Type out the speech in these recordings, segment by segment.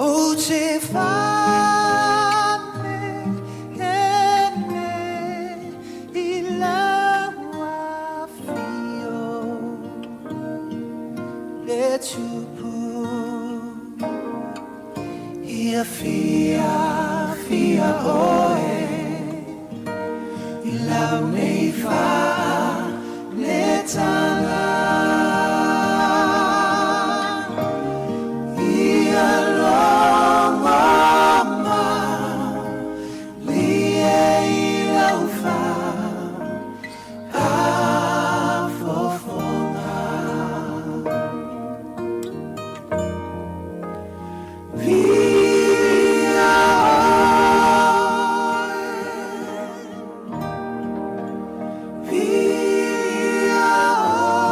Ou te fane ene i lau afio le tupu Ia fiafia oe i lau nei faanetaga. Ia logo malie i lau faafofoga. Viia oe, viia oe,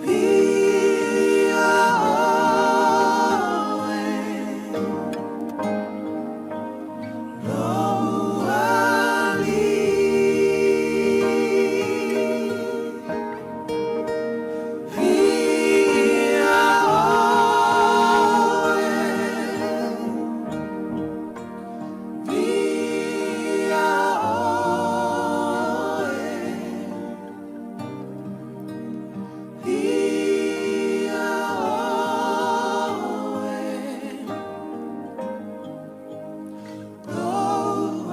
viia oe, lou Alii. Viia oe, viia oe, viia oe, lou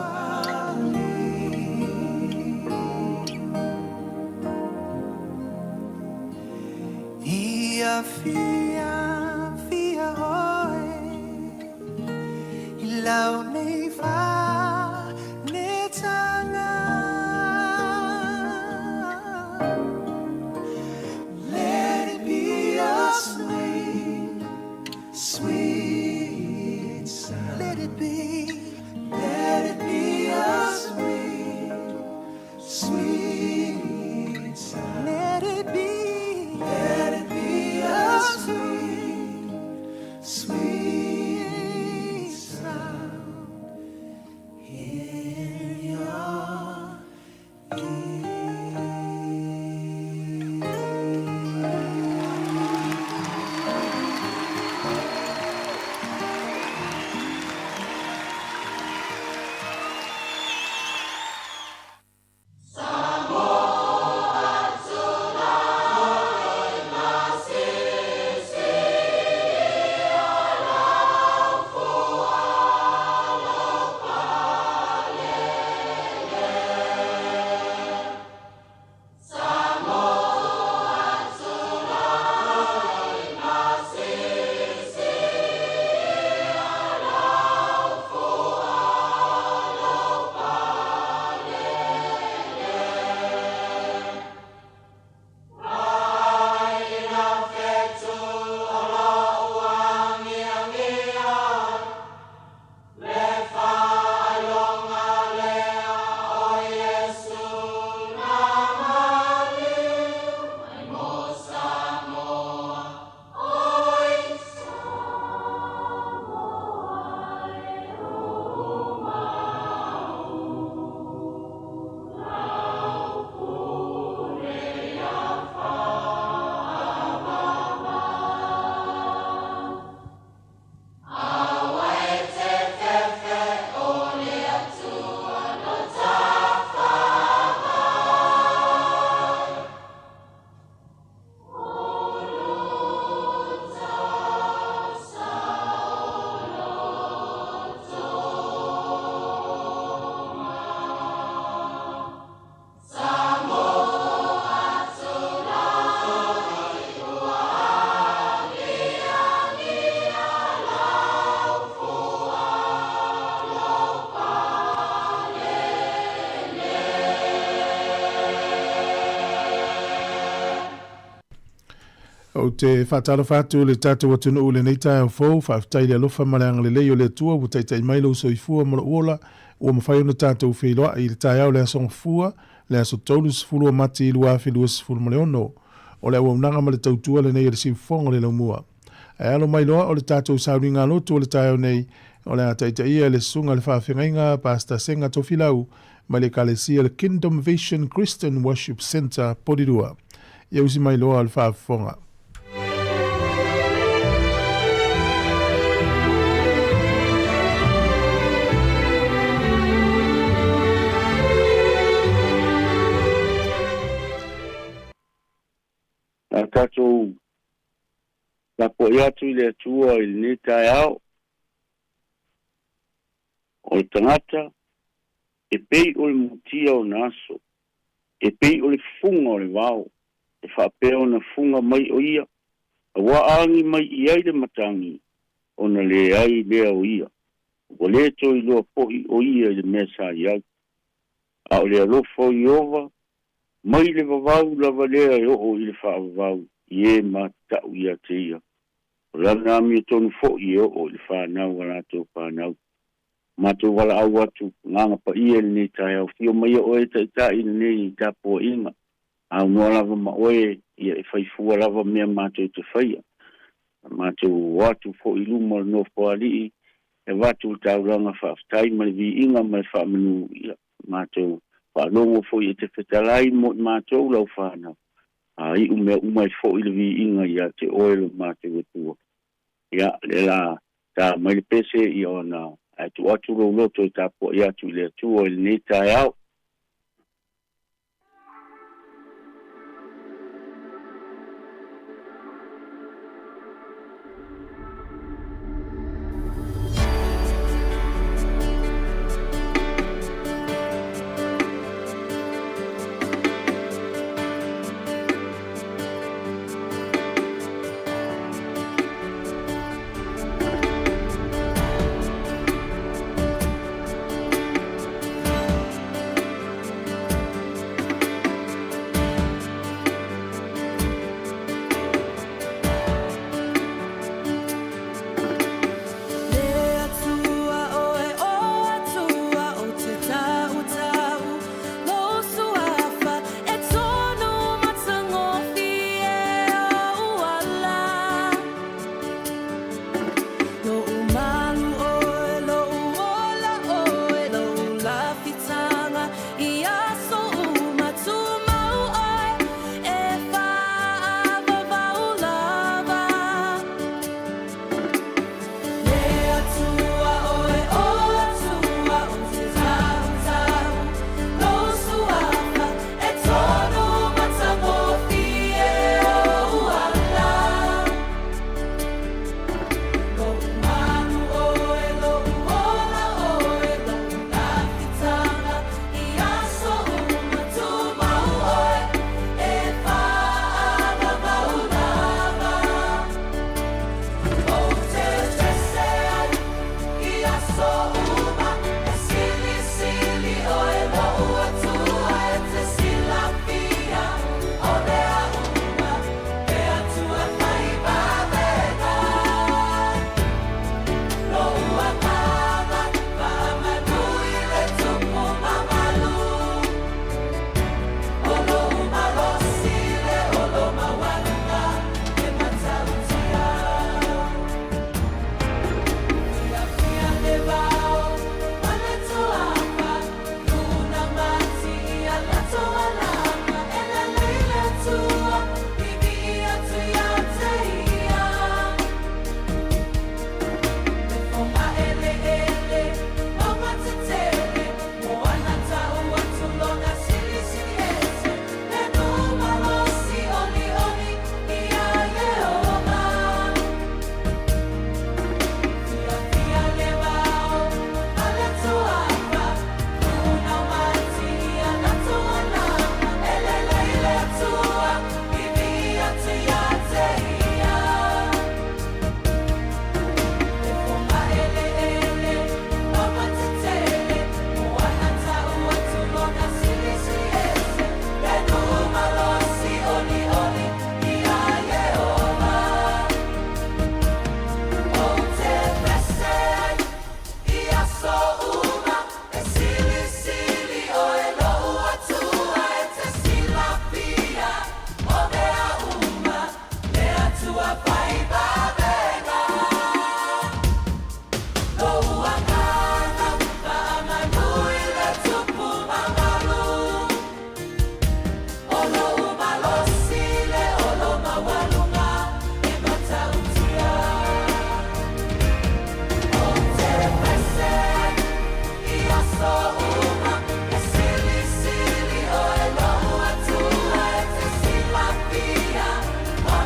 Alii. Ia fiafia oe i lau nei faanetaga. Let it be a sweet, sweet sound. Let it be, let it be a sweet, sweet sound. Let it be, let it be a sweet, sweet sound in your ear. Ou te faatalofa atu i le tatou atunuu i lenei taeao fou, faafetai i le alofa ma le agalelei o le Atua ua taitai mai lou soifua ma lou ola, ua mafai ona tatou feiloai i le taeao o le Aso Gafua, le aso 30 o Mati 2026. O le auaunaga ma le tautua lenei a le Siufofoga o le Laumua. Ae alo mai loa o le tatou sauniga lotu o le taeao nei, o le a taitaia e le Susuga i le Faafeagaiga Pastor Sega Tofilau mai le Ekalesia le Kingdom Vision Christian Worship Centre, Porirua. Ia usi mai loa o le faafofoga. Tatou tapuai atu i le Atua i lenei taeao. O le tagata e pei o le mutia o na aso, e pei o le fuga o le vao, e faapea ona fuga mai o ia, auā agi mai i ai le matagi, ona leai lea o ia. Ua lē toe iloa foʻi o ia i le mea sa i ai. A o le alofa o Ieova, mai le vavau lava lea e oo i le faavavau i e mataʻu ia te ia. O lana amiotonu foʻi e oo i le fanau a latou fanau. Matou valaau atu Agaga Paia i lenei taeao, afio mai oe e taitai i lenei tapuaiga, aunoa lava ma oe ia e faifua lava mea matou te faia. Matou o atu foi i luma o le Nofoalii e avatu le taulaga faafetai ma le viiga ma le faamanu, ia matou faalogo foi e te fetalai mo i matou lau fanau, a iu mea uma e foi le viiga ia te oe lo matou Atua. Ia, lea la ta mai le pese ia ona ae tuu atu lou loto e tapuai atu i le Atua i lenei taeao. Le Atua oe o Atua o te tautau lou suafa e tonu matagofie ou ala. Lou malu oe, lou ola oe, lou lafitaga i aso uma tumau oe e faavavau lava. Le Atua oe o Atua o te tautau lou suafa e tonu matagofie ou ala. Lou malu oe, lou ola oe, lou lafitaga i aso uma tumau oe e faavavau lava. Ou te pese ai i aso uma e silisili oe lou Atua e te silafia o mea uma le Atua fai vavega. Lou agaga faamanu i le Tupu mamalu. O lou malosi le o lo maualuga e matautia. Fiafia le vao ma le toafa, luna mati ia latou alaga, e lelei le Atua, vivii atu ia te ia. Le fogaeleele o matetele, moana tau atu lona silisili ese, le nuu malosi olioli ia Ieova. Fiafia le vao ma le toafa, luna mati ia latou alaga, e lelei le Atua, vivii atu ia te ia. Le fogaeleele o matetele, moana tau atu lona silisili ese, le nuu malosi olioli ia Ieova. Ou te pese ai i aso uma e silisili oe lou Atua e te silafia o mea uma le Atua fai vavega. Lou agaga faamanu i le Tupu mamalu. O lou malosi le o lo maualuga e matautia. Ou te pese ai i aso uma e silisili oe lou Atua e te silafia o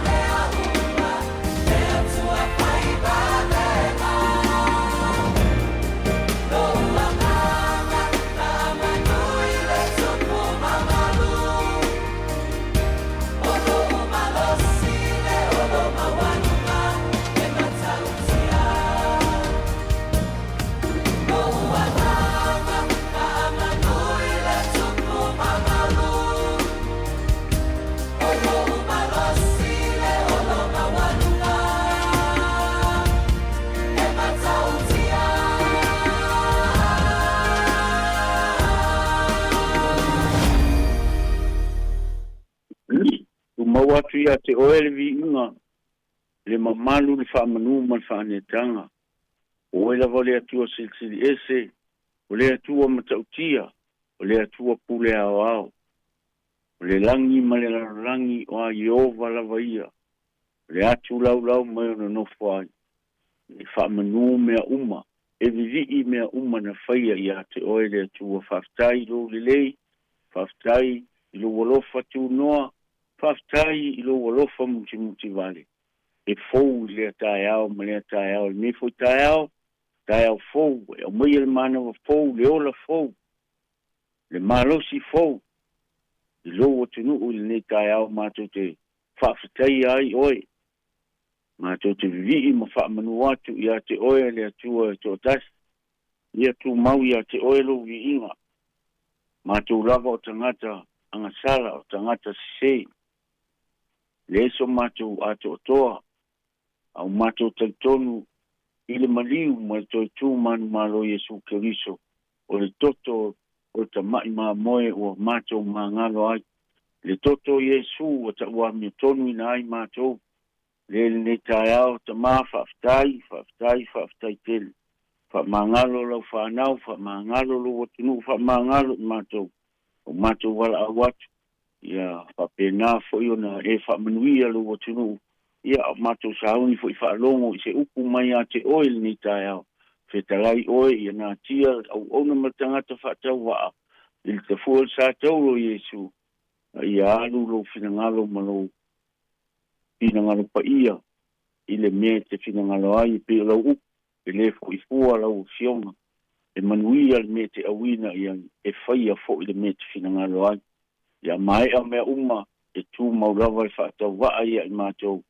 ia te oe le viiga, le mamalu, le faamanu ma le faaneetaga. O oe lava o le Atua Silisili Ese, o le Atua Matautia, o le Atua Pule Aoao. O le lagi ma le lalolagi o a Ieova lava ia, o le atu laulau mai o nonofo ai, e faamanū mea uma, e vivii mea uma na faia ia te oe le Atua. Faafetai i lou lelei, faafetai i lou alofa tunoa, faafetai i lou alofa mutimutivale, e fou i lea taeao ma lea taeao, lenei foi taeao, taeao fou, e aumaia le manava fou, le ola fou, le malosi fou, i lou atunuu i lenei taeao matou te faafetaia ai oe, matou te vivii ma faamanu atu ia te oe le Atua e toatasi, ia tumau ia te oe lou viiga. Matou lava o tagata agasala, o tagata sesē, leai so matou atoatoa, a ua matou talitonu i le maliu ma le toe tu manumalo o Iesu Keriso, o le toto o le tama'i mamoe ua matou magalo ai, le toto o Iesu ua tauamiotonu ai matou, le lenei taeao, Tamā, faafetai, faafetai, faafetai tele. Faamagalo lau fanau, faamagalo lou atunuu, faamagalo i matou, o matou valaau atu, ia faapena foi ona e faamanuia lou atunuu, ia o matou sauni foi faalogo i se upu mai ia te oe lenei taeao. Fetalai oe ia natia auauna ma le tagata faatauvaa i le tafua o le sa taulo Iesu, a ia alu lou finagalo ma lou finagalo paia i le mea e te finagalo ai, e pei o lau upu, e lē fo'i fua lau afioga, e manuia le mea e te auina i ai, e faia fo'i le mea e te finagalo ai. Ia maea mea uma, e tumau lava le faatauvaa ia i matou,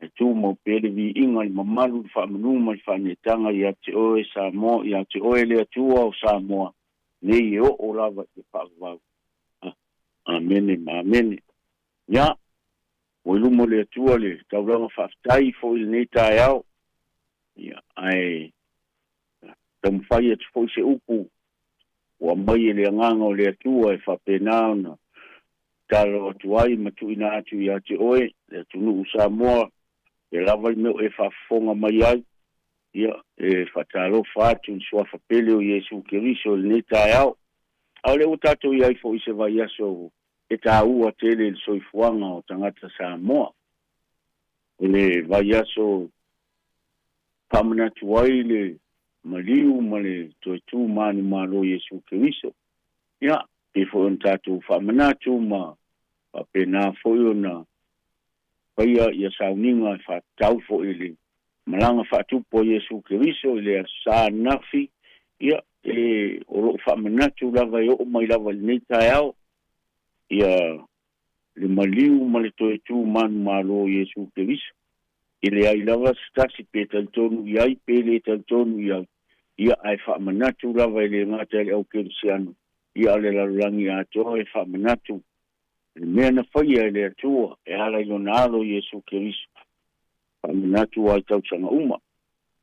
e tumau pea le viiga, le mamalu, le faamanu ma le faaneetaga ia te oe Samoa, ia te oe le Atua o Samoa, nei e oo lava i le faavavau. Amene ma amene. Ia, ua i luma o le Atua le taulaga faafetai foi i lenei taeao, ia, ae taumafai atu foi se upu ua aumai e le Agaga o le Atua e faapena ona tatalo atu ai ma tuuina atu ia te oe, le atunuu Samoa, e lava le mea o e faafofoga mai ai, ia, e faatalofa atu i le suafa pele o Iesu Keriso i lenei taeao. A o lea ua tatou i ai foi i se vaiaso e taua tele i le soifuaga o tagata Samoa. O le vaiaso faamanatu ai le maliu ma le toe tu manumalo Iesu Keriso. Ia, pei foi ona tatou faamanatu ma faapena foi ona faia ia sauniga e faatatau foi i le malaga faatupu a Iesu Keriso i le Aso Sa ananafi, ia, e, o loo faamanatu lava e oo mai lava i lenei taeao, ia le maliu ma le toe tu manumalo o Iesu Keriso. E leai lava se tasi pe talitonu i ai pe le talitonu i ai, ia ae faamanatu lava e le gata i le au kerisiano, ia a o le lalolagi atoa e faamanatu le mea na faia e le Atua e ala i lona Alo Iesu Keriso. Faamanatu ai tausaga uma,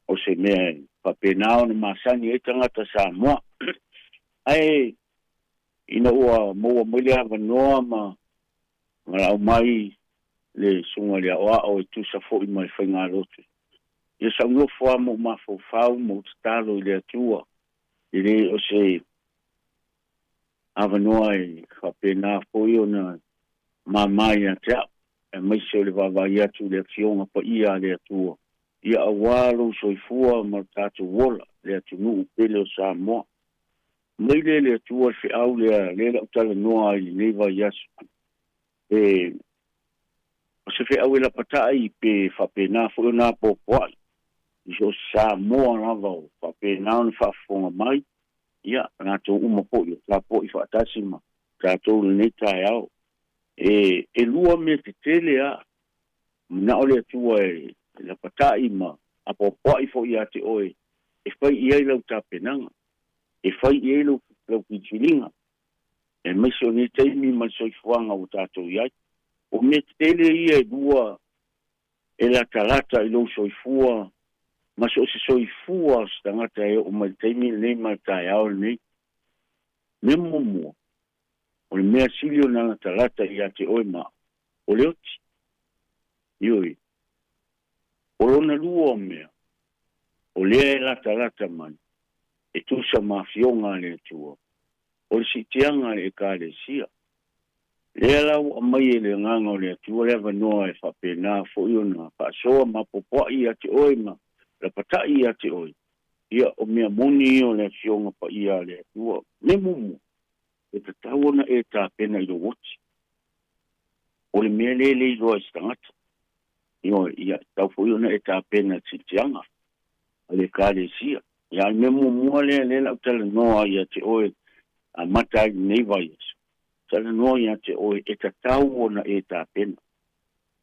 o se mea e faapena ona masani ai tagata Samoa. Ae ina ua maua mai le avanoa ma valaau mai le susuga i le aoao e tusa foi ma le faigalotu, ia sau nofo lava ma ou mafaufau ma ou tatalo i le Atua, e le o se avanoa e faapena foi ona māmā ia te au, aemaise o le vaavaai atu i le Afioga Paia a le Atua, ia auā lou soifua ma lo tatou ola, le atunuu pele o Samoa. Mai lea le Atua le feau lea, lea le au talanoa ai i lenei vaiaso. E, o se feau e lapatai pe faapena foi ona apoapoai, i so o se Samoa lava o faapena ona faafofoga mai, ia, latou uma foi o tapuai faatasi ma tatou i lenei taeao. E, e lua mea tetele lava, manao le Atua e lapatai ma apoapoai foi ia te oe e fai i ai lau tapenaga, e fai i ai lau, lau filifiliga, aemaise o nei taimi ma le soifuaga ua tatou i ai. O mea tetele ia e lua e latalata i lou soifua ma so o se soifua o se tagata e oo mai i le taimi lenei ma le taeao lenei. Mea muamua, o le mea sili ona latalata ia te oe ma au, O le oti. Ioe. O lona lua o mea, o lea e latalata mai, e tusa ma afioga a le Atua, o le siitiaga a le Ekalesia. Lea la ua aumai e le Agaga o le Atua le avanoa e faapena foi ona faasoa mapopoa'i ia te oe ma lapata'i ia te oe, ia o mea moni ia o le Afioga Paia a le Atua. Mea muamua, e tatau ona e tapena i lou oti. O le mea lea e le iloa e se tagata. Ioe, ia, e tatau foi ona e tapena i le siitiaga a le Ekalesia. Ia, a o le mea muamua lea lea o le a ou talanoa ai ia te oe amata ai lenei vaiaso, talanoa ia te oe e tatau ona e tapena.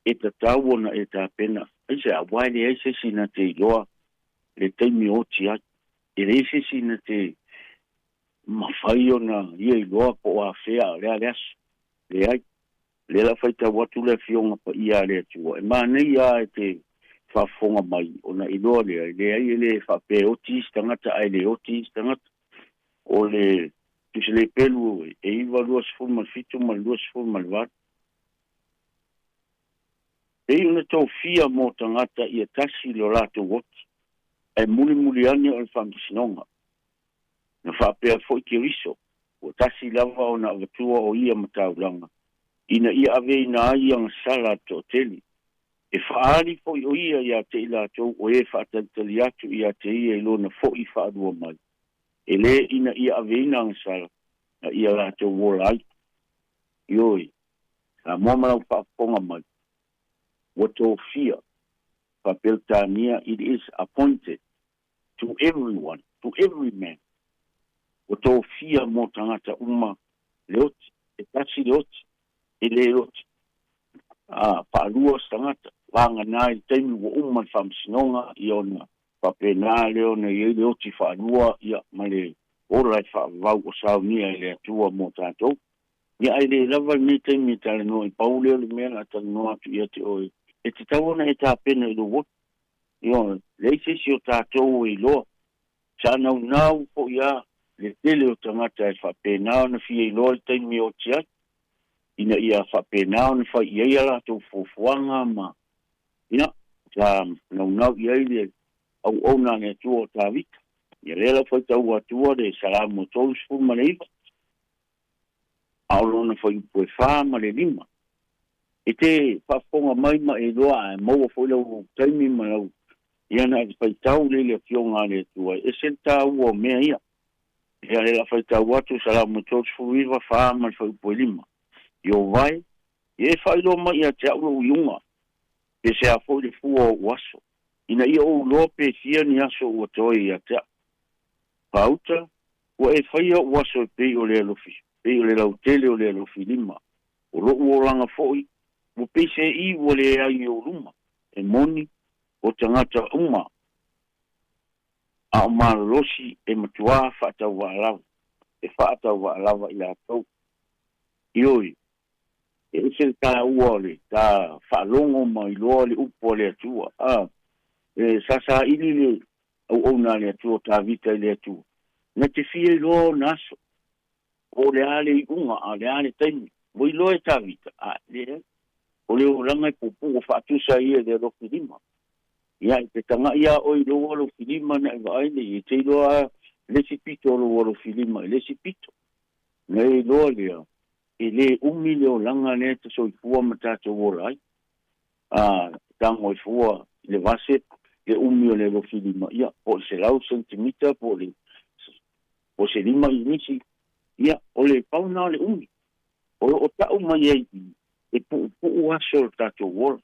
E tatau ona e tapena. Aisea? Aua e leai se isi na te iloa le taimi oti ai. E leai se isi na te mafai ona ia iloa po o afea o le a le aso. Leai. Lea la faitau atu le Afioga Paia a le Atua, e manaia lava e te faafofoga mai ona iloa lea, e leai e le faapea e oti isi tagata ae le oti isi tagata. O le Tusi le Pelu e 9:27 ma le 28. Pei ona tofia mo tagata ia tasi lo latou oti, ae mulimuli ane o le faamasinoga. Na faapea foi Keriso, ua tasi lava ona avatua o ia ma taulaga, ina ia aveina ai agasala a le toatele. E faaali foi o ia ia te i latou o e faatalitali atu ia te ia i lona foi faalua mai, e lē ina ia aveina agasala, a ia latou ola ai. Ioe, Samoa ma lau faafofoga mai, ua tofia, Faa-Peretania, it is appointed to everyone, to every man, ua tofia mo tagata uma le oti, e tasi le oti, e lē oti faalua se tagata, vagana i le taimi ua uma le faamasinoga, ia ona faapena lea ona i ai le oti faalua, ia ma le ola e faavavau o saunia e le Atua mo tatou. Ia ae le lava lenei taimi e talanoa i pau lea o le mea o le a talanoa atu ia te oe, e tatau ona e tapena i lou oti. Ioe, leai se isi o tatou e iloa. Sa naunau foi a le tele o tagata e faapena ona fia iloa le taimi e oti ai, ina ia faapena ona fai i ai a latou fuafuaga ma, ia, sa naunau i ai le auauna a le Atua o Tavita. Ia lea la faitau atua le Salamo 39, a o lona fuaiupu e 4 ma le 5. E te faafofoga mai ma e iloa ae maua foi lau taimi ma lau ia na e faitau lea i le Afioga a le Atua, e ese le taua o mea ia. Ia lea la faitau atu Salamo 39, 4 ma le fuaiupu e 5. Ieova e, ia e faailoa mai ia te a'u lou iuga, pe se a foi le fua o o'u aso, ina ia ou iloa pe fia ni aso ua toe ia te a'u. Faauta, ua e faia o'u aso e pei o le alofi, pei o le lautele o le alofi lima. O lo'u olaga foi, ua pei se i ua leai i ou luma, e moni, o tagata uma a o malolosi e matuā faatauvaalava, e faatauvaalava i latou. Ioe, e ese le taua o le ta faalogo ma iloa le upu a le Atua. A, e sasaili le auauna a le Atua o Tavita i le Atua, na te fia iloa ona aso, po o le a le iuga, a o le a le taimi. Ua iloa e Tavita, a leai, o le olaga e puupuu ua faatusa ia i le alofi lima. Ia, e te taga'i lava oe i lou alofi lima na e vaai nei, e te iloa lava le isi pito o lou alofi lima i le isi pito. Na e iloa lea, e lē umi le olaga lea e te soifua ma tatou ola ai. A tago ai fua i le vase le umi o le alofi lima, ia, po o le 100 sentimita po o le po o se 5 inisi, ia, o le pau lena o le umi. O lo o ta'u mai ai i i, e puupuu aso o le tatou ola.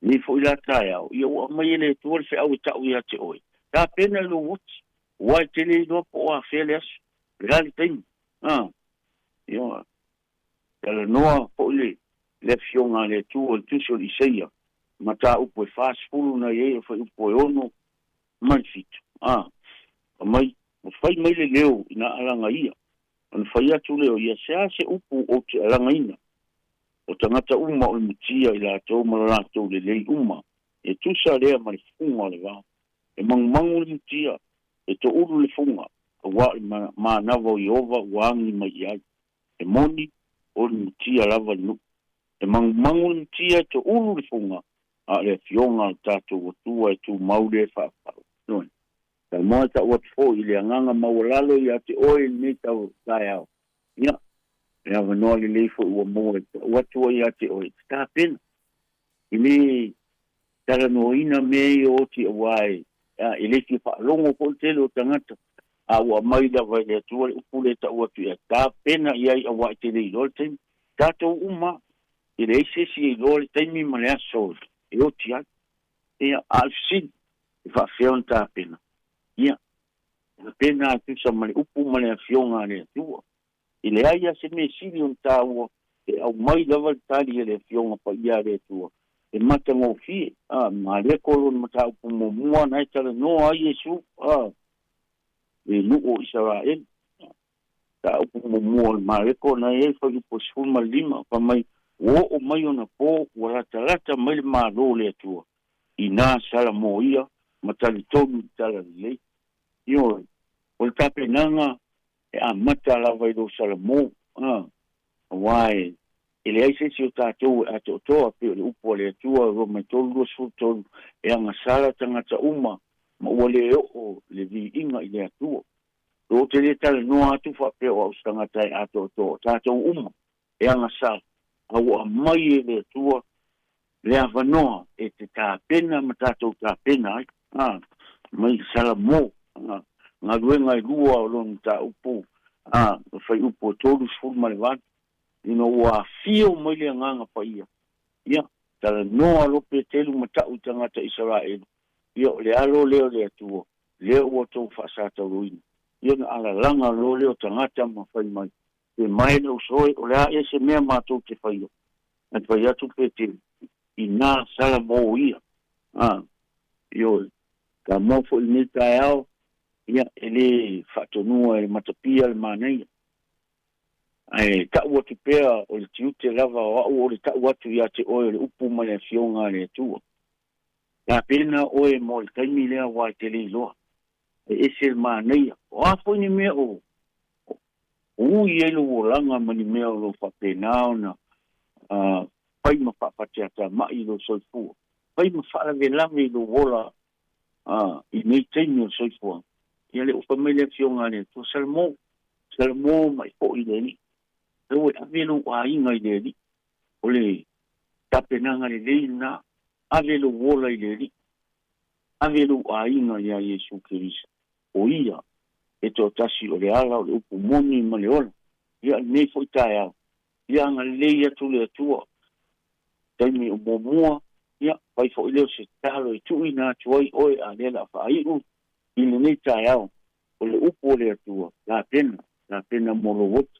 Nei foi la taeao, ia ua aumai e le Atua le feau e ta'u ia te oe, tapena i lou oti, aua e te le iloa po o afea le aso, le a le taimi. A, ia, talanoa foi le le Afioga a le Atua i le Tusi o le Isaia, mataupu e 40 na i ai o le fuaiupu e 6 ma le 7. A, aumai, ua fai mai le leo ina alaga ia, ona fai atu lea o ia, se a se upu ou te alagaina? O tagata uma o le mutia i latou ma lo latou lelei uma, e tusa lea ma le fuga o le vao. E magumagu le mutia, e toʻulu le fuga, auā o le manava o Ieova ua agi mai i ai. E moni, o le mutia lava le nuu. E magumagu le mutia e toulu le fuga, a o le Afioga a lo tatou Atua e tumau le faavavau. Ioe. Samoa e tau atu foi i le agaga maualalo ia te oe i lenei tau taeao, ia, le avanoa lelei foi ua maua e tau atu ai ia te oe, e te tapena i le talanoaina mea ia o oti auā e, e le fia faalogo foi le tele o tagata, a ua aumai lava e le Atua le upu lea e tau atu ia tapena i ai auā e te le iloa le taimi. Tatou uma, e leai se isi e iloa le taimi ma le aso e oti ai. Ia, a o le fesili, e faafefea ona tapena? Ia, tapena a tusa ma le upu ma le Afioga a le Atua. E leai lava se mea sili ona taua e aumai lava le tali a le Afioga Paia a le Atua e matagofie. A, Mareko lona mataupu muamua na e talanoa ai Iesu, a, le nuu o Isaraelu. Mataupu muamua o le Mareko na e ai fuaiupu e 15, fai mai, Ua oo mai ona po, ua latalata mai le Malo o le Atua, inā salamoia ma talitonu i le Talalelei. Ioe, o le tapenaga e amata lava i lou salamo, a, auā e, e leai se isi o tatou e atoatoa, pei o le upu a le Atua, Roma 3:23, e agasala tagata uma, ma ua le oo le viiga i le Atua. Ou te le talanoa atu faapea o au se tagata e atoatoa, o tatou uma e agasala, a ua aumai e le Atua le avanoa e te tapena ma tatou tapena ai, a, mai Salamo, a, galuega e lua o lona mataupu, a, fuaiupu e 38, ina ua afio mai le Agaga Paia, ia, talanoa loa Petelu ma ta'u i tagata Isaraelu, ia, o le alo lea o le Atua, lea ua outou faasatauroina. Ia ona alalaga loa lea o tagata ma fai mai, Pe mae le uso e, o le a ea se mea matou te faia? Ae fai atu Petelu, Inā salamo ia. A, ioe, Samoa foi i lenei taeao, ia, e le faatonua e le matapia le manaia. Ae tau atu pea o le tiute lava o au o le tau atu ia te oe o le upu ma le Afioga a le Atua. Tapena oe mo le taimi lea aua e te le iloa. E ese le manaia. O a foi ni mea o ui ai lou olaga ma ni mea o lo o faapena ona fai ma faapateatamai i lou soifua, fai ma faalavelave i lou ola i nei taimi o le soifuaga, ia le upa mai le Afioga a le Atua, Salamo, Salamo mai foi i le Alii. Aua e ave lou aiga i le Alii. O le tapenaga lelei lena, ave lou ola i le Alii, ave lou aiga iā Iesu Keriso, o Ia e toatasi o le ala, o le upu moni ma le ola. Ia, lenei foi taeao, ia agalelei atu le Atua, taimi o muamua, ia, fai foi lea o se tatalo e tuuina atu ai oe a lea o le a faaiu i lenei taeao, o le upu o le Atua, tapena, tapena mo lou oto.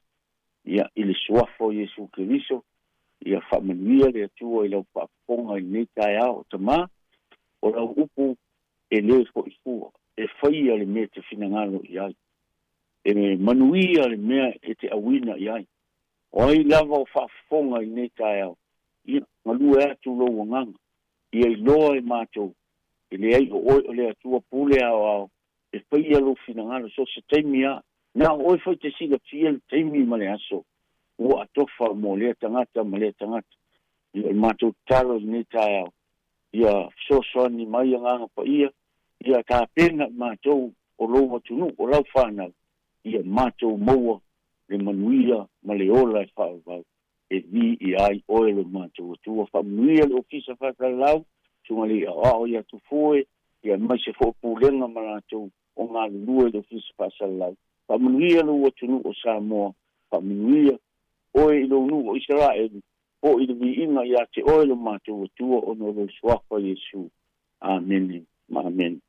Ia, i le Suafa o Iesu Keriso, ia faamanuia le Atua i lau faafofoga i lenei taeao. Tamā, o lau upu e le fo'i fua, e faia le mea e te finagalo i ai, e manuia le mea e te auina i ai. O ai lava o faafofoga i lenei taeao, ia, galue atu lou agaga, ia iloa e matou, e leai o oe o le Atua pule aoao, e faia lou finagalo so o se taimi a, na o oe foi te silafia le taimi ma le aso ua atofa mo lea tagata ma lea tagata. Ia, o le matou tatalo i lenei taeao, ia fesoasoani mai Agaga Paia, ia tapena i matou o lou atunuu, o lau fanau, ia matou maua le manuia ma le ola e faavavau e viia ai oe lo matou Atua. Faamanuia le Ofisa Faasalalau, Susuga i le Aoao ia Tufue, ia aemaise foi o Pulega ma latou o galulue i le Ofisa Faasalalau. Faamanuia lou atunuu o Samoa, faamanuia oe i lou nuu o Isaraelu, po i le viiga ia te oe lo matou Atua ona o lou Suafa Iesu. Amene ma amene.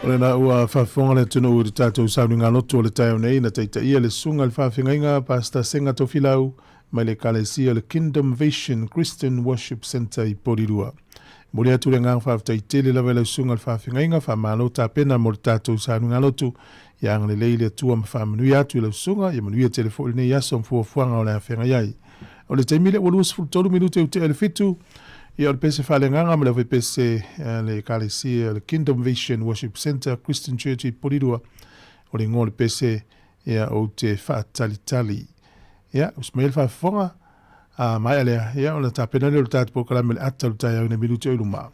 O lena ua faafofoga le atunuu i le tatou sauniga lotu o le taeao nei na taitaia le Susuga i le Faafeagaiga Pastor Senga Tofilau mai le Ekalesia o le Kingdom Vision Christian Worship Centre i Porirua. Momoli atu le agaga faafetai tele lava i lau Susuga i le Faafeagaiga, faamalo tapena mo le tatou sauniga lotu. Ia agalelei le Atua ma faamanuia atu i lau susuga, ia manuia tele foi lenei aso ma fuafuaga o le a feagai ai. O le taimi lea ua 23 minute i utea i le fitu, Ia, o le pese faaleagaga ma le aufaipese a le Ekalesia o le Kingdom Vision Worship Centre Christian Church i Porirua, o le igoa o le pese, ia, ou te faatalitali. Ia, usi mai le faafofoga, a maea lea, ia, ona tapena lea o le tatou polokalame o le ata o le taeao i nai minute o i luma.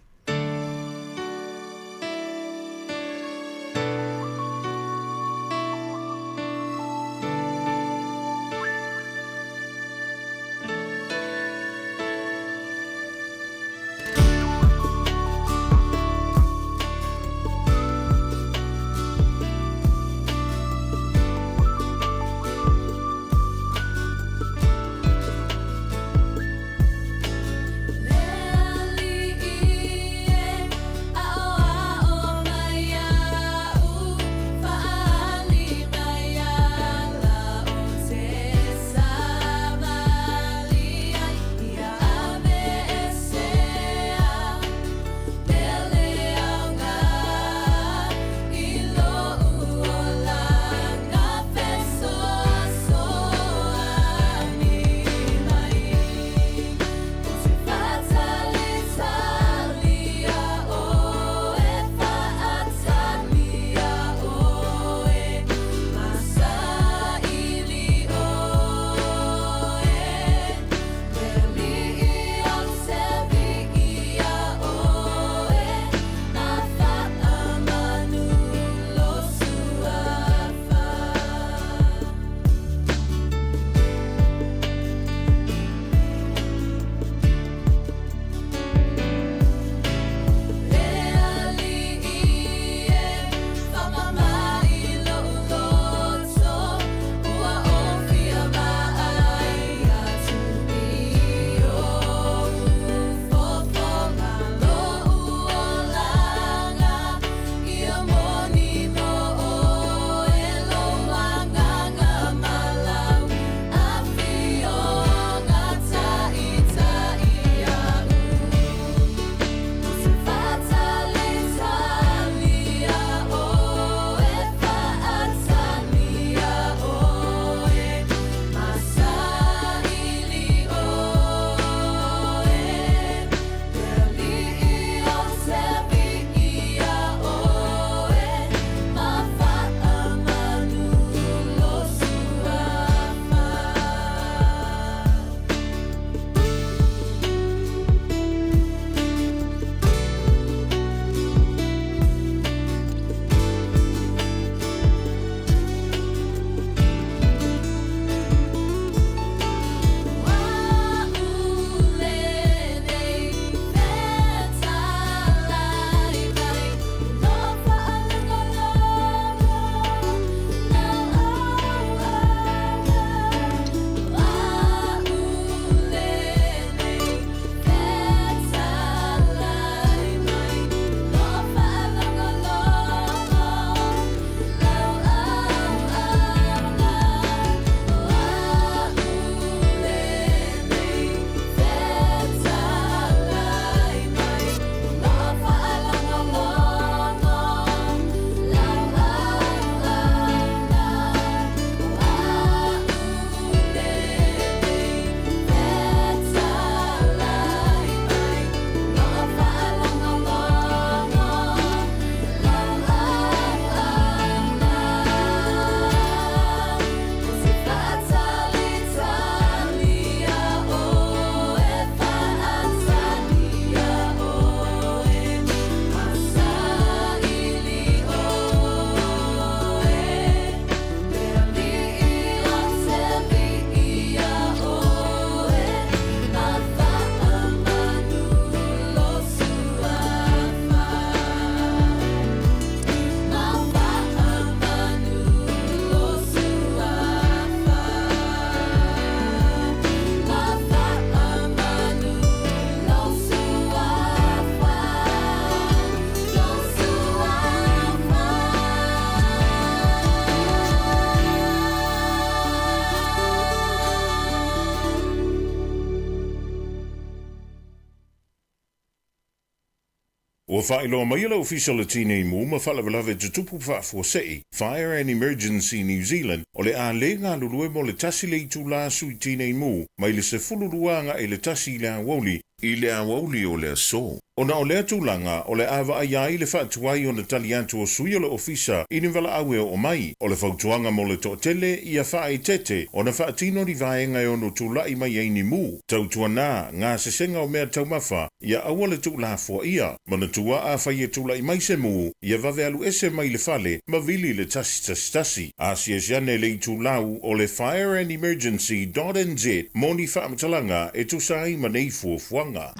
Ua faailoa mai e le Ofisa o le Tinei Mu ma Faalavelave Tutupu Faafuasei, Fire and Emergency New Zealand, o le a le galulue mo le tasi le itulā sui tinei mu mai le 12 agai i le tasi i le aoauli. I le aoauli o le aso. Ona o lea tulaga, o le a vaaia ai le faatuai ona tali atu o sui o le ofisa i ni valaau e oo mai. O le fautuaga mo le toatele, ia faaeteete ona faatino ni vaega e ono tulai mai ai ni mu. Tautuana, gasesega o meataumafa, ia aua le tuulafoaia. Manatua, afai e tulai mai se mu, ia vave alu ese mai le fale ma vili le 111. Asiasi ane le itulau o le fireandemergency.nz mo ni faamatalaga e tusa ai ma nei fuafuaga.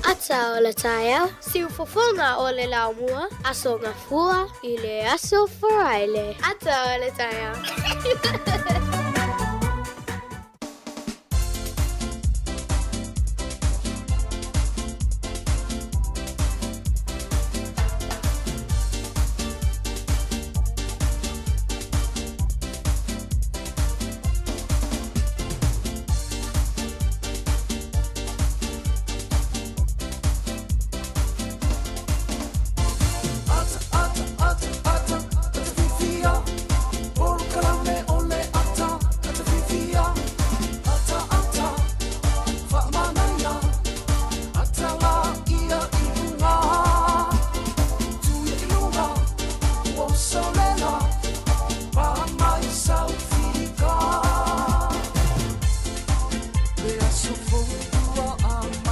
Ata o le taeao, siufofoga o le laumua, Aso Gafua i le Aso Faraile. Ata o le taeao.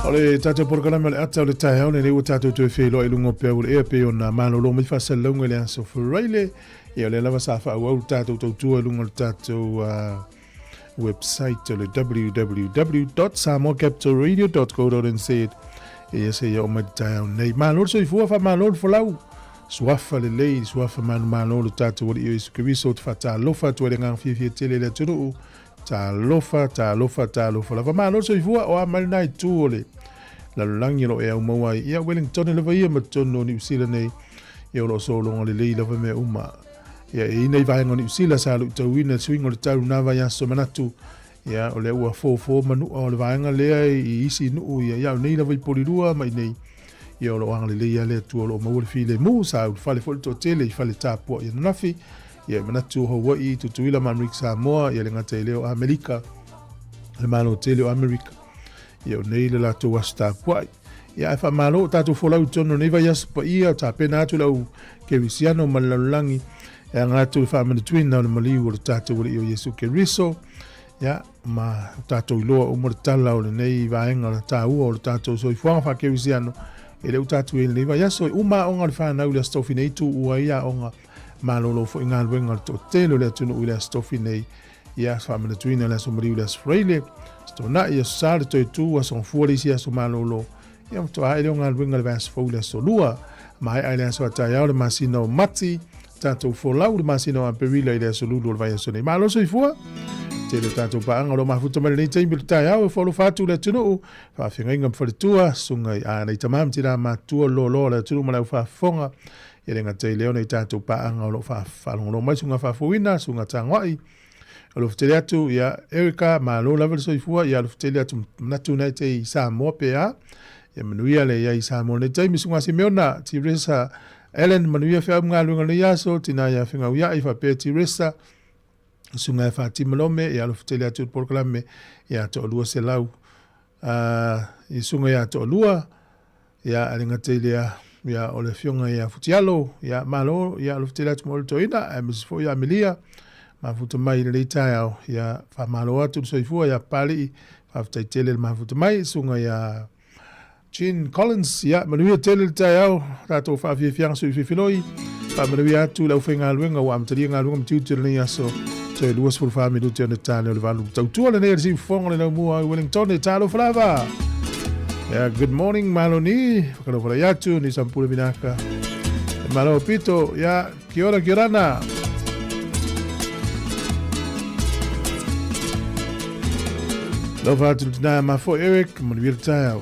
O le tatou polokalame o le ata o le taeao lenei ua tatou toe feiloai i luga o peau o le ea pei ona malolo mai faasalalauga i le aso Faraile. Ia o lea lava sa faaauau le tatou tautua i luga o le tatou website o le www.samoacapitalradio.co.nz. Ia seia oo mai le taeao nei. Malo le soifua, faamalo le folau. Suafa lelei, suafa manumalo lo tatou Alii o Iesu Keriso, ou te faatalofa atu ai le agaga fiafia tele i le atunuu. Talofa, talofa, talofa lava. Malo le soifua, o a mai lena itu o le lalolagi o lo o e aumaua ai. Ia, Wellington lava ia ma totonu o Niu Sila nei, ia o lo o sologa lelei lava mea uma. Ia, e i ai nai vaega o Niu Sila sa luitauina le suiga o le tau lena vaiaso manatu, ia, o lea ua fofo manua o le vaega lea i isi nuu, ia, ia, o nei lava i Polilua ma i nei, ia o lo o agalelei lava le Atua o lo o maua le filemu, sa ulufale foi le toatele i fale tapuai ananafi, ia e manatu o Hawaii, Tutuila ma Amerika Samoa, ia le gata i lea o Amerika, le Malo tele o Amerika, ia o nei le latou aso tapuai. Ia ae faamalo o tatou folau i totonu o nei vaiaso paia, o tapena atu le au kerisiano ma le lalolagi e aga atu le faamanatuina o le maliu o le tatou Alii o Iesu Keriso. Ia, ma tatou iloa uma le tala o lenei vaega o le taua o le tatou soifuaga faakerisiano, e le o tatou i lenei vaiaso, e uma aoga o le fanau i le Aso Tofi nei, tuua ai aoga malolo foi galuega o le toatele o le atunuu i le Aso Tofi nei. Ia, faamanatuina le Aso Maliu i le Aso Faraile, Aso Toonai, Aso Sa le toe tu, Aso Gafua le isi aso malolo. Ia, faatoa ae lea o galuega i le vaiaso fou i le Aso Lua. Maea i le aso a taeao le masina o Mati, tatou folau le masina o Aperila i le aso Lulu o le vaiaso nei. Malo soifua! Tele o tatou paaga o lo o mafuta mai lenei taimi o le taeao e foalofa atu le atunuu, faafeagaiga ma faletua, susuga i a nai tama ma tina matutua loaloa o le atunuu ma le aufaafofoga. E le gata i lea o nai tatou paaga o lo o faalogologo mai, susuga Faafouina, susuga Tagoai, alofa tele atu, ia Erica, malo lava le soifua, ia alofa tele atu, manatu na e te i Samoa pe a, ia manuia le ia i Samoa nei taimi, susuga Simeona, Teresa, Ellen, manuia feau ma galuega nei aso, tina ia Fegauiai, faapea Teresa, susuga ia Fatima Lome, ia alofa tele atu i le polokalame, ia toalua selau, i susuga ia toalua, Ia, a le gata i lea, ia, o le afioga ia Futialo, ia, malo, ia, alofa tele atu mo le toeaina, aemaise foi ia Amelia, mafuta mai i lenei taeao, ia, faamalo atu le soifua ia Papalii, faafetai tele le mafuta mai, susuga ia Jean Collins, ia, manuia tele le taeao, tatou faafiafiaga suififiloi, faamanuia atu le aufaigaluega ua amatalia galuega ma tiute o lenei aso, toe 24 minute ona tane o le valu. Tautua lenei a le siufofoga o le laumua i Wellington, talofa lava! Yeah, good morning Maloni, whakalofalai atu, ni sampule vinaka. Malo pito, ya, kia ora, kia orana. Lofa atu le tina mafo Eric, manuia le taeao.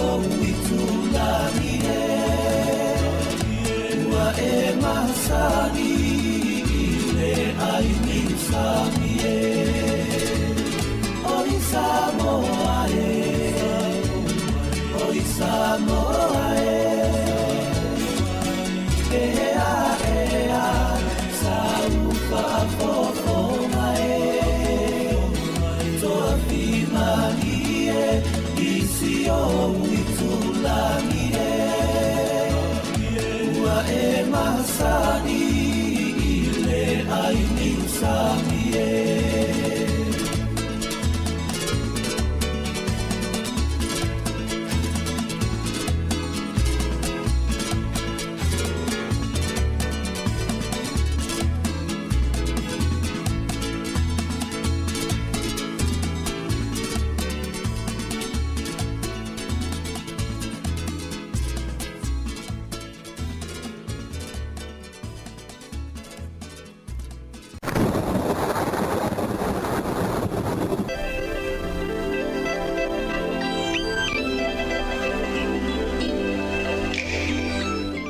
ou itulagi e Ua e masani i le ʻai niusami e Oi Samoa e Oi Samoa e Ea ea sau faafofoga e Toafimalie i si ou itulagi e Ua e masani i le ʻai niusami e.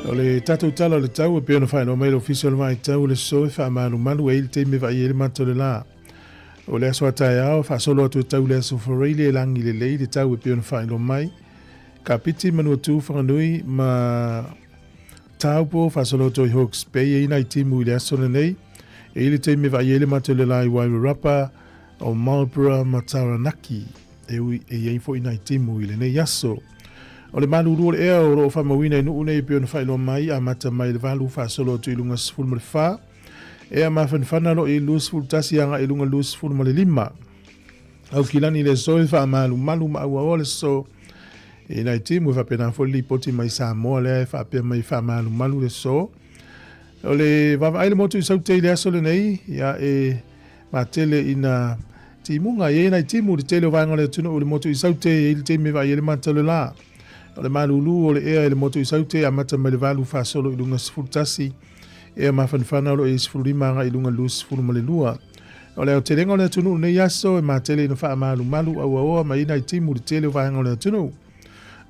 O le tatou tala o le tau e pei ona faailoa mai le Ofisa o le Vaitau o le Sosoo e faamalumalu ai le taimi e vaai ai le mata o le la. O le aso a taeao, faasolo atu e tau le aso Faraile e lagi lelei le tau e pei ona faailoa mai. Kapiti, Manuatu, Whanganui ma Taupo, faasolo atu i Hawke's Bay e i nai timu i le aso lenei. E i le taimi e vaai ai le mata o le la i Wairarapa, o Marlborough ma Taranaki. E ui e i ai foi nai timu i lenei aso. O le malulu o le ea o lo o faamauina i Nuu nei e pei ona faailoa mai, amata mai le 8 faasolo atu i luga 14. Ea mafanafana lo i 21 agai i luga 25. Aukilani le aso e faamalumalu ma auaoa le aso i nai timu e faapena foi le lipoti mai Samoa lea e faapea mai faamalumalu le aso. O le vaavaai le motu i Saute i le aso lenei, ia e matele ina timuga, e i ai nai timu i le tele o vaega o le atunuu i le motu i Saute, e i ai le taimi e vaai ai le mata o le la. O le malulu o le ea i le motu i Saute e amata mai le 8 faasolo i luga 11, ea mafanafana o lo o i ai 15 agai i luga 22. O le aotelega o le atunuu i lenei aso e matele ina faamalumalu auaoa mai ai nai timu i le tele o vaega o le atunuu.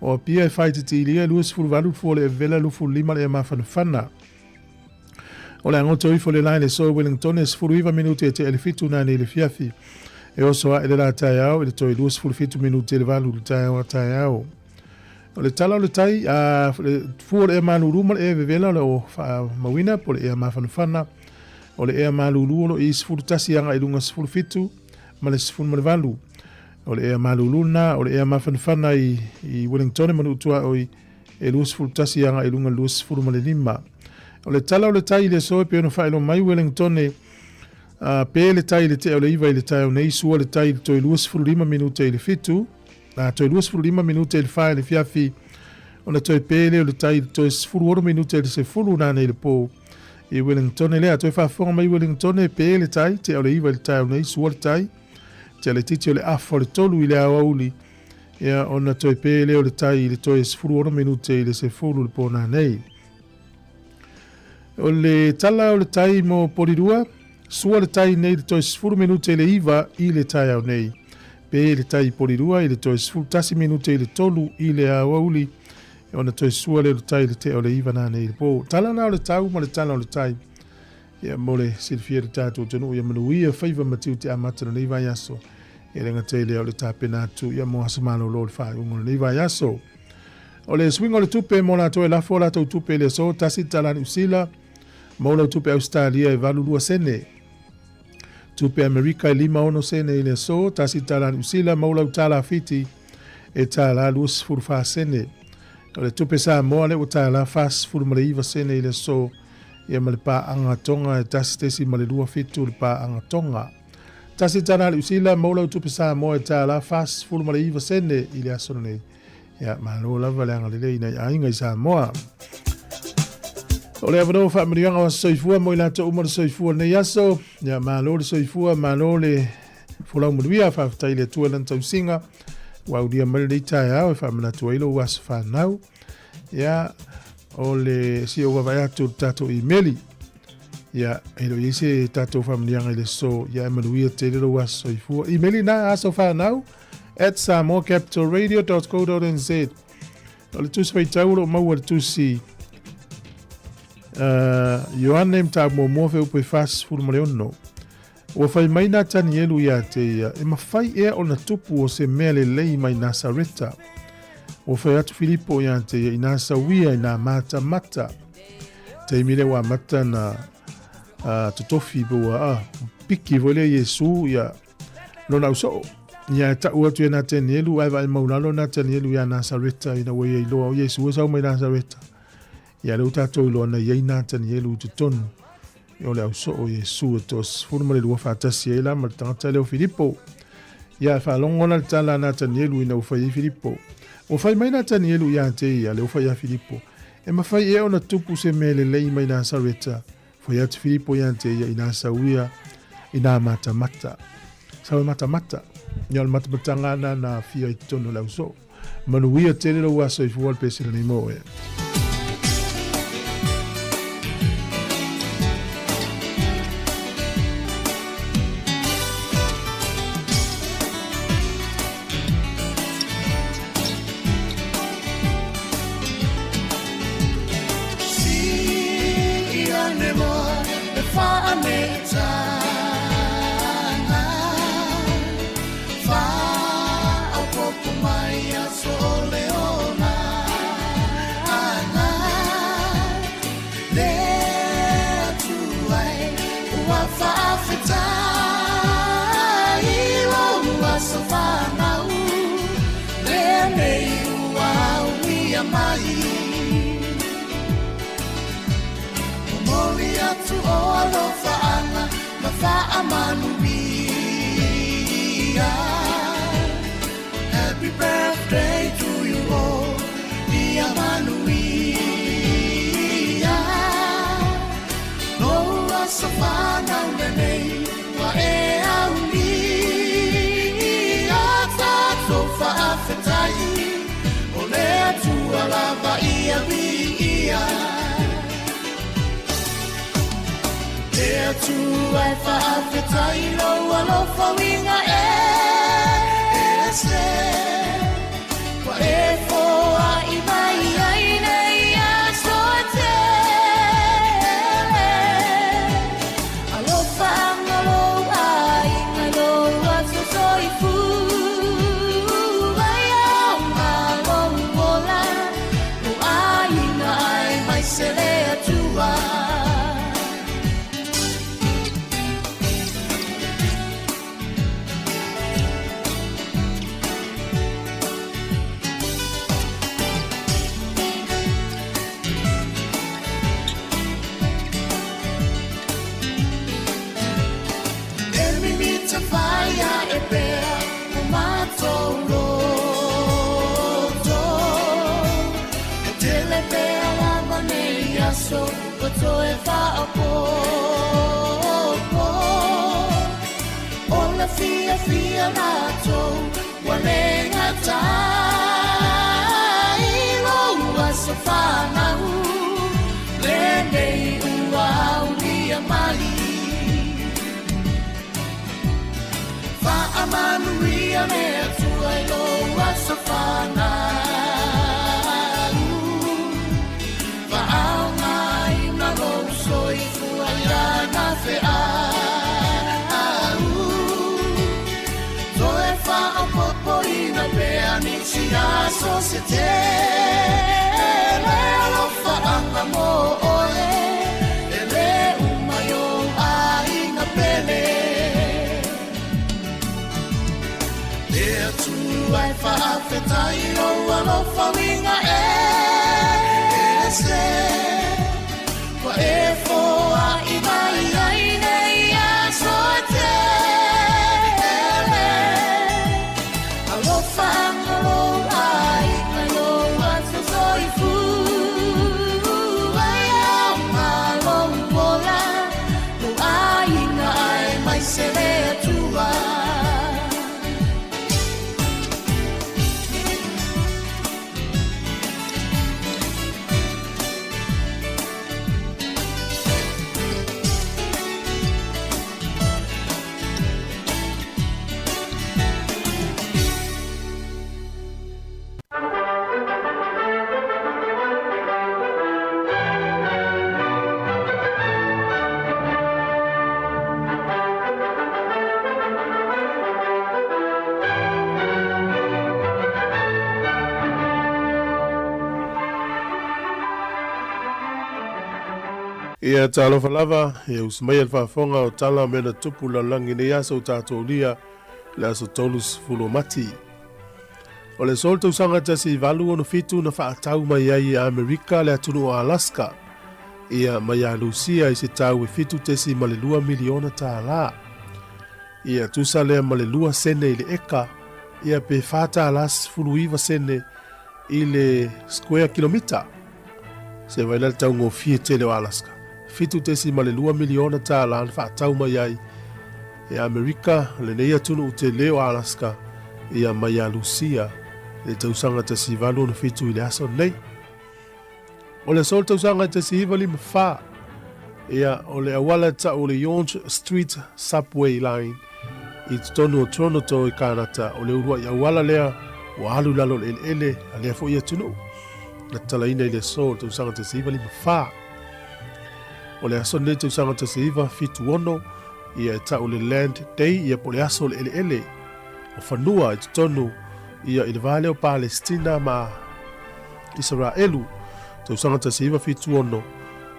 O Apia e faaitiitiilia e 28 le fua o le Evela 25 le ea mafanafana. O le agoto ifo le la i le aso Wellington e 19 minute e tea i le 7 nanei i le fiafi. E oso ae le la taeao i le toe 27 minute i le 8 i le taeao a taeao. O le tala o le tai, a le fua o le ea malulu ma le ea vevela o le o faamauina po o le ea mafanafana. O le ea malulu o lo i 11 agai i luga 17 ma le 18. O le ea malulu lena, o le ea mafanafana i, i Wellington e Manuutuaoi e 21 agai i luga 25. O le tala o le tai i le aso e pei ona faailoa mai Wellington e pe le tai i le tea o le 9 i le taeao nei, sua le tai i le toe 25 minute i le 7, a toe 25 minute i le 4 i le fiafi, ona toe pe lea o le tai i le toe 16 minute i le 10 nanei i le pō. I Wellington lea, toe faafofoga mai Wellington e pe le tai, tea o le 9 i le taeao nei, sua le tai, tea le titi o le afa o le 3 i le aoauli, ia ona toe pe lea o le tai i le toe 16 minute i le 10 le pō nanei. O le tala o le tai mo Porirua, sua le tai nei le toe 10 minute i le 9 i le taeao nei. Pe le tai i Porirua i le toe 11 minute i le 3 i le aoauli, ona toe sua lea o le tai i le tea o le 9 nanei i le pō. Tala na o le tau ma le tala o le tai. Ia mo le silafia e le tatou atunuu ia manuia faiva ma tiute amata o lenei vaiaso. E le gata i lea o le tapena atu ia mo aso malolo o le faaiuga o lenei vaiaso. O le suiga o le tupe mo latou e lafo a latou tupe i le aso, tasi le tala Niu Sila, maua lau tupe Ausetalia e 82 sene. Tupe Amerika e 56 sene i le aso, tasi le tala Niu Sila, maua lau tala Fiti e tala 24 sene. O le tupe Samoa lea ua tala 49 sene i le aso, ia ma le paaga Tonga e 1.27 le paaga Tonga. Tasi tala Niu Sila, maua lau tupe Samoa e tala 49 sene i le aso lenei. Ia, malo lava le agalelei i nai aiga i Samoa. O le avanoa faamanuiaga o aso soifua mo i latou uma le soifua lenei aso. Ia, malo le soifua, malo le folau manuia, faafetai i le Atua i lana tausiga. Ua aulia mai lenei taeao e faamanatu ai lou aso fanau. Ia, o le si ou vaavaai atu i le tatou imeli. Ia, e le o i ai se tatou faamanuiaga i le aso, ia e manuia tele lou aso soifua. Imeli na aso fanau at samoacapitalradio.co.nz. O le tusi faitau o lo o maua i le tusi Ioane mataupu muamua fuaiupu e 46. Ua fai mai Natanielu iā te ia, E mafai ea ona tupu o se mea lelei mai Nasareta? Ua fai atu Filipo iā te ia, Inā sauia inā matamata. Taimi lea ua amata na totofi pe ua piki foi lea Iesu ia lona ausoo. Ia e ta'u atu ia Natanielu, ae vaai maulalo Natanielu iā Nasareta ina ua ia iloa o Iesu e sau mai Nasareta. Ia lea ua tatou iloa na i ai Natanielu i totonu o le ausoo o Iesu e toa-12 faatasi ai la ma le tagata lea o Filipo. Ia e faalogo la le tala a Natanielu ina ua fai ai Filipo. Ua fai mai Natanielu iā te ia, lea ua fai ia Filipo, E mafai ea ona tupu se mea lelei mai Nasareta? Fai atu Filipo iā te ia, inā sau ia, inā matamata. Sau e matamata. Ia o le matamataga ana na aafia i totonu o le ausoo. Manuia tele lou aso i fua le pesela nei mo oe. Ia talofa lava, ia usi mai le faafofoga o tala o mea na tupu i le lalolagi i lenei aso ua tatou aulia le aso 30 o Mati. O le aso o le tausaga 1867 na faatau mai ai e Amerika le atunuu o Alaska ia mai ia Lusia i se tau e $7.2 miliona tālā. Ia tusa lea ma le 2 sene i le eka, ia pe $4.19 i le square kilomita. Se vai la le taugofie tele o Alaska. $7.2 miliona tālā na faatau mai ai e Amerika lenei atunuu tele o Alaska ia mai ia Lusia i le tausaga 1867 i le aso lenei. O le aso o le tausaga 1954, ia, o le auala e tau o le Yonge Street Subway Line i totonu o Toronto i Kānata, o le uluai auala lea ua alu i lalo o le eleele a lea foi atunuu. Na tatalaina i le aso o le tausaga 1954. O le aso lenei tausaga 1976, ia e tau le Land Day, ia po o le aso o le eleele o fanua i totonu ia i le va lea o Palestina ma Isaraelu, tausaga 1976,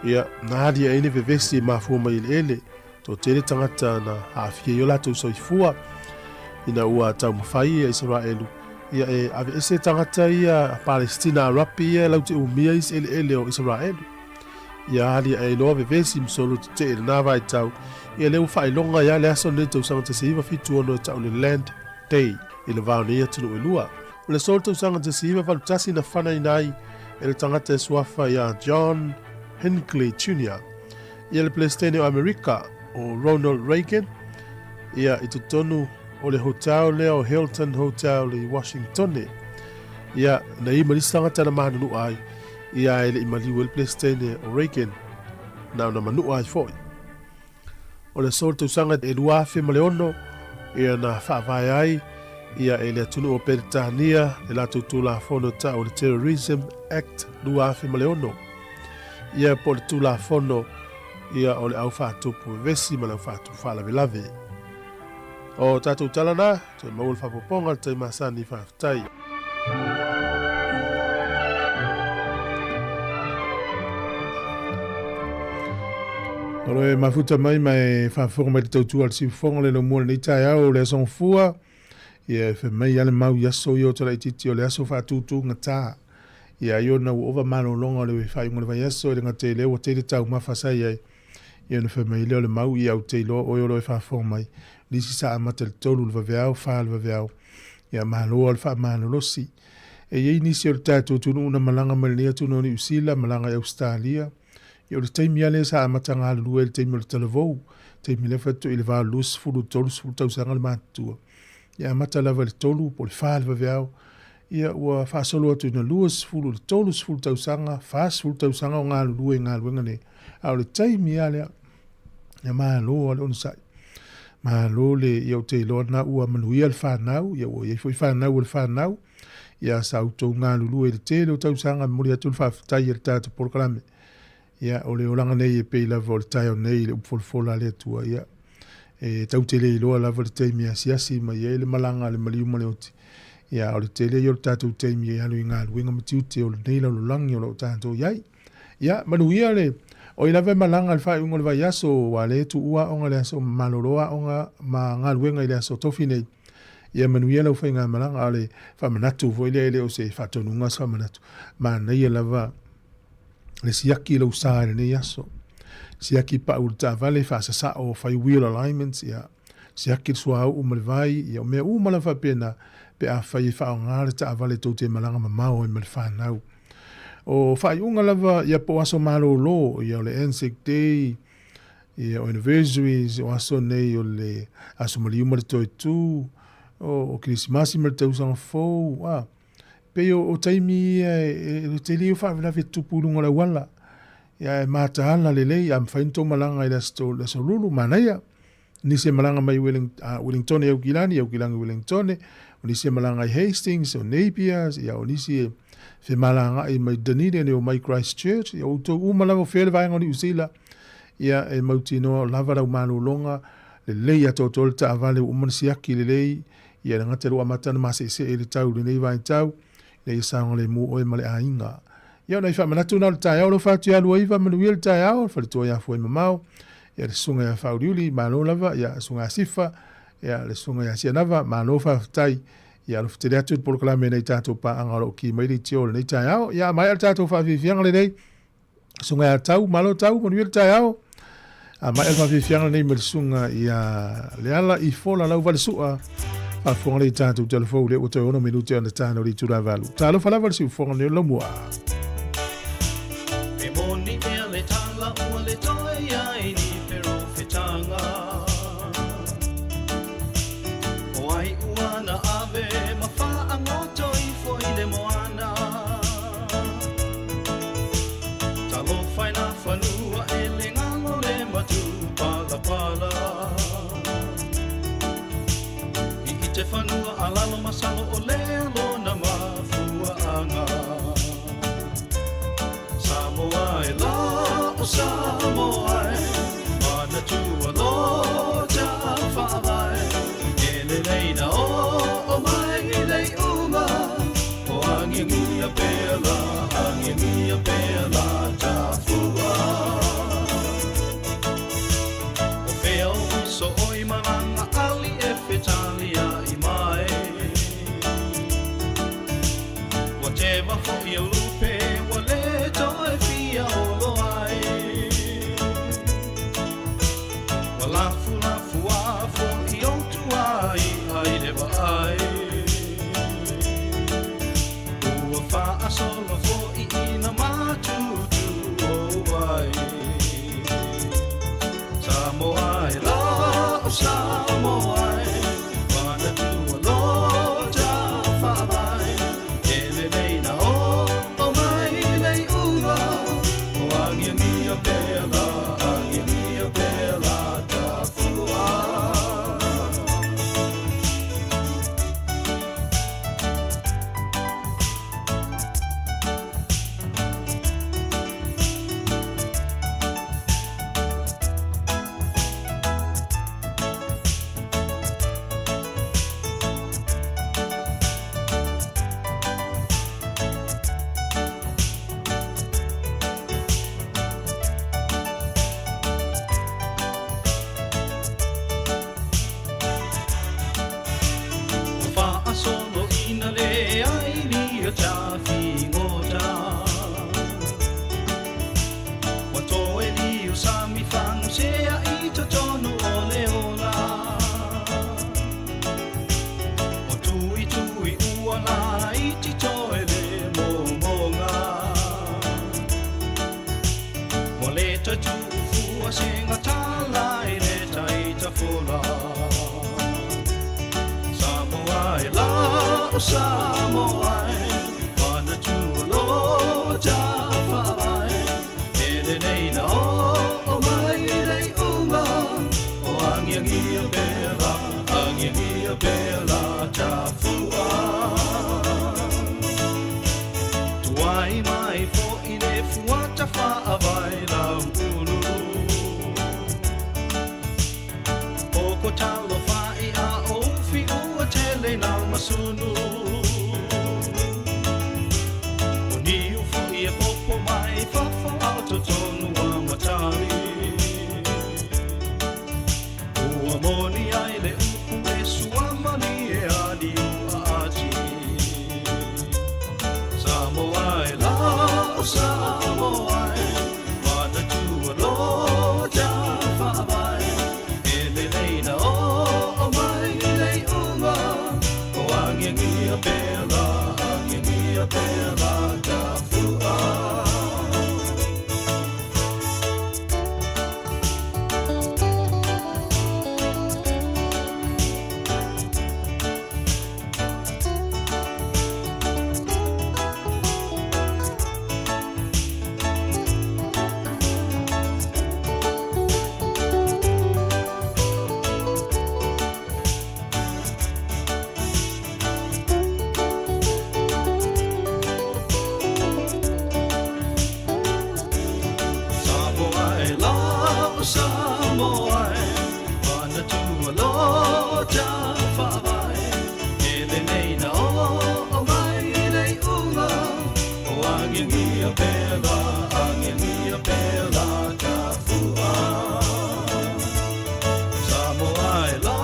ia, na alia ai le vevesi e mafua mai eleele, toatele tagata na aafia i o latou soifua ina ua taumafai ia Isaraelu ia e aveese tagata ia Palestina Arapi ia latou te umia isi eleele o Isaraelu. Ia alia ai loa vevesi ma solo tetee i lena vaitau, ia lea ua faailoga ai lava le aso lenei tausaga 1976 e tau le Land Day i le va o nei atunuu e lua. O le aso o le tausaga 1981 na fanaina ai e le tagata e suafa ia John Hinckley Junior ia le Peresetene o Amerika o Ronald Reagan ia i totonu o le hotel lea o Hilton Hotel i Washingtone. Ia na i ma nisi tagata na manunua ai ia e le i maliu ai le Peresetene o Reagan na ona manua ai foi. O le aso o le tausaga e 2006 ia na faavae ai ia e le atunuu o Peretania le latou Tulafono tau o le Terrorism Act 2006 ia po o le Tulafono ia o le au faatupu vevesi ma le au faatupu faalavelave. O tatou tala na, toe maua le faaopoopoga i le tai masani faafetai. O lo e mafuta mai ma e faafofoga mai le tautua a le siufofoga le laumua lenei taeao o le aso Gafua. Ia e fai mai lava le mau i aso ia o Talaitiiti o le aso faatutugata. Ia ai ona ua ova malologa o le faaiuga o le vaiaso e le gata i lea ua tele taumafa sa i ai. Ia ona fai mai lea o le mau, ia ou te iloa oe o lo e faafofoga mai. Nisi sa amata i le 3 le vaveao, 4 le vaveao. Ia malo lava le faamalolosi. E i ai nisi o le tatou atunuu na malaga mai lenei atunuu o Niu Sila, malaga i Ausetalia. Ia o le taimi lava lea sa amata galulue ai i le taimi o le talavou. Taimi lea faatoa i le va o le 20 30 tausaga le matutua. Ia amata lava i le 3 po o le 4 le vaveao. Ia ua faasolo atu ina 20 i le 30 tausaga, 40 tausaga o galulue i galuega nei. A o le taimi lava lea, ia malo lava le onosai. Malo le, ia ou te iloa lena ua manuia le fanau, ia ua i ai foi fanau a le fanau. Ia sa outou galulue i le tele o tausaga, e momoli atu le faafetai a le tatou polokalame. Ia, o le olaga nei e pei lava o le taeao nei i le upu folafola a le Atua, ia, e tatou te le iloa lava le taimi e asiasi mai ai le malaga a le maliu ma le oti. Ia, a o le tele ia o le tatou taimi e alu i galuega ma tiute o lenei lalolagi o lo o tatou i ai. Ia, manuia le, o ai lava e malaga i le faaiuga o le vaiaso, aua o lea e tuua aoga i le aso, malolo aoga ma galuega i le aso Tofi nei. Ia manuia lau faigamalaga, a o le faamanatu foi lea e le o se faatonuga se faamanatu, manaia lava le siaki lou sa i lenei aso. Siaki pau le taavale, faasasao, fai wheel alignments, ia, siaki le suauu ma le vai, ia, o mea uma lava faapena, pe afai e faaaoga le taavale tou te malaga mamao ai ma le fanau. O faaiuga lava, ia, po o aso malolo, ia, o le Anzac Day, ia, o anniversaries, o aso nei o le aso maliu ma le toetū, o Kerisimasi ma le tausaga fou, a, Pei o taimi ia e tele ia o faalavelave e tutupu i luga o le auala. Ia e mataala lelei, a mafai ona tou malaga i le aso Lulu, manaia. Nisi e malaga mai Wellingtone i Aukilani, Aukilani i Wellingtone, o nisi e malaga i Hastings, o Napier, ia o nisi e femalagaai mai Dunedin e omai Christchurch, ia o outou uma lava o fea le vaega o Niu Sila, ia e mautinoa o lava lau malologa, lelei atoatoa le taavale ua uma ona siaki lelei, Ia le gata i lou amata ona maseesee i le tau i lenei vaitau, ina ia saogalemu oe ma le aiga. Ia, o nai faamanatu na o le taeao, alofa atu ia Luaiva, manuia le taeao, le faletua ia Fuaimamao, ia le susuga ia Faauliuli, malo lava, ia susuga ia Sifa, ia le susuga ia Sianava, malo faafetai. Ia alofa tele atu i le polokalame nei tatou paaga o lo o ki mai le itio o lenei taeao. Ia maea le tatou faafiafiaga lenei. Susuga ia Tau, malo Tau, manuia le taeao. A maea le faafiafiaga lenei ma le susuga ia Leala Ifola lau valesua. Faafofoga lei tatou telefou lea ua toe 6 minute ona tano le itula valu. Talofa lava le siufofoga nei o Laumua. E moni ea le tala ua le toe ai ni perofetanga. O ai ua na ave ma whaangoto ifo i le moana. Talofa i na whanua e le ngalo le matu pala pala. I i te whanua alalo masalo o le alona mafuaanga. Samoa e la o Samoa e, mana tua lo ta whaavae. E le leina o o mai i lei unga, o angiangia pea la, angiangia pea la ta fua. O fea o uso oi malanga ali e fetalia i mai. Ua teva foi o lupe, ua le toe fia o lo ai. Ua lafu lafu a fo i o tua i ai le vaai. Ua whaasolo fo i ina matutu o ai. Samoa e la o Samoa e, mana tua lo ta whaavae. E le leina o o mai lei unga, o angiangia pea la, angiangia pea la ta fua. Whaasolo ina le ai ni o ta whingota. Wa toe li o sami whangu sea i totonu o le ola. O tui tui ua la i ti toe le momonga. Wa le tatu fua se ngā tala i le taita fula. Samoa e la o Samoa e, mana tua lo ta whaavae. E le neina o o mai lei unga, o angiangia pea la, angiangia pea la ta fua. Tuai mai fo i le fuata whaavae lau ulu. O ko talo whai a o whiu ua tele nā masunu. O niu fo i e popo mai whawha ao totonu a matari. Ua moni ai le upu e suamani e ali ua ati. Samoa e la o Samoa e, mana tua lo ta whaavae. E le leina o o mai lei unga, o angiangia pea la, angiangia pea la ta fua. Agiagia pea la, agiagia pea la tafua. Samoa e la,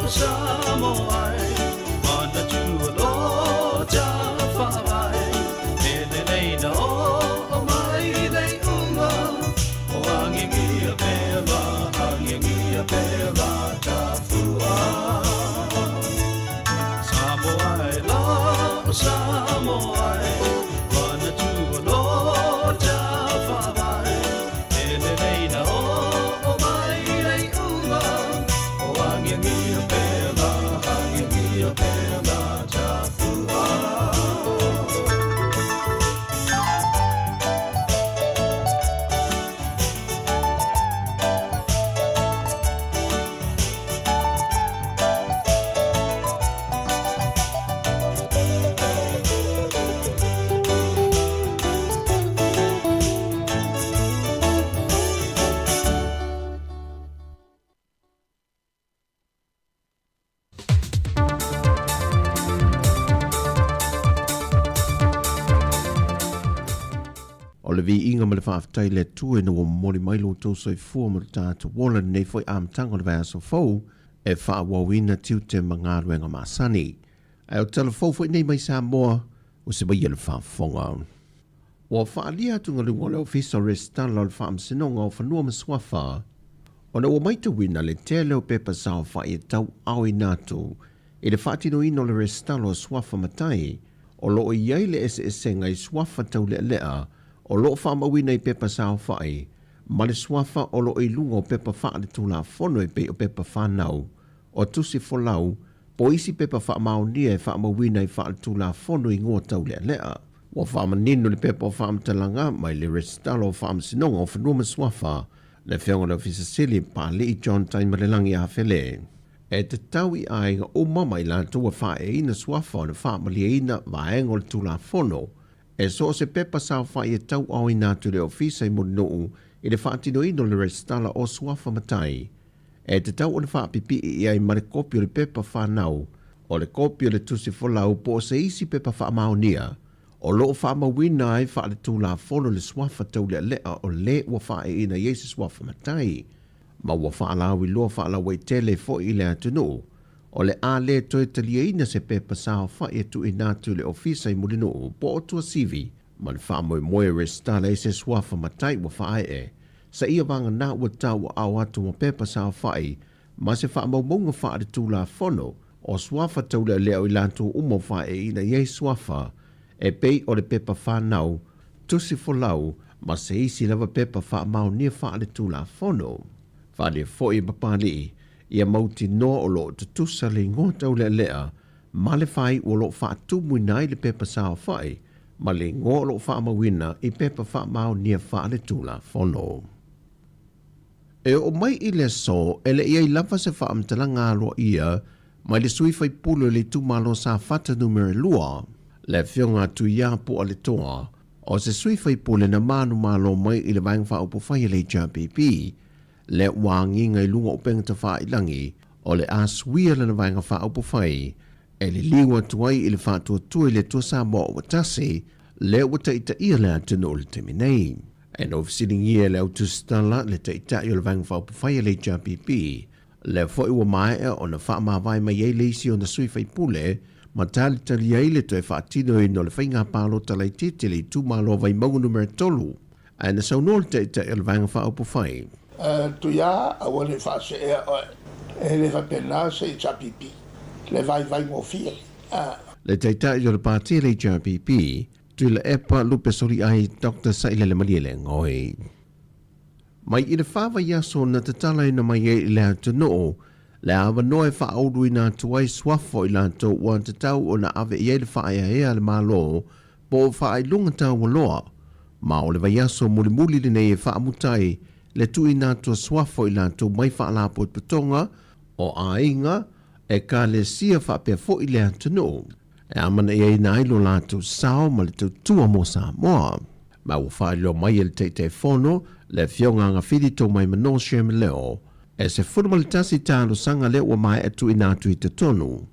o Samoa e, manatua lo tafaavae, e lelei na oo mai le iuga, o agiagia pea la, agiagia pea la tafua. Samoa e la, o Samoa e, manatua lo tafaavae, e lelei na oo mai le iuga, o agiagia pea la, agiagia pea la tafua. O le viiga ma le faafetai i le Atua ina ua momoli mai lo outou soifua ma lo tatou ola i lenei foi amataga o le vaiaso fou e faaauauina tiute ma galuega masani. Ae o tala fou foi nei mai Samoa, ua se maia le faafofoga. Ua faaalia atugaluga o le Ofisa o Resitala o le Faamasinoga o Fanua ma Suafa ona ua maitauina le tele o pepa saofai e tauaoina atu i le faatinoina o le resitala o suafa matai o lo o i ai le eseesega i suafa taulealea o lo o faamauina i pepa saofai ma le suafa o lo o i luga o pepa faaletulafono e pei o pepa fanau, o tusi folau, po o isi pepa faamaonia e faamauina i faaletulafono igoa taulealea. Ua faamanino le pepa o faamatalaga mai le Resitala o Faamasinoga o Fanua ma Suafa, le Afioga i le Ofisa Sili, Papalii John Taimalelagi Afele. E tatau i aiga uma ma i latou ua faaeaina suafa ona faamalieina vaega o le Tulafono e so o se pepa saofai e tauaoina atu i le Ofisa i Mulinuu i le faatinoina o le resitala o suafa matai. E tatau ona faapipii i ai ma le kopi o le pepa fanau, o le kopi o le tusi folau po o se isi pepa faamaonia o lo o faamauina ai faaletulafono le suafa taulealea o le ua faaeaina i ai se suafa matai ma ua faalauiloa faalauaitele foi i le atunuu o le a le toe taliaina se pepa saofai e tuuina atu i le Ofisa i Mulinuu po o Tuasivi ma le faamoemoe e resitala ai se suafa matai ua faaee seia vagana ua tauaao atu ma pepa saofai ma se faamaumauga faaletulafono o suafa taulealea o i latou uma o faaeeina i ai suafa e pei o le pepa fanau, tusi folau ma se isi lava pepa faamaonia faaletulafono. Faaalia foi e Papalii ia mautinoa o lo o tutusa le igoa taulealea ma le faaiu o lo o faatumuina ai le pepa saofai ma le igoa o lo o faamauina i pepa faamaonia faaletulafono. E oo mai i le aso, e le i ai lava se faamatalaga aloaia mai le sui faipule o le itumalo Safata Numera 2, le Afioga a Tuiapu Aletoa, o se sui faipule na manumalo mai i le Vaega Faaupufai a le HRPP, lea ua agiga i luga o upega tafailagi o le a suia lana Vaega Faaupufai e liliu atu ai i le faatuatua i le Atua Samoa ua tasi, lea ua taitaia le atunuu i le taimi nei. E na fesiligia e le au tusitala le Taitai o le Vaega Faaupufai a le HRPP, lea foi ua maea ona faamavae mai ai le isi ona sui faipule ma talitali ai le toe faatinoina o le faiga palota laitiiti i le itumalo o Vaimauga Numera 3, ae na saunoa le Taitai o le Vaega Faaupufai. Tuia, aua ne i faaseea oe. E le faapena se HRPP, le vaivai gofie. Le Taitai o le Pati a le HRPP, Tuilaepa Lupe Soliai Doctor Sailele Malielegaoi. Mai i le fa vaiaso na tatalaina mai ai i le atunuu le avanoa e faauluina atu ai suafa o i latou ua tatau ona ave i ai le faaeaea a le Malo po o faailoga taualoa, ma o le vaiaso mulimuli lenei e faamuta ai le tuuina atu o suafa o i latou mai faalapotopotoga o aiga, ekalesia faapea foi le atunuu. E amanaiaina ai lo latou sao ma le tautua mo Samoa. Ma ua faailoa mai e le Taitaifono, le Afioga Agafili Tomaimano Sherman Leo, e 11 talosaga lea ua maea tuuina atu i totonu.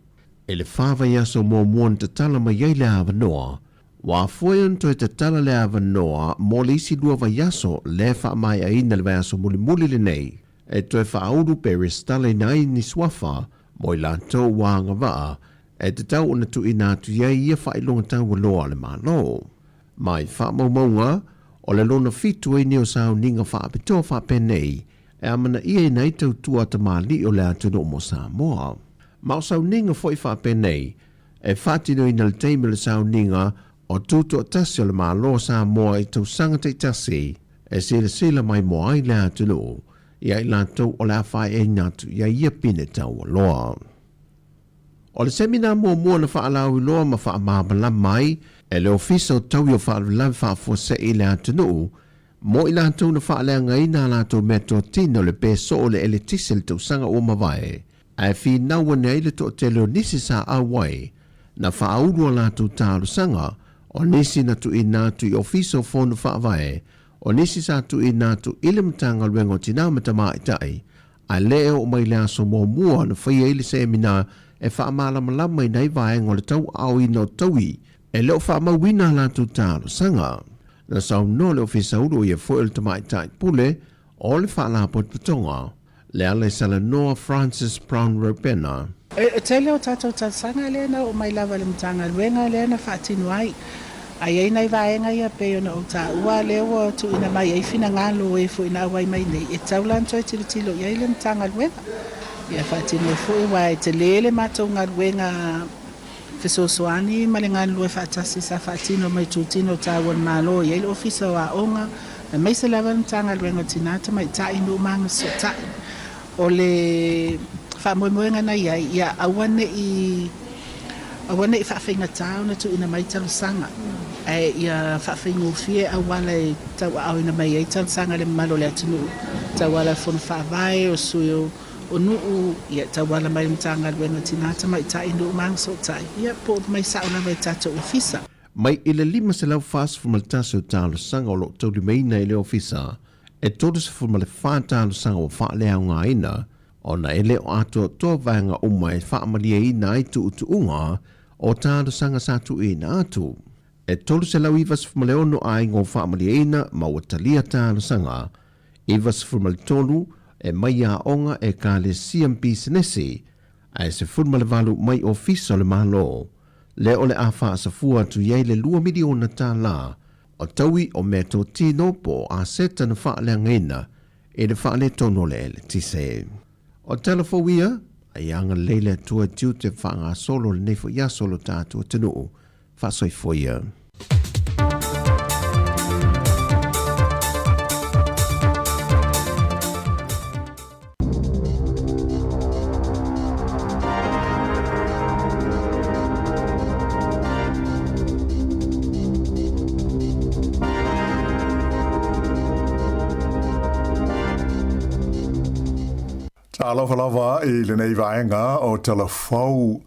I le fa vaiaso muamua na tatala mai ai le avanoa, Ua afua ai ona toe tatala le avanoa mo le isi lua vaiaso lea e faamaeaina le vaiaso mulimuli lenei e toe faaulu pe resitalaina ai ni suafa mo i latou ua agavaa e tatau ona tuuina atu i ai ia faailoga taualoa a le Malo. Mai faamaumauga, o le lona fitu ai nei o sauniga faapitoa faapenei e amanaiaina ai tautua a tamalii o le atunuu mo Samoa. Ma o sauniga foi faapenei e faatinoina le taimi o le sauniga o Tutoatasi o le Malo o Samoa i tausaga taitasi e silasila maimoa ai le atunuu ia i latou o le a faeaina atu i ai ia pine taualoa. O le semina muamua na faalauiloa ma faamalamalama ai e le Ofisa o Taui o Faalavelave Faafuasei i le atunuu mo i latou na faaleagaina a latou meatotino le pe soo o le eletise i le tausaga ua mavae, ae finau ane ai le toatele o nisi sa auai na faaulu a latou talosaga, o nisi na tuuina atu i Ofisa o Fono Faavae, o nisi sa tuuina atu i le Matagaluega o Tinā ma Tamaitai, ae le e oo mai le aso muamua na faia ai le semina e faamalamalamaina ai vaega o le tauaaoina o taui e le o faamauina a latou talosaga. Na saunoa le Ofisa Ulu o ia foi o le Tamaitai Pule o le Faalapotopotoga, Lealaisalanoa Francis Brown Ropena. E tele o tatou talosaga lea na oo mai lava i le Matagaluega lea na faatino ai. A i ai nai vaega ia pei ona ou taua lea ua tuuina mai ai finagalo o e foi na auai mai nei, e tatau la ona toe tilotilo i ai le Matagaluega. Ia faatino ai foi aua e tele le matou galuega fesoasoani ma le galulue faatasi sa faatino mai itutino taua o le Malo e i ai le Ofisa o Aoga aemaise lava le Matagaluega o Tina, Tamaitai, Nuu ma Agasootai. O le faamoemoega na i ai, ia aua ne i aua ne i faafaigata ona tuuina mai talosaga, ae ia faafaigofie auala e tauaaoina mai ai talosaga a le mamalu o le atunuu, tauala i Fono Faavae, o sui o o nuu, ia tauala mai le Matagaluega o Tina, Tamaitai, Nuu ma Agasootai, ia po o mai sao lava i tatou ofisa. Mai i le 541 o talosaga o lo o taulimaina i le ofisa, e 34 talosaga ua faaleaogaina ona e le o atoatoa vaega uma e faamalieina ai tuutuuga o talosaga sa tuuina atu. E 396 aiga ua faamalieina ma ua talia talosaga, 93 e mai aoga, ekalesia ma pisinisi, ae 18 mai ofisa o le Malo, lea o le a faasafua atu i ai le $2 miliona o taui o meatotino po o aseta na faaleagaina i le faaletonu o le eletise. O tala fou ia, a ia agalelei le Atua i tiute faagasolo o lenei foi aso o lo tatou atunuu. Faasoifua ia. Talofa lava i lenei vaega o Tala Fou.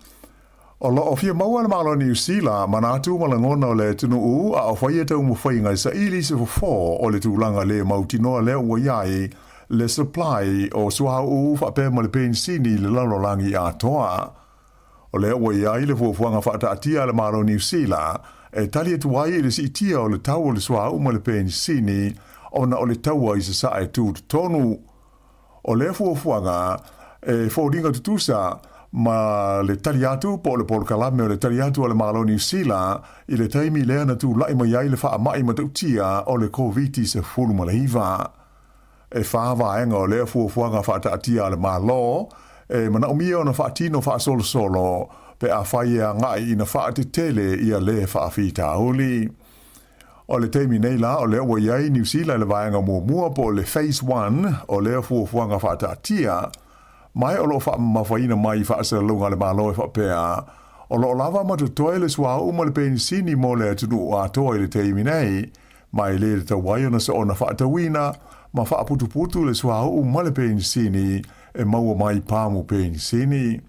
O lo o fia maua le Malo o Niu Sila manatu ma lagona o le atunuu a o faia taumafaiga e saili se fofo o le tulaga le mautinoa lea ua i ai le supply o suauu faapea ma le penisini i le lalolagi atoa. O lea ua i ai le fuafuaga faataatia a le Malo o Niu Sila e tali atu ai i le siitia o le tau o le suauu ma le penisini ona o le taua i Sasae tutotonu. O lea fuafuaga e foliga tutusa ma le tali atu po o le polokalame o le tali atu a le Malo o Niu Sila i le taimi lea na tulai mai ai le faamai matautia o le Koviti-19. E whā vaega o lea fuafuaga faataatia a le Malo e manaomia ona faatino faasolosolo pe afai e agai ina faatetele ia lē faafitauli. O le taimi nei la o lea ua i ai Niu Sila i le vaega muamua po o le Phase One o lea fuafuaga faataatia, ma o lo o faamamafaina mai i faasalalauga a le Malo e faapea, o lo o lava ma totoe le suauu ma le penisini mo le atunuu atoa i le taimi nei, ma e le tatau ai ona soona faatauina ma faaputuputu le suauu ma le penisini e maua mai pamu penisini.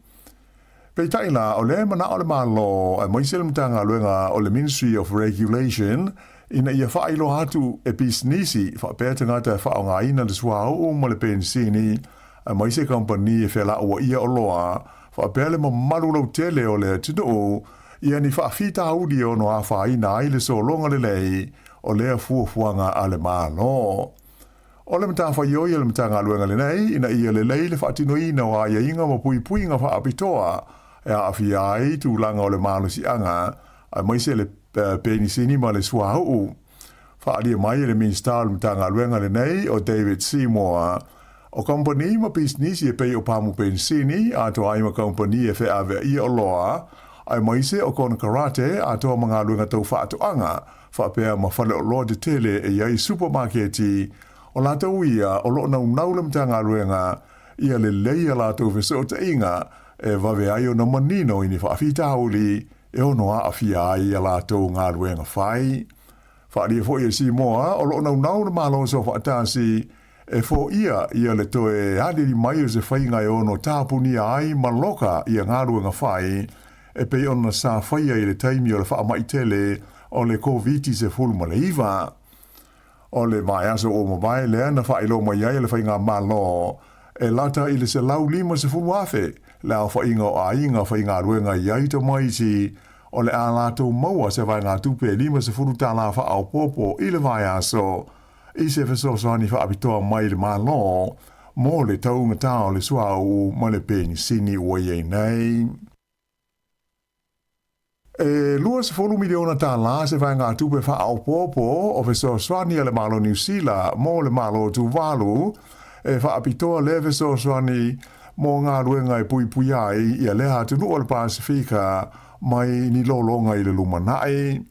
Peitai la, o lea e manao le Malo, aemaise le Matagaluega o le Ministry of Regulation, ina ia faailoa atu e pisinisi faapea tagata e faaaogaina le suauu ma le penisini, aemaise kamupani e felauaia oloa, faapea le mamalu lautele o le atunuu, ia ni faafitauli e ono afaina ai le sologa lelei o lea fuafuaga a le Malo. O le matafaioi a le Matagaluega lenei ina ia lelei le faatinoina o aiaiga ma puipuiga faapitoa e aafia ai tulaga o le malosiaga aemaise le penisini ma le suauu. Faaalia mai e le Minisita o le Matagaluega lenei o David Seymour, o kamupani ma pisinisi e pei o pamu penisini atoa ai ma kamupani e feaveaia oloa, aemaise o konekarate atoa ma galuega tau faatoaga, faapea ma faleoloa tetele e i ai supamaketi, o latou ia o lo o naunau le Matagaluega ia lelei a latou fesootaiga e vave ai ona manino i ni faafitauli e ono aafia ai a latou galuega fai. Faaalia foi e Simoa o lo o naunau le Malo Soofaatasi e foia ia le toe aliali mai o se faiga e ono tapunia ai ma loka ia galuega fai e pei ona sa faia i le taimi o le faamai tele o le Koviti-19. O le vaiaso ua mavae lea na faailoa mai ai e le Faigamalo e lata i le 150,000 le aofaiga o aiga faigaluega i ai tamaiti o le a latou maua se vaegatupe e $50 faaopoopo i le vaiaso i se fesoasoani faapitoa mai le Malo mo le taugata o le suauu ma le penisini ua i ai nei. E $20 miliona tālā se vaegatupe faaopoopo o fesoasoani a le Malo Niu Sila mo le Malo o Tuvalu e faapitoa lea fesoasoani mo galuega e puipuia ai ia lea atunuu o le Pasefika mai ni lologa i le lumanai.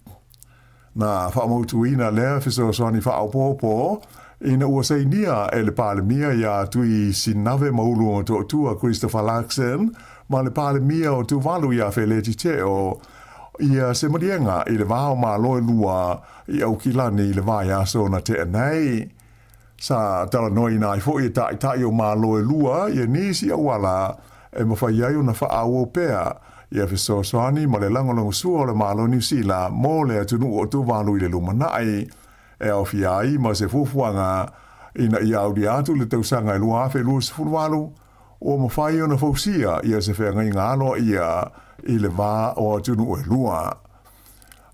Na faamautuina lea fesoasoani faaopoopo ina ua sainia e le Palemia iā Tui Sinave Maulu-o-Toatua Christopher Luxon ma le Palemia o Tuvalu iā Feleti Teo ia se maliega i le va o Malo e lua i Aukilani i le vaiaso na tea nei. Sa talanoaina ai foi e taitai o Malo e lua ia nisi auala e mafai ai ona faaauau pea ia fesoasoani ma le lagolagosua o le Malo o Niu Sila mo le atunuu o Tuvalu i le lumanai, e aofia ai ma se fuafuaga ina ia aulia atu le tausaga e 2028, ua mafai ona fausia ia se feagaiga aloaia i le va o atunuu e lua.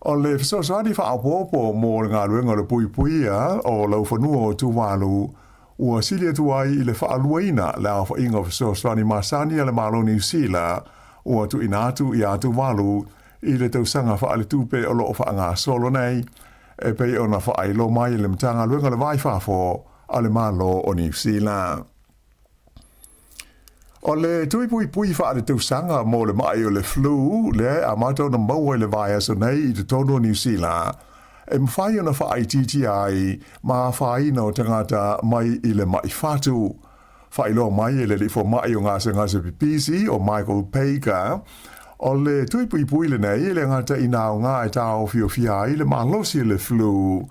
O le fesoasoani faaopoopo mo le galuega o le puipuia o laufanua o Tuvalu ua sili atu ai i le faaluaina le aofaiga o fesoasoani masani a le Malo o Niu Sila ua tuuina atu iā Tuvalu i le tausaga faaletupe o lo o faagasolo nei, e pei ona faailoa mai e le Matagaluega o le Va i Fafo a le Malo o Niu Sila. O le tui puipui faaletausaga mo le maʻi o le flu lea e amata ona maua i le vaiaso nei i totonu o Niu Sila, e mafai ona faaitiitia ai ma afaina o tagata mai i le maʻi fatu. Faailoa mai e le alii fomai o gasegase pipisi o Michael Baker, o le tui puipui lenei e le gata i na aoga e taofiofia ai le malosi o le flu,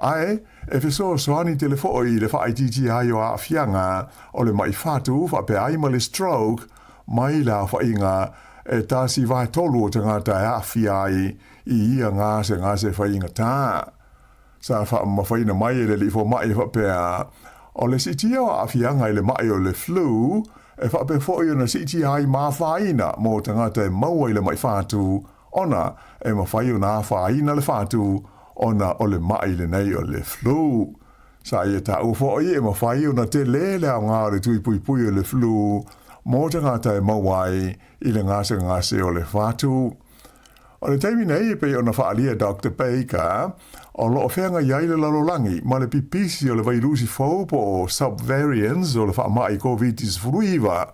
Ae, e fesoasoani tele foi i le faaitiitia ai o aafiaga o le maʻi fatu faapea ai ma le stroke mai le aofaiga e 1/3 o tagata e aafia ai i ia gasegase faigata. Sa faamamafaina mai e le alii fomai faapea, o le siitia o aafiaga i le maʻi o le flu e faapea foi ona siitia ai ma afaina mo tagata e maua i le maʻi fatu ona e mafai ona afaina le fatu ona o le maʻi lenei o le flu. Sa ia taua foi e mafai ona tele le aoga o le tui puipui o le flu mo tagata e maua ai i le gasegase o le fatu. O le taimi nei e pei ona faaalia Doctor Baker, o lo o feagai ai le lalolagi ma le pipisi o le vailusi fou po o subvariants o le faamai Koviti-19,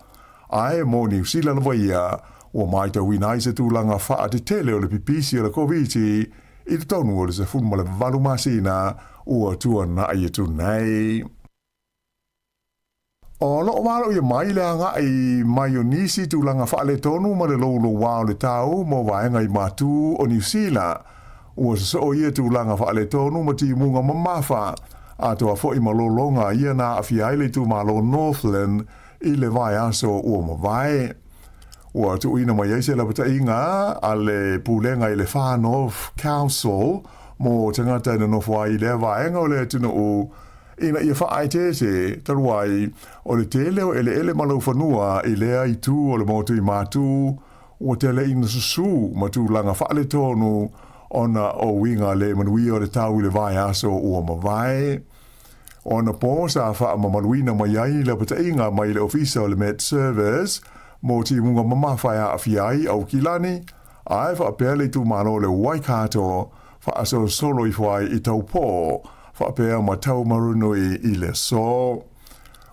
Ae mo Niu Sila lava ia, ua maitauina ai se tulaga faatetele o le pipisi o le Koviti i totonu o le 18 masina ua tuanai atu nei. O lo o valoia mai le agai mai o nisi tulaga faaletonu ma le loulouā o le tau mo vaega i matu o Niu Sila. Ua sosoo ia tulaga faaletonu ma timuga mamafa, atoa foi ma lologa ia na aafia ai le itumalo Northland i le vaiaso ua mavae. Ua tuuina mai ai se lapataiga a le Pulega i le Far North Council mo tagata e nonofo ai i lea vaega o le atunuu ina ia faaeteete talu ai o le tele o eleele ma laufanua i lea itu o le motu i Matu. Ua tele ina susū ma tulaga faaletonu ona o uiga le manuia o le tau i le vaiaso ua mavae. O anapo sa faamamaluina mai ai lapataiga mai le Ofisa o le Met Service mo timuga mamafa e aafia ai Aukilani, ae faapea le itumalo o le Waikato faasolosolo ifo ai i Taupō faapea ma Taumarunui i le aso.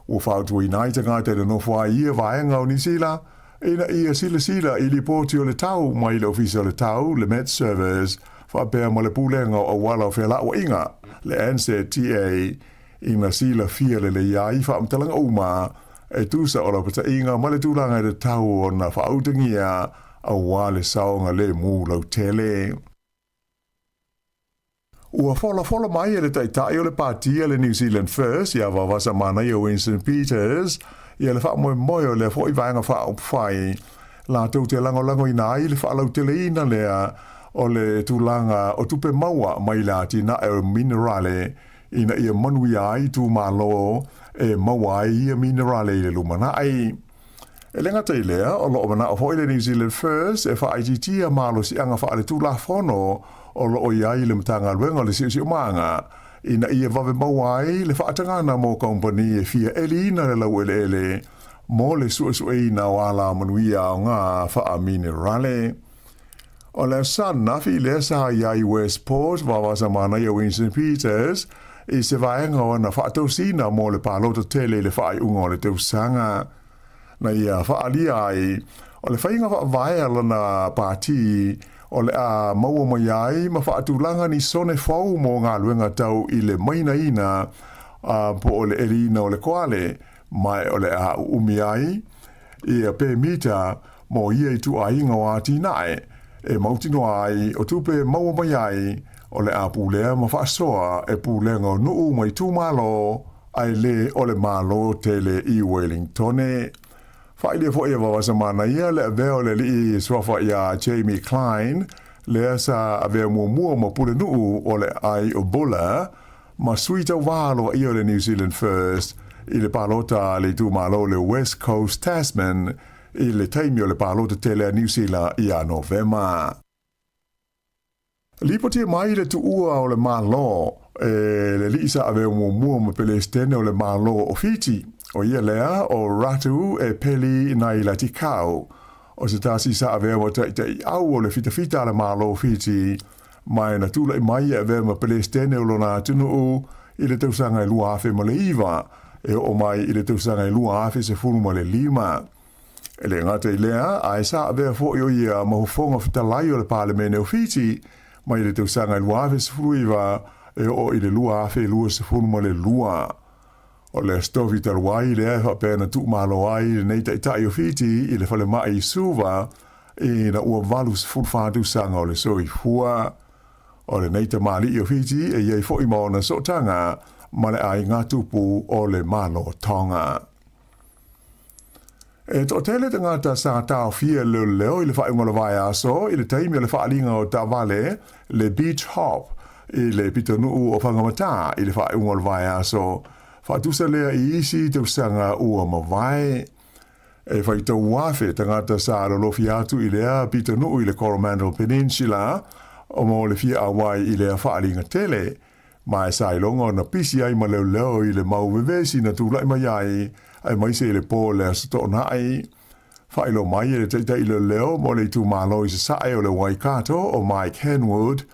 Ua fautuaina ai tagata i le nofo ai i ia vaega o Niu Sila ina ia silasila i lipoti o le tau mai le Ofisa o le Tau, le Met Service, faapea ma le Pulega o Auala o Felauaiga, le NZTA, ina silafia lelei ai faamatalaga uma e tusa o lapataiga ma le tulaga i le tau ona faautagia aua le saogalemu lautele. Ua folafola mai e le Taitai o le Pati a le New Zealand First ia Vavasa Manaia Winston Peters ia le faamoemoe o lea foi vaega faaupufai latou te lagolagoina ai le faalauteleina lea o le tulaga o tupe maua mai le atinae o minerale ina ia manuia ai itumalo e maua ai ia minerale i le lumanai. E le gata i lea, o lo o manao foi le New Zealand First e faaitiitia malosiaga faaletulafono o lo o i ai i le Matagaluega o le Siosiomaga ina ia vave maua ai le faatagana mo kamupani e fia eliina le laueleele mo le suesueina o alamanuia aoga faaminerale. O le aso ananafi lea sa i ai Westport Vavasa Manaia Winston Peters i se vaega o ana faatosina mo le palota tele i le faaiuga o le tausaga. Na ia faaalia ai, o le faiga faavae a lana pati o le a maua mai ai ma faatulaga ni sone fou mo galuega tau i le mainaina po o le eliina o le koale, ma o le a uumi ai ia pemita mo ia ituaiga o atinae e mautinoa ai o tupe e maua mai ai o le a pulea ma faasoa e pulega o nuu ma itumalo ae le o le Malo tele i Wellingtone. Faailia foi e Vavasa Manaia le avea o le alii suafa iā Jamie Cleine, lea sa avea muamua ma pulenuu o le ai o Buller, ma sui tauva aloaia o le New Zealand First i le palota a le itumalo o le West Coast Tasman i le taimi o le palota tele a Niu Sila ia Novema. Lipotia mai le tuua o le Malo e le alii sa avea muamua ma Pelesitene o le Malo o Fiti, o ia lea o Ratu Epeli Nailatikau, o se tasi sa avea ma taitaiau o le fitafita a le Malo o Fiti, ma e na tulai mai e avea ma Pelesitene o lona atunuu i le tausaga e 2009 e oo mai i le tausaga e 2015. E le gata i lea, ae sa avea foi o ia ma Fofoga Fetalai o le Palemene o Fiti mai le tausaga e 2019 e oo i le 2022. O le Aso Tofi talu ai lea e faapea na tuumalo ai lenei taitai o Fiti i le falemai i Suva ina ua 84 tausaga o le soifua. O lenei tamalii o Fiti e i ai foi ma ona sootaga ma le aiga tupu o le Malo Tonga. E toatele tagata sa taofia e leoleo i le faaiuga o le vaiaso i le taimi o le faaaliga o taavale le Beach Hop i le pitonuu o Whangamata i le faaiuga o le vaiaso faatusa lea i isi tausaga ua mavae. E faitau afe tagata sa lolofia atu i lea pitonuu i le Coromandel Peninsula mo le fia auai i lea faaaliga tele. Ma e sa iloga ona pisi ai ma leoleo i le mau vevesi na tulai mai ai, aemaise i le po o le Aso Toonai. Faailoa mai e le taitai leoleo mo le itumalo i Sasae o le Waikato o Mike Henwood,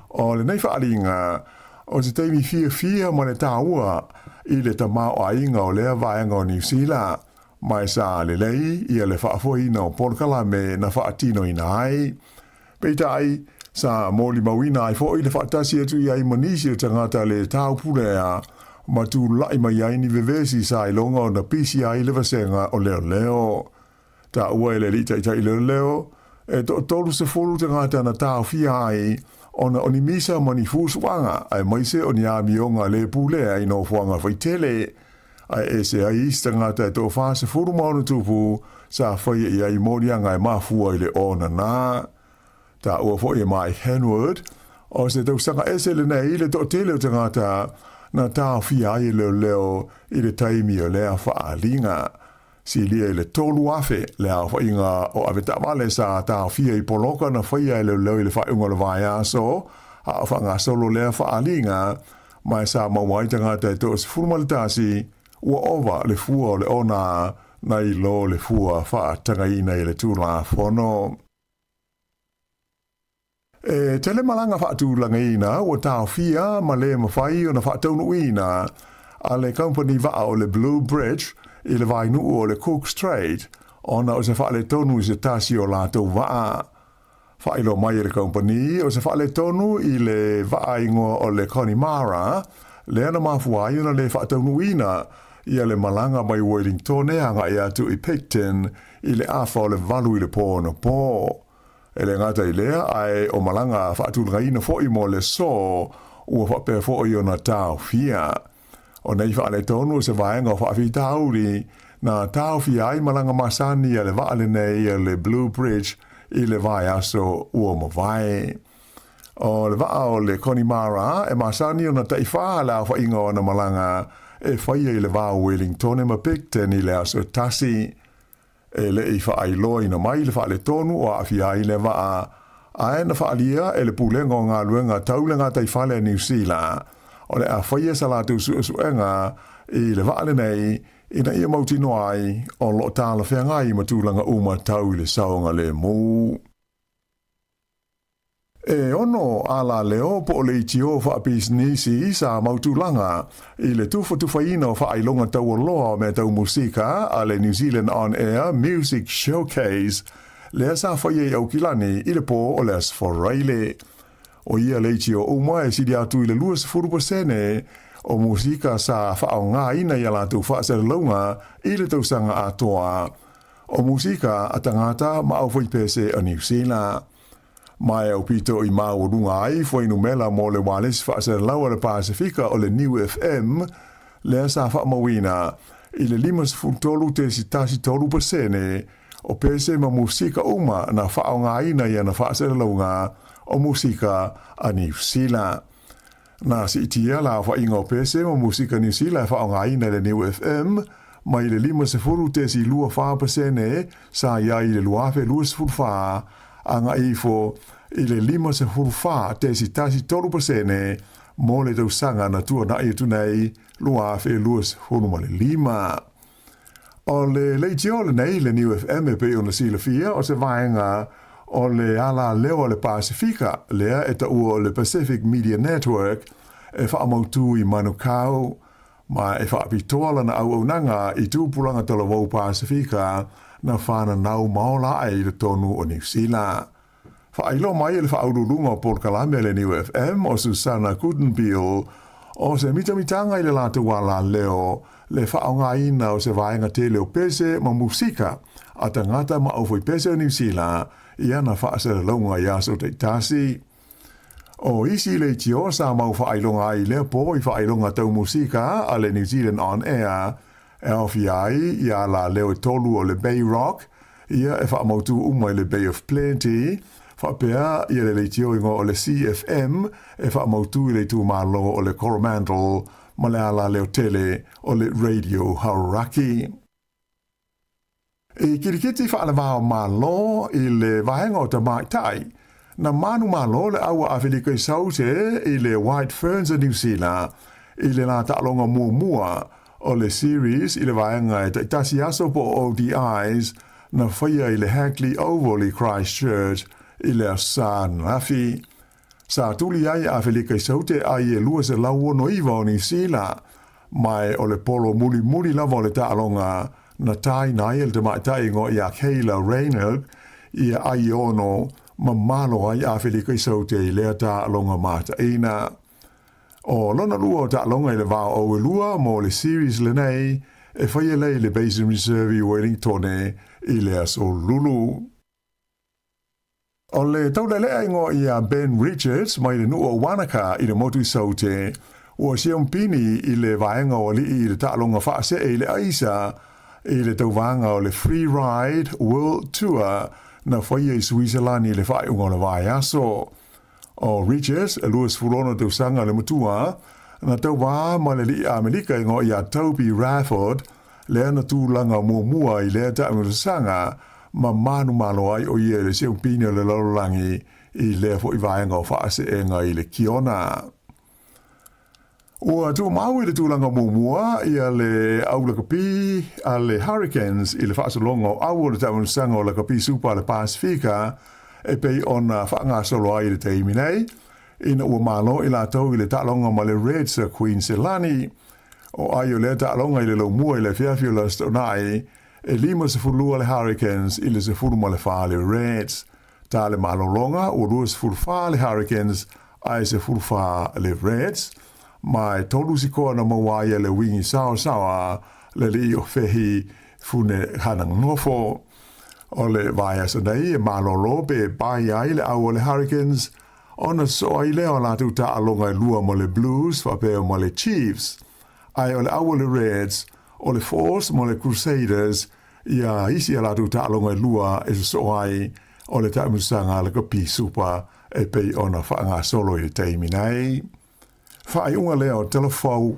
o lenei faaaliga, o se taimi fiafia ma le taua i le tamaoaiga o lea vaega o Niu Sila, ma e sa lelei ia le faafoeina o polokalame na faatinoina ai. Peitai, sa molimauina ai foi le faatasi atu i ai ma nisi o tagata le taupulea ma tulai mai ai ni vevesi sa iloga ona pisi ai le vasega o leoleo. Taua e le alii taitai leoleo, e toatolu sefulu tagata na taofia ai ona o ni misa ma ni fusuaga aemaise o ni amioga le pulea i nofoaga faitele. Ae ese ai isi tagata e toafa sefulu ma ono tupu sa faia i ai moliaga e mafua i le onana. Taua foi e Mike Henwood, o se tausaga ese lenei le toatele o tagata na taofia ai e leoleo i le taimi o lea faaaliga. Silia i le 3,000 le aofaiga o avetaavale sa taofia i poloka na faia e leoleo i le faaiuga o le vaiaso, a o faagasolo lea faaaliga, ma e sa maua ai tagata e 11 ua ova le fua o le ona nai lo le fua faatagaina i le Tulafono. E tele malaga faatulagaina ua taofia ma le mafai ona faataunuuina a le kamupani vaa o le Blue Bridge i le vainuu o le Cook Strait ona o se faaletonu i se tasi o latou vaa. Faailoa mai e le kamupani o se faaletonu i le vaa igoa o le Connemara lea na mafua ai ona le faataunuuina ia le malaga mai Wellingtone agai atu i Picton i le afa o le 8 i le po anapo. E le gata i lea, ae o malaga faatulagaina foi mo le aso ua faapea foi ona taofia. O nei faaletonu o se vaega o faafitauli na taofia ai malaga masani a le vaa lenei a le Blue Bridge i le vaiaso ua mavae. O le vaa o le Connemara e masani ona taifa le aofaiga o ana malaga e faia i le va o Wellingtone ma Picton i le aso e tasi. E le i faailoaina mai le faaletonu o aafia ai le vaa, ae na faaalia e le Pulega o Galuega Tau le Gataifale a Niu Sila, o le a faia sa latou suesuega i le vaa lenei ina ia mautinoa ai o lo o talafeagai ma tulaga uma tau i le saogalemu. E ono alaleo po o leitio faapisinisi sa mau tulaga i le tufatufaina o faailoga taualoa o mea tau musika a le New Zealand On Air Music Showcase lea sa faia i Aukilani i le pō o le Aso Faraile. O ia leitio uma e sili atu i le 20% o musika sa faaaogaina i a latou faasalalauga i le tausaga atoa o musika a tagata ma aufaipese o Niu Sila. Ma e aupito i maualuga ai fuainumera mo le ualesi faasalalau a le Pasefika o le Niu FM, lea sa faamauina i le 53.13% o pese ma musika uma na faaaogaina i ana faasalalauga o musika a Niu Sila. Na siitia le aofaiga o pese ma musika Niu Sila e faaaogaina e le Niu FM mai le 50.24% sa i ai i le 2024 agai ifo i le 54.13% mo le tausaga na tuanai atu nei 2025. O le leitio lenei le Niu FM e pei ona silafia o se vaega o le alaleo a le Pasefika lea e taua o le Pacific Media Network e faamautū i Manukau ma e faapitoa lana auaunaga i tupulaga talavou Pasefika na fananau ma ola ae i totonu o Niu Sila. Faailoa mai e le faauluuluga o polokalame a le Niu FM o Susana Guttenbeil o se mitamitaga i le latou alaleo le faaaogaina o se vaega tele o pese ma musika a tagata ma aufaipese o Niu Sila i ana faasalalauga i aso taitasi. O isi leitio sa mau faailoga ai i lea pō i faailoga tau musika a le New Zealand On Air e aofia ai i alaleo e tolu o le Bay Rock, ia e faamautū uma i le Bay of Plenty, faapea ia le leitio igoa o le CFM e faamautū i le itumalo o le Coromandel ma le alaleo tele o le Radio Hauraki. I kirikiti faalevao Malo i le vaega o tamaitai, na manumalo le aua Afelika i Saute i le White Ferns a Niu Sila i le la taaloga muamua o le series i le vaega e taitasi aso po o ODIs na faia i le Hagley Oval i Christchurch i le Aso Sa ananafi. Sa tuli ai a Afelika i Saute ai e 269 o Niu Sila, ma e o le polo mulimuli lava o le taaloga na tāina ai e le tamaitai igoa ia Kayla Reynard ia ai e ono ma malo ai a Afelika i Saute i lea taaloga mataina. O lona lua o taaloga i le va o Auelua mo le series lenei e faia lea i le Basin Reserve i Wellingtone i le aso Lulu. O le taulelea igoa ia Ben Richards mai le nuu o Wanaka i le motu i Saute, ua siampini i le vaega o alii i le taaloga faasee i le aisa i le tauvaga o le Free Ride World Tour na faia i Suiselani i le faaiuga o le vaiaso. O Richards, e 26 tausaga le matua, na tauva ma le alii Amerika igoa ia Toby Rafford, lea na tulaga muamua i lea taamilosaga ma manumalo ai ʻo ia i le siaupini o le lalolagi i lea foʻi vaega o faaseega i le Kiona. Ua tumau i le tulaga muamua ia le au lakapi a le Hurricanes i le faasologa o au o le taamilosaga o Lakapi Supa a le Pasefika e pei ona faagasolo ai i le taimi nei, ina ua malo i latou i le taaloga ma le Reds a Queen Selani. O ai o lea taaloga i le laumua i le afiafi o le Aso Toonai, e 52 le Hurricanes i le 14 le Reds. Ta le malologa ua 24 le Hurricanes ae 14 le Reds, ma e tolu sikoa na maua ai e le wingi saosaoa le alii o Fehi Fune Hanangnofo. O le vaiaso nei e malolo pe pai ai le au o le Hurricanes ona sosoo ai lea o latou taaloga e lua ma le Blues faapea ma le Chiefs. Ae o le au o le Reds, o le Force ma le Crusaders ia isi a latou taaloga e lua e sosoo ai o le taamilosaga a Lakapi Super e pei ona faagasolo i le taimi nei. Faaiuga lea o Talafou.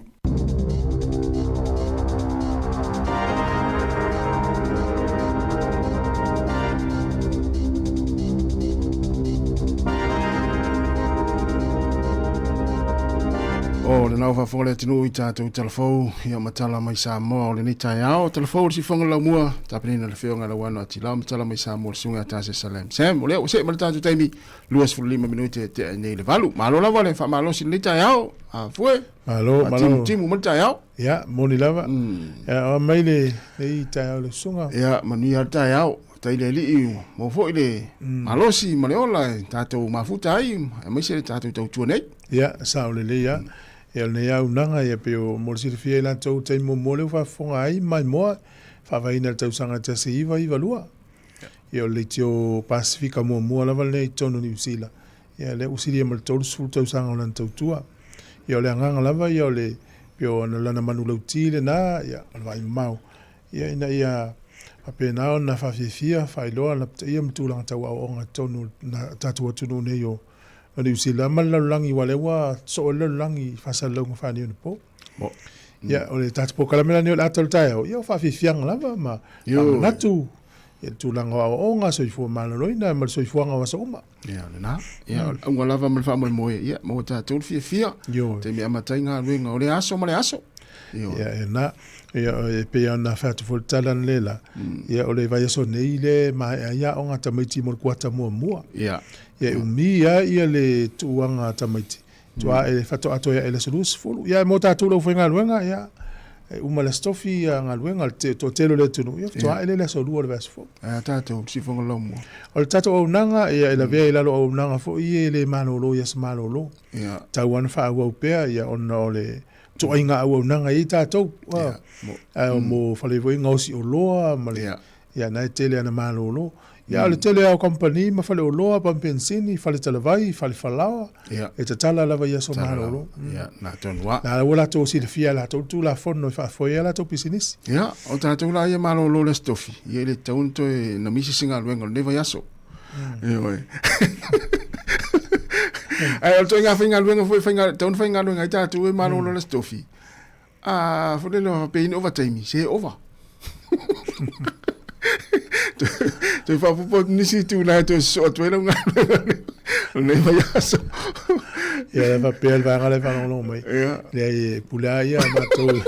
O lena ua faafofoga le atunuu i tatou talafou ia ma tala mai Samoa o lenei taeao. Talafou le sifoga laumua, tapenaina le afioga i Lauano Atilao ma tala mai Samoa le susuga ia Tase Salem. Sam, o lea ua see ma le tatou taimi 25 minute e tea nei le valu. Malo lava le faamalosi lenei taeao. A fue. Malo, malo. Timu ma le taeao. Ia, moni lava. Ia, o mai le nei taeao le susuga. Ia, manuia le taeao. Tai le alii mo foi le malosi ma le ola e tatou mafuta ai, aemaise le tatou tautua nei. Ia, sao lelei lava. Ia, o lenei auaunaga, ia, pei o mo le silafia e latou taimi muamua lea ua faafofoga ai maimoa, faavaeina i le tausaga 1992. Ia, o le leitio Pasefika muamua lava lenei i totonu o Niu Sila. Ia, lea ua silia ma le 30 tausaga o lana tautua. Ia, o le agaga lava ia o le, pei o lana manulauti lena, ia, o le vaaimamao. Ia, ina ia faapena ona faafiafia, faailoa, lapataia ma tulaga tau aoaoga i totonu o le tatou atunuu nei o Niu Sila ma le lalolagi, aua o lea ua soo ai le lalolagi i faasalalauga faaneionapo. Ia, o le tatou polokalame la lenei o le ata o le taeao, ia o faafiafiaga lava ma faamanatu i le tulaga o aoaoga, soifua maloloina ma le soifuaga o aso uma. Ia, lena. Ia, o le auga lava ma le faamoemoe, ia, maua tatou le fiafia. Ioe. Taimi e amata ai galuega o lea aso ma le aso. Ioe. Ia, lena. Ia, e pei ona fai atu foi le tala na lela, ia, o le vaiaso nei le maea ai aoga a tamaiti mo le kuata muamua. Ia. Ia, e umi lava ia le tuuaga a tamaiti, Tua e faatoa toe ae i le aso 20. Ia, mo tatou le aufaigaluega, ia, e uma le Aso Tofi ia galuega, le toatele o le atunuu, ia faatoa ae lea i le aso 2 o le vaiaso fou. Ae a tatou, sifoga laumua. O le tatou auaunaga, ia, e lavea i lalo o auaunaga foi ia e le malolo i aso malolo. Ia. Tau lava ona faaauau pea, ia, ona o le ituaiga auaunaga e i ai tatou. Ia. Ae mo fale foi gaosi oloa ma le, Ia. Ia, na e tele ana malolo. Ia, o le tele lava o kamupani ma faleoloa, pamu penisini, fale talavai, fale falaoa, Ia. e tatala lava i aso Tatala malolo. lava. Ia, na tonu lava. Na ua latou silafia e latou le Tulafono e faafoe ai a latou pisinisi. Ia, o tatou la ia malolo le Aso Tofi, ia e le tatau ona toe namisi se galuega o lenei vaiaso. Ioe. Ae o le ituaiga faigaluega foi e tatau ona faigaluega ai tatou e malolo le Aso Tofi, A foi lele faapea ina ova taimi, se ova. Toe faaopoopo atu nisi itula e toe sosoo atu ai lau galuega o lenei vaiaso. Ia, e faapea le vaega lea e faalogologo mai. Ia. Leai, e pule lava ia matou.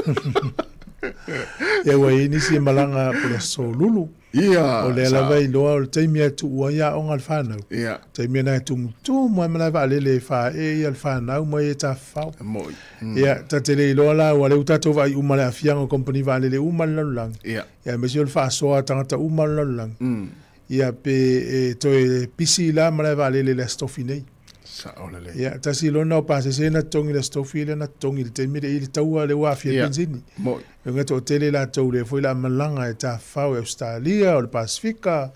Ia, ua i ai nisi e malaga po o le aso Lulu. Ia, O lea sa. lava e iloa o le taimi e tuu ai aoga a le fanau. Ia. Taimi lena e tumutumu ai malae vaalele e faaee ia le fanau mai e tafafao. E moi. Ia, ta te le iloa la, ua lea ua tatou vaai uma i le aafiaga o kamupani vaalele uma le lalolagi. Ia. Ia, aemaise o le faasoa a tagata uma le lalolagi. Ia, pe e toe pisi la malae vaalele i le Aso Tofi nei. Sao lelei. Ia, tasi loa na o pasese na totogi i le Aso Tofi lea na totogi i le taimi lea i le taua lea ua aafia Ia, penisini. moi. Uiga toatele latou lea foi la malaga e tafafao i Ausetalia, o le Pasefika,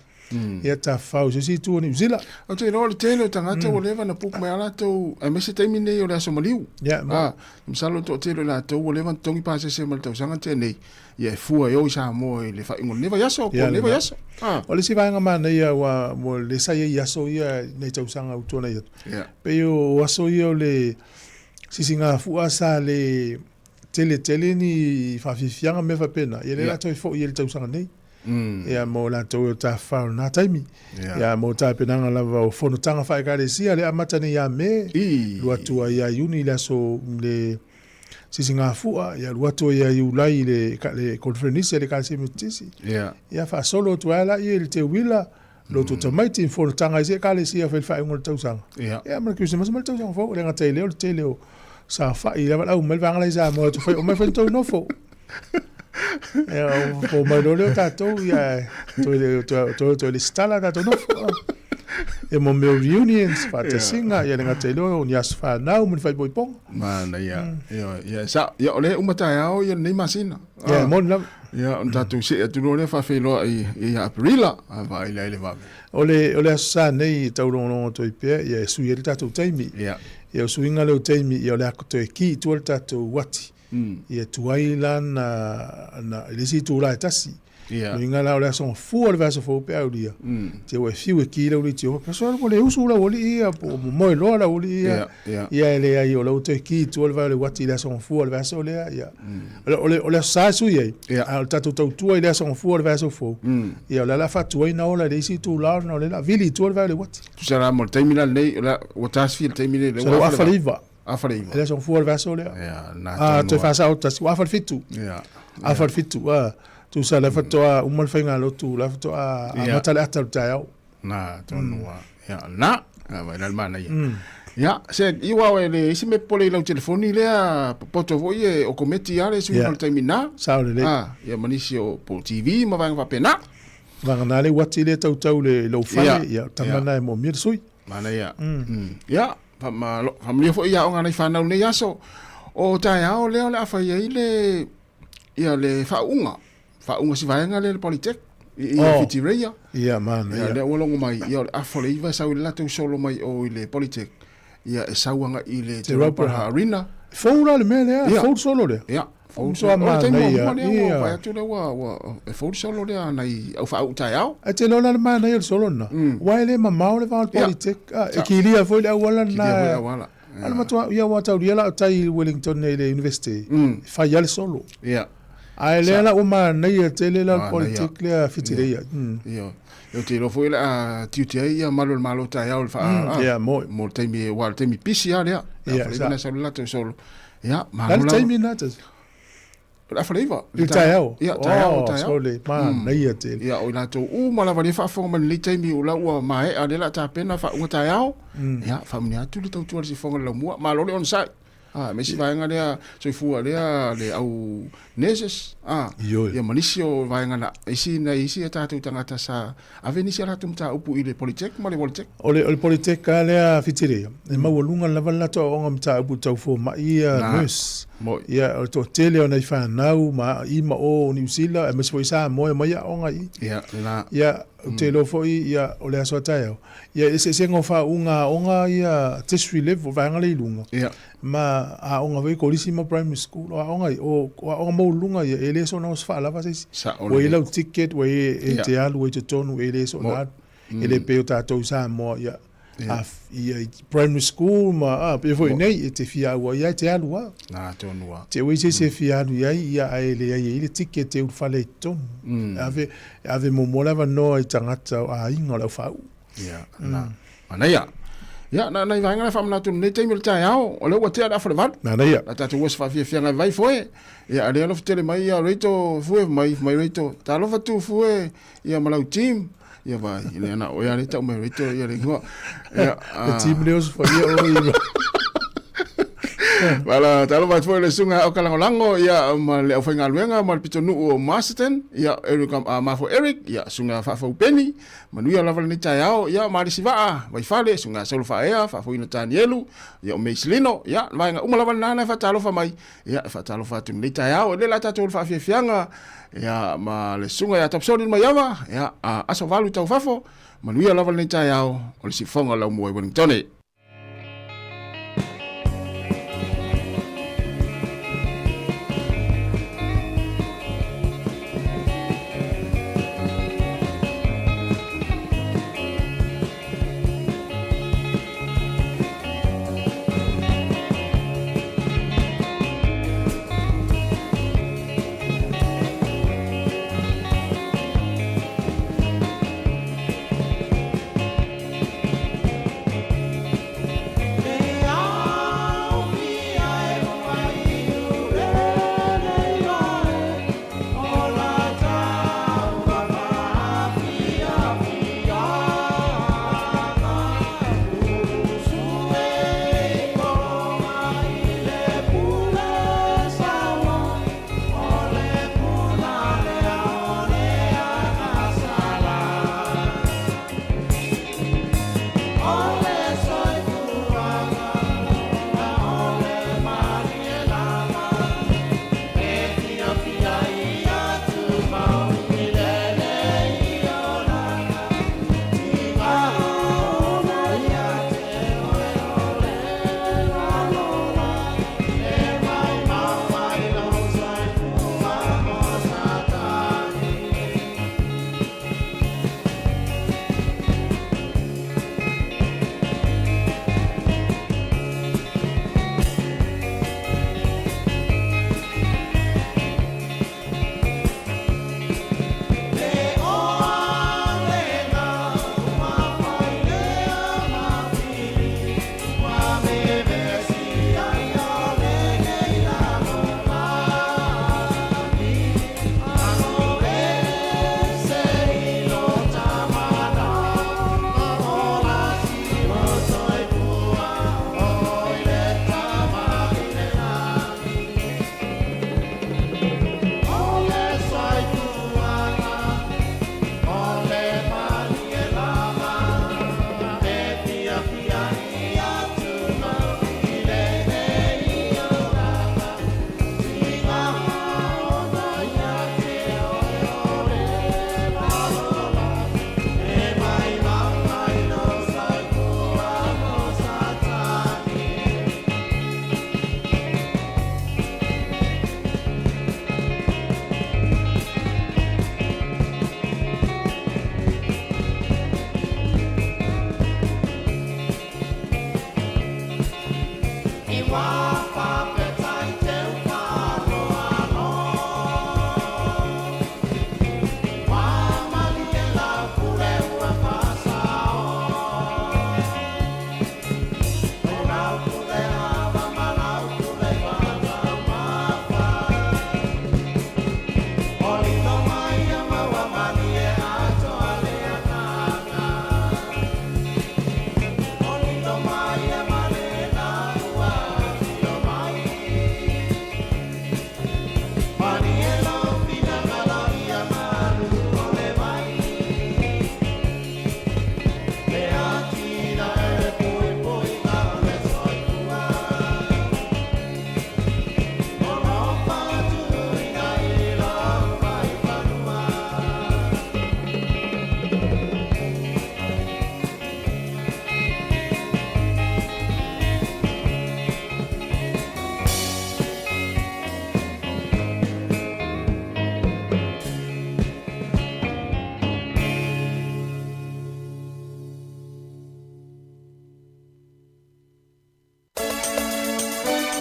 ia tafafao i se isi itu o Niu Sila. Ou te iloa o le tele o tagata ua leva ona book mai a latou, aemaise taimi nei o le aso maliu. Ia, moi. Ah, masalo o le toatele o latou ua leva ona totogi pasese ma le tausaga na tea nei, ia e fua e o i Samoa i le faaiuga o lenei vaiaso, po o lenei vaiaso. Ah. O le isi vaega manaia ua ua le sa i ai i aso ia i nai tausaga ua tuanai atu. Ia. Pei o aso ia o le sisigafua sa le. tele tele ni faafiafiaga ma mea faapena, ia lea o le a toe foi ai i le tausaga nei. Ia mo latou e o tafafao i lena taimi. Ia mo tapenaga lava o fonotaga faaekalesia lea amata nei ia Me, alu atu ai ia Iuni i le aso le Sisigafua, ia alu atu ai ia Iulai i le le koneferenisi a le Ekalesia Metotisi. Ia faasolo atu ai laia i le Teuila, lotu tamaiti, fonotaga a isi Ekalesia e fai i le faaiuga o le tausaga. Ia ma le Kerisimasi ma le tausaga fou. E le gata i lea o le tele o saofai lava le au mai le vaega la i Samoa e fai uma fai tou nofo. Ia o mai loa lea o tatou ia toe toe toe toe lesitala tatou nofo. Ia mo mea o reunions, faatasiga, ia le gata i lea o ni aso fanau ma ni faaipoipoga. Manaia. Ia ia sa ia o lea uma taeao ia lenei masina. Ia moni lava. Ia ona tatou see atu loa lea faafeiloai ia Aperila, a vaai la i le vave. O le o le Aso Sa nei e taulogologo atu ai pea, ia e sui ai le tatou taimi. Ia. Ia o suiga lea o taimi, ia o le a toe ki i tua le tatou uati. Ia tuai la na, na, i le isi itula e tasi. Ia. Luiga la o le aso gafua o le vaiaso fou pe aulia. Te ua e fiu e ki i lau leitio, pe so ua le usu lau alii ia, po o momoe loa lau alii ia. Ia, ia. Ia e leai o la ua toe ki i tua le vai o le uati i le aso gafua o le vaiaso lea, ia. O le, o le, o le aso Sa e sui ai, Ia. a o le tatou tautua i le aso gafua o le vaiaso fou, ia o le a o le a faatuaina ola i le isi itula ona o lea o le a vili i tua le vai o le uati. Tusa la mo le taimi la lenei, o la, ua ta sifia le taimi lenei, lea Ua ua afa le 9. Afa le 9. E le aso gafua o le vaiaso lea. Ia, na Ah, tonu toe lava. faasao tasi, ua afa le 7. Ia. Afa le 7, ah. Tusa la faatoa uma le faigalotu, la faatoa amata le ata o le taeao. Na tonu lava. Ia, na, a vaai la le manaia. Ia, se i aua e leai se mea popole i lau telefoni lea, popoto foi e okometi lava le suiga o le taimi na. Sao lelei. Ah, ia ma nisi o po TV ma vaega faapena. Vagana le uati lea tautau le lou fale, ia, tama na e moomia le sui. Manaia. Ia, faamanuia foi i aoga a nai fanau i lenei aso. O taeao lea o le a fai ai le ia le faauuga, faauuga si vaega lea le Polytech i i Oh. Whitireia. Ia, mana, Ia, ia. lea ua logo mai, ia o le afa o le 9 e sau i le latou solo mai o i le Polytech. Ia e sau agai i le Te Te Rauparaha. Rauparaha Arena. Fou la le mea lea, Ia. fou le solo lea. Ia, fou le Matua solo. O le taimi manaia, muamua lea ua ia. vaai atu lea ua, ua, e fou le solo lea a nai au faauu taeao. Ae te iloa la le manaia o le solo lena, aua e le mamao le va o le Ia. Polytech, ah, e kilia foi le auala lena. Kilia foi le auala. A o le matua, ia ua taulia la o tai i Wellington nei i le University, e fai lava le solo. Ia. Ae lea la ua manaia tele la le Manaia. Polytech lea Whitireia. Ia. Ou te iloa foi o le a tiute ai ia malu o le Malo taeao i le faa, Ia, moe. mo le taimi, aua o le taimi pisi lava lea. Ia, A fale sa. na sau le latou solo. Ia, La malo le lava. taimi lena tasi. O le afa le 9. I le taeao. Ia, taeao, Oh, taeao. sole, manaia tele. Ia, o i latou uma lava lea e faafofoga mai i lenei taimi, o la ua maea lea o le a tapena faauuga taeao. Ia, faamanuia atu le tautua a le sifoga i le laumua. Malo le onosai. A, ma isi vaega lea soifua lea le au nurses, a, Ioe. ia ma nisi o vaega na, isi nai isi a tatou tagata sa ave nisi a latou mataupu i le Polytech ma le Walytech. O le, o le Polytech lava lea Whitireia, e maualuga lava le latou aoaoga mataupu tau fomai ia Na, nurse. moi. Ia, o le toatele o nai fanau ma i ma o o Niu Sila, aemaise foi Samoa e omai aoga i i. Ia, lena. Ia, ou te iloa foi, ia, o le aso a taeao, ia, eseesega o faauuga aoga ia tertiary level, vaega lea i luga, Ia. ma aoga foi kolisi ma primary school, o aoga ia, o, o aoga maualuluga ia, e le soona oso faalava se isi. Sao Ua i ai lelei. lau ticket, ua i ai e Ia. te alu ai i totonu, e le soona Mo- alu. E le pei o tatou i Samoa, ia, a, ia i primary school ma, a, pei foi nei, e te fia aua ia, e te alu lava. Na tonu lava. Te ua i se isi e fia alu i ai, ia, ae leai e i ai le ticket e ulufale ai i totonu. E ave, e ave muamua le avanoa i tagata o aiga o le aufaauu. Ia, na. Manaia. Ia, na nai vaega na faamanatu i lenei taimi o le taeao, o lea ua tea le afa o le 8. Manaia. La tatou ua se faafiafiaga e vai foe. Ia, a lea alofa tele mai ia Reito Fue, mai, mai Reito. Talofa tu Fue, ia ma lau team. Ia vai, le ana oe ale tau mai Reito ia le ingoa. Ia, Le team lea o sofaia oe i Wala, talofa atu foi le susuga o Kalagolago, ia, ma le aufaigaluega ma le pitonuu o Masterton, ia, Eric, a mafo Eric, ia, susuga Faafou Peni, manuia lava lenei taeao, ia, ma le isi vaa, Vaifale, susuga Saulo Faaea, Faafoina Tanielu, ia, o Meisilino, ia, vaega uma lava lena na e faatalofa mai, ia, e faatalofa atu i lenei taeao, e le la tatou le faafiafiaga, ia, ma le susuga ia Tapsoni Maiava, ia, a aso valu i taufafo, manuia lava lenei taeao, o le sifoga o le laumua i Wellingtone.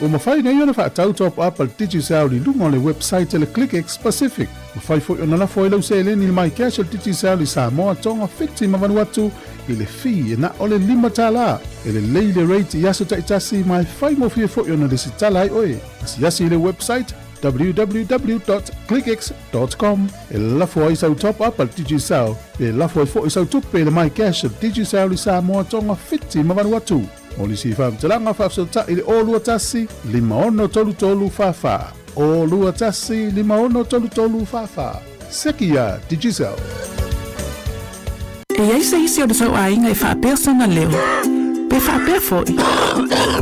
Ua mafai nei ona faatau top up a le Digicel i luga o le website a le ClickX Pacific. Mafai foi ona lafo ai lau seleni i le MyCash a le Digicel i Samoa, Tonga, Fiti ma Vanuatu i le fee e na o le $5. E lelei le rate i aso taitasi ma e faigofie foi ona lesitala ai oe. Asiasi i le website www.clickx.com e lafo ai sau top up a le Digicel pe lafo ai foi sau tupe i le MyCash a le Digicel i Samoa, Tonga, Fiti ma Vanuatu. Mo nisi faamatalaga faafesootai i le 021 5633 44. 021 5633 44. Seki iā Digicel. E i ai se isi o le tou aiga e faapea sona leo, pe faapea foi,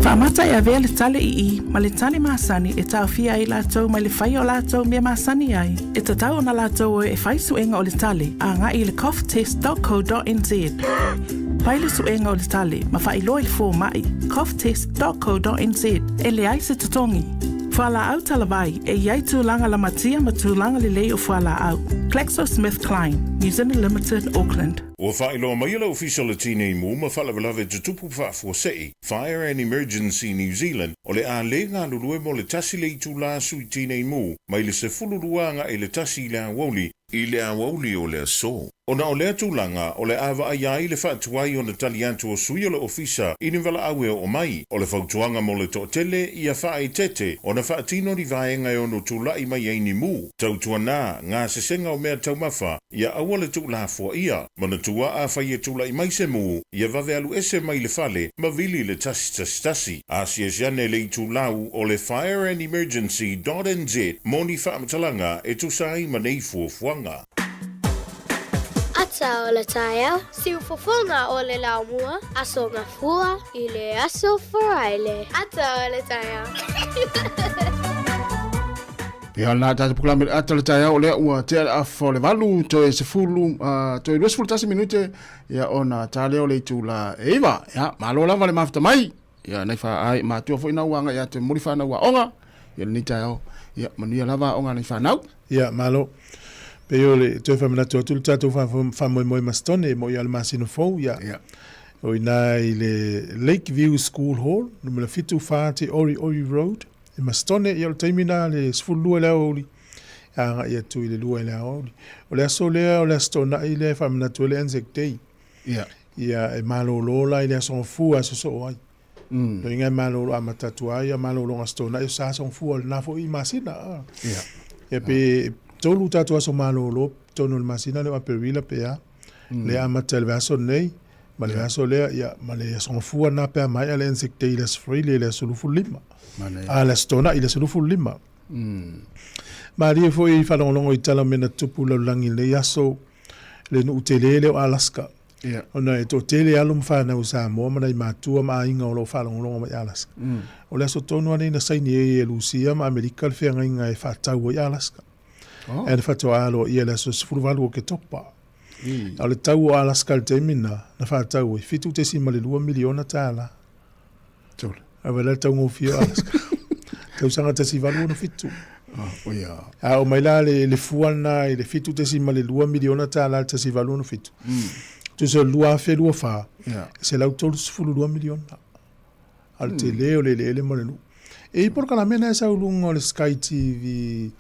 faamata e avea le tale ii ma le tale masani e taofia ai latou mai le faia o latou mea masani ai, e tatau ona latou o e fai suega o le tale agai i le coughtest.co.nz. Fai le suega o le tale ma faailoa i le fomai, coughtest.co.nz, e leai se totogi. Fualaau talavai, e i ai tulaga lamatia ma tulaga lelei o fualaau. GlaxoSmithKline, New Zealand Limited, Auckland. Ua faailoa mai e le Ofisa o le Tinei Mu ma Faalavelave Tutupu Faafuasei, Fire and Emergency New Zealand, o le a le galulue mo le tasi le itulā sui tinei mu mai le 12 agai i le 1 i le aoauli i le aoauli o le aso. Ona o lea tulaga, o le a vaaia ai le faatuai ona tali atu o sui o le Ofisa i ni valaau e oo mai. O le fautuaga mo le toatele, ia faaeteete ona faatino ni vaega e ono tula'i mai ai ni mu. Tautuana, gasesega o mea taumafa, ia aua le tuulafoaia. Manatua afai e tula'i mai se mu, ia vave alu ese mai le fale ma vili le 111. Asiasi ane le itulau o le fire and emergency dot nz mo ni faamatalaga e tusa ai ma nei fuafuaga. Ata o le taeao, siufofoga o le laumua, Aso Gafua i le Aso Faraile. Ata o le taeao. Ia na tatou polokalame le ata o le taeao lea ua tea le afa o le 8 toe 10 toe 21 minute ia ona ta lea o le itula e 9. Ia malo lava le mafuta mai. Ia nai fa ai matua foi na ua agai ia te momoli whanau aoga. Ia lenei taeao. Ia manuia lava aoga nai whanau. Ia malo. Pei o le toe faamanatu atu le tatou faamoemoe ma Stone mo ia le masina fou ia. Ia. O ina i le Lakeview School Hall, numera 74 Te Ori Ori Road. I Masitone, ia o le taimi na le 12 i le aoauli, e agai atu i le 2 i le aoauli. O le aso lea, o le Aso Toonai lea e faamanatu ai le Anzac Day. Ia. Ia, e malolo la i le Aso Gafua e sosoo ai. Loiga e malolo amata atu ai ia malologa Aso Toonai o sa Aso Gafua o lena foi masina. Ia. Ia pe tolu tatou aso malolo totonu o le masina lea o Aperila pe a. Lea amata i le vaiaso lenei, ma le vaiaso lea, ia, ma le Aso Gafua lena pe a maea le Anzac Day i le Aso Faraile i le aso 25. A, le Aso Toonai i le aso 25. Malie foi i faalogologo i tala o mea na tutupu i le lalolagi i lenei aso, le nuu tele lea o Alaska. Ona e toatele alo ma fanau i Samoa ma nai matua ma aiga o lo o faalogologo mai i Alaska. O le aso tonu lava lenei na saini ai e Rusia ma Amerika le feagaiga e faatau ai Alaska. Ae na faatoa aloaia i le aso 18 o Oketopa. A o le tau o Alaska i le taimi lena, na faatau ai, $7.2 miliona tala. Tole. A wela le taugofie o Alaska. Tausaga 1867. Oh, ia. A o mai la le fua lena i le $7.2 miliona tala le 1867. Tusa o le 2024, Yeah. e 132 miliona. A o le tele o le eleele mo le nuu. E i polokalame na e sau i luga o le Sky TV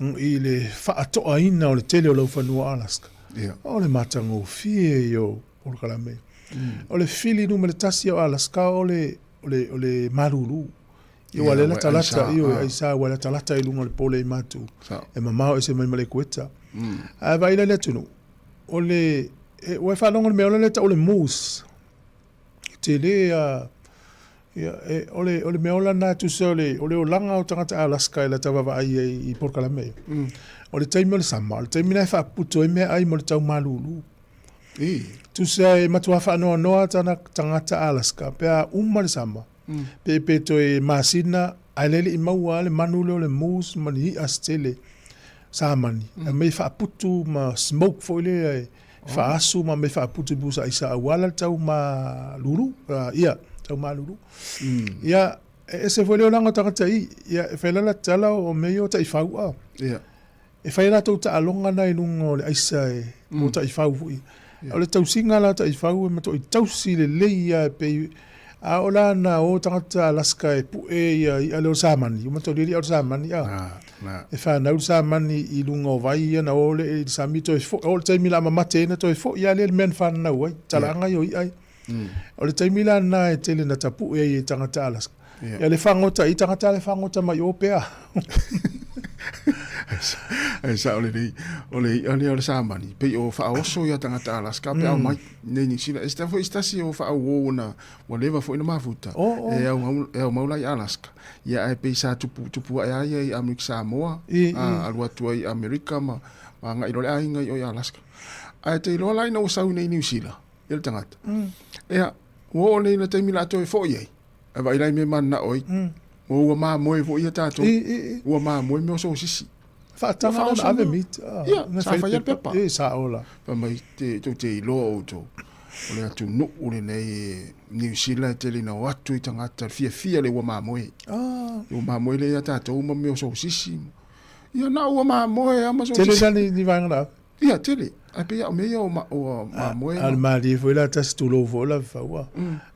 i le faatoaina o le tele o laufanua Alaska. O le matagofie ia o polokalame. O le fili numera tasi o Alaska o le, o le, o le malulu. Ia ua le latalata, ioe, aisa ua latalata i luga o le pole i matou. E mamao ese mai ma le ekueta. Ae vaai la i le atunuu, o le, e, ua e faalogo i le meaola lea e tau o le moose. E tele a, ia, e, o le, o le meaola lena e tusa o le, o le olaga o tagata Alaska e lata vaavaai ai i polokalame ia. O le taimi o le sama, o le taimi lena e faaputu ai meaai mo le tau malulu. Tusa e matua faanoanoa tana tagata Alaska pe a uma le sama, pe pe toe masina ae le le i maua le manu lea o le moose ma ni i'a se tele samani. Aumai faaputu ma smoke foi lea e faaasu ma aumai faaputu i pusa aisa aua la le tau malulu, ia, tau malulu. Ia, e ese foi le olaga o tagata i, ia, e fai la la tala o mea ia o taifau a. E fai a latou taaloga na i luga o le aisa e mo taifau foi. O le tausiga la o taifau e matuai tausi lelei lava e pei a oo la na o tagata Alaska e pue ia i'a lea o le samani, ua matuai li'ali'a o le samani a. E fanau le samani i luga o vai ia na o lea i le sami toe foi, oo i le taimi o le a mamate ai na toe foi lava lea i le mea na fananau ai, talaaga ia o i'a ia. O le taimi la lena e tele na tapue ai e tagata Alaska. Ia le fagota i tagata le fagota mai o pea. Ae sao lelei, o le i'a lea o le samani, pei o faaoso ia tagata Alaska pe a omai nei Niu Sila. E se foi se tasi o faauo ona ua leva foi ona mafuta e au e aumau la i Alaska. Ia ae pei sa tupu tupu ae a ia i Amerika Samoa, a alu atu ai i Amerika ma agai loa le aiga i o i Alaska. Ae te iloa la ina ua sau nei i Niu Sila, ia le tagata. Ia, ua oo nei i le taimi o le a toe foi ai, ae vaai la i mea e mananao ai. Ua ua mamoe foi ia tatou. Ua mamoe mea o sosisi. Faataga la na ave meat. Ia, sa fai le pepa. E, sao la. Fai mai, te, tou te iloa outou, o le atunuu lenei Niu Sila e tele ina o atu i tagata, fiafia le ua mamoe. Ua mamoe lea ia tatou ma mea o sosisi. Ia, na ua mamoe lava ma sosisi. Tele la ni, ni vaega na ave. Ia, tele. Ae pei a o mea ia o mamoe. A o le malie foi la tasi tulou foi la faua.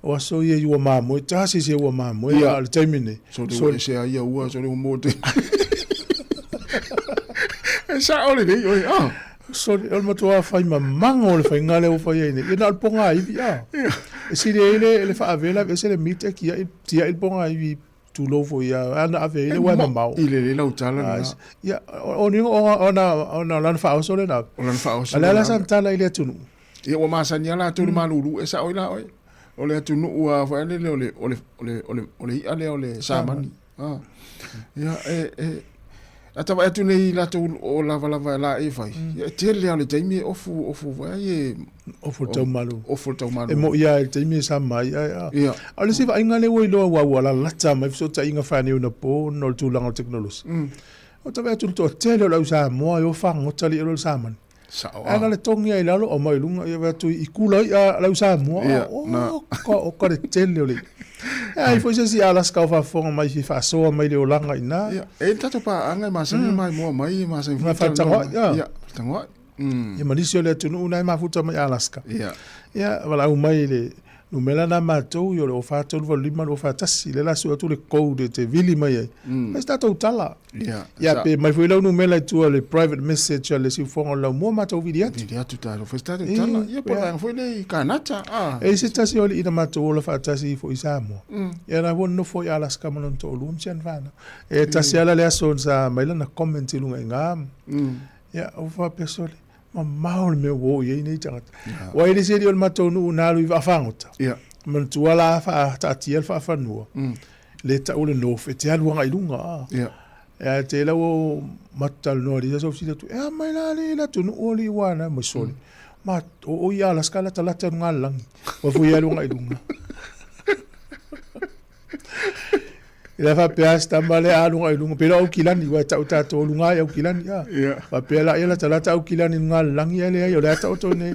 O aso ia i ua mamoe, tasi se ua mamoe a o le taimi nei. So le ua ese ai ia ua, so le ua mo te. E sao lelei oe, ah. Sorry, o le matua fai mamago o le faiga lea ua fai ai nei. Ia na o le pogaivi, ah. E sili ai le, le faavela, aveese le meat e tiai, tiai le pogaivi tulou foi ia ana ave ai le ua e mamao. I lelei lau tala lena. Ia, o ni ona ona lana faaoso lena. O lana faaoso. A le ala sa tala i le atunuu. Ia ua masani lava latou i le malulu e sao ai la oe. O le atunuu lava foi lele o le o le o le o le o le i'a lea o le samani. Ah. Ia e e a ta vaai atu nei i latou o lavalava laei e fai, ia e tele lava o le taimi e ofu ofu foi ai e Ofu le taumalu. Ofu le taumalu. E mo'i lava i le taimi e sama ai ae a. Ia. A o le isi vaaiga lea ua iloa aua ua lalata mai fesootaiga faaneionapo ona o le tulaga o le tekonolosi. Ua ta vaai atu i le toatele o le au Samoa e o fagota le i'a loa i le samani. Sao Ae na o le togi lava i lalo aumai i luga ia vaai atu i kula i'a a le au Samoa. Ia, na. Oka oka le tele o le i'a. E ai foi se isi Alaska o faafofoga mai e fia faasoa mai le olaga i ina. Ia, e i ai le tatou paaga e masani ona maimoa mai, e masani foi ona talanoa mai. Ia, feetagoai. Ia ma nisi o le atunuu na e mafuta mai Alaska. Ia, valaau mai le numera na matou, ia o le 04 385 241, lea la sue atu le code e te vili mai ai. Fai se tatou tala. Ia, pe mai foi lau numera i tua le private message a le siufofoga o le laumua matou vili atu. Vili atu tatou, fai se tatou tala. Ia, po o le vaega foi lea i Kanata. E i ai se tasi o alii na matou ola faatasi ifo i Samoa. Ia na ua nonofo i Alaska ma lona toalua ma si ana fanau. E tasi lava la le aso sa aumai lana comment i luga i ina. Ia, ua faapea sole, mamao le mea ua oo i ai nei tagata. Ua i le isi alii o le matou nuu na alu i vaafagota. Ia. Manatua la faataatia le faafanua. Le tau o le north e te alu agai i luga. A. Ia. Ia, te lau o matou talanoa i le isi aso fesili atu, e a mai la le atunuu alii ua ana mai sole. Ma o i Alaska latalata i luga lalagi. Ua fui alu agai i luga. Ila faapea se tama lea alu agai i luga, pei la o Aukilani, aua e tau tatou o luga i Aukilani, a. Faapea la, ia latalata Aukilani i luga o le lagi, ae leai, o lea taoto nei,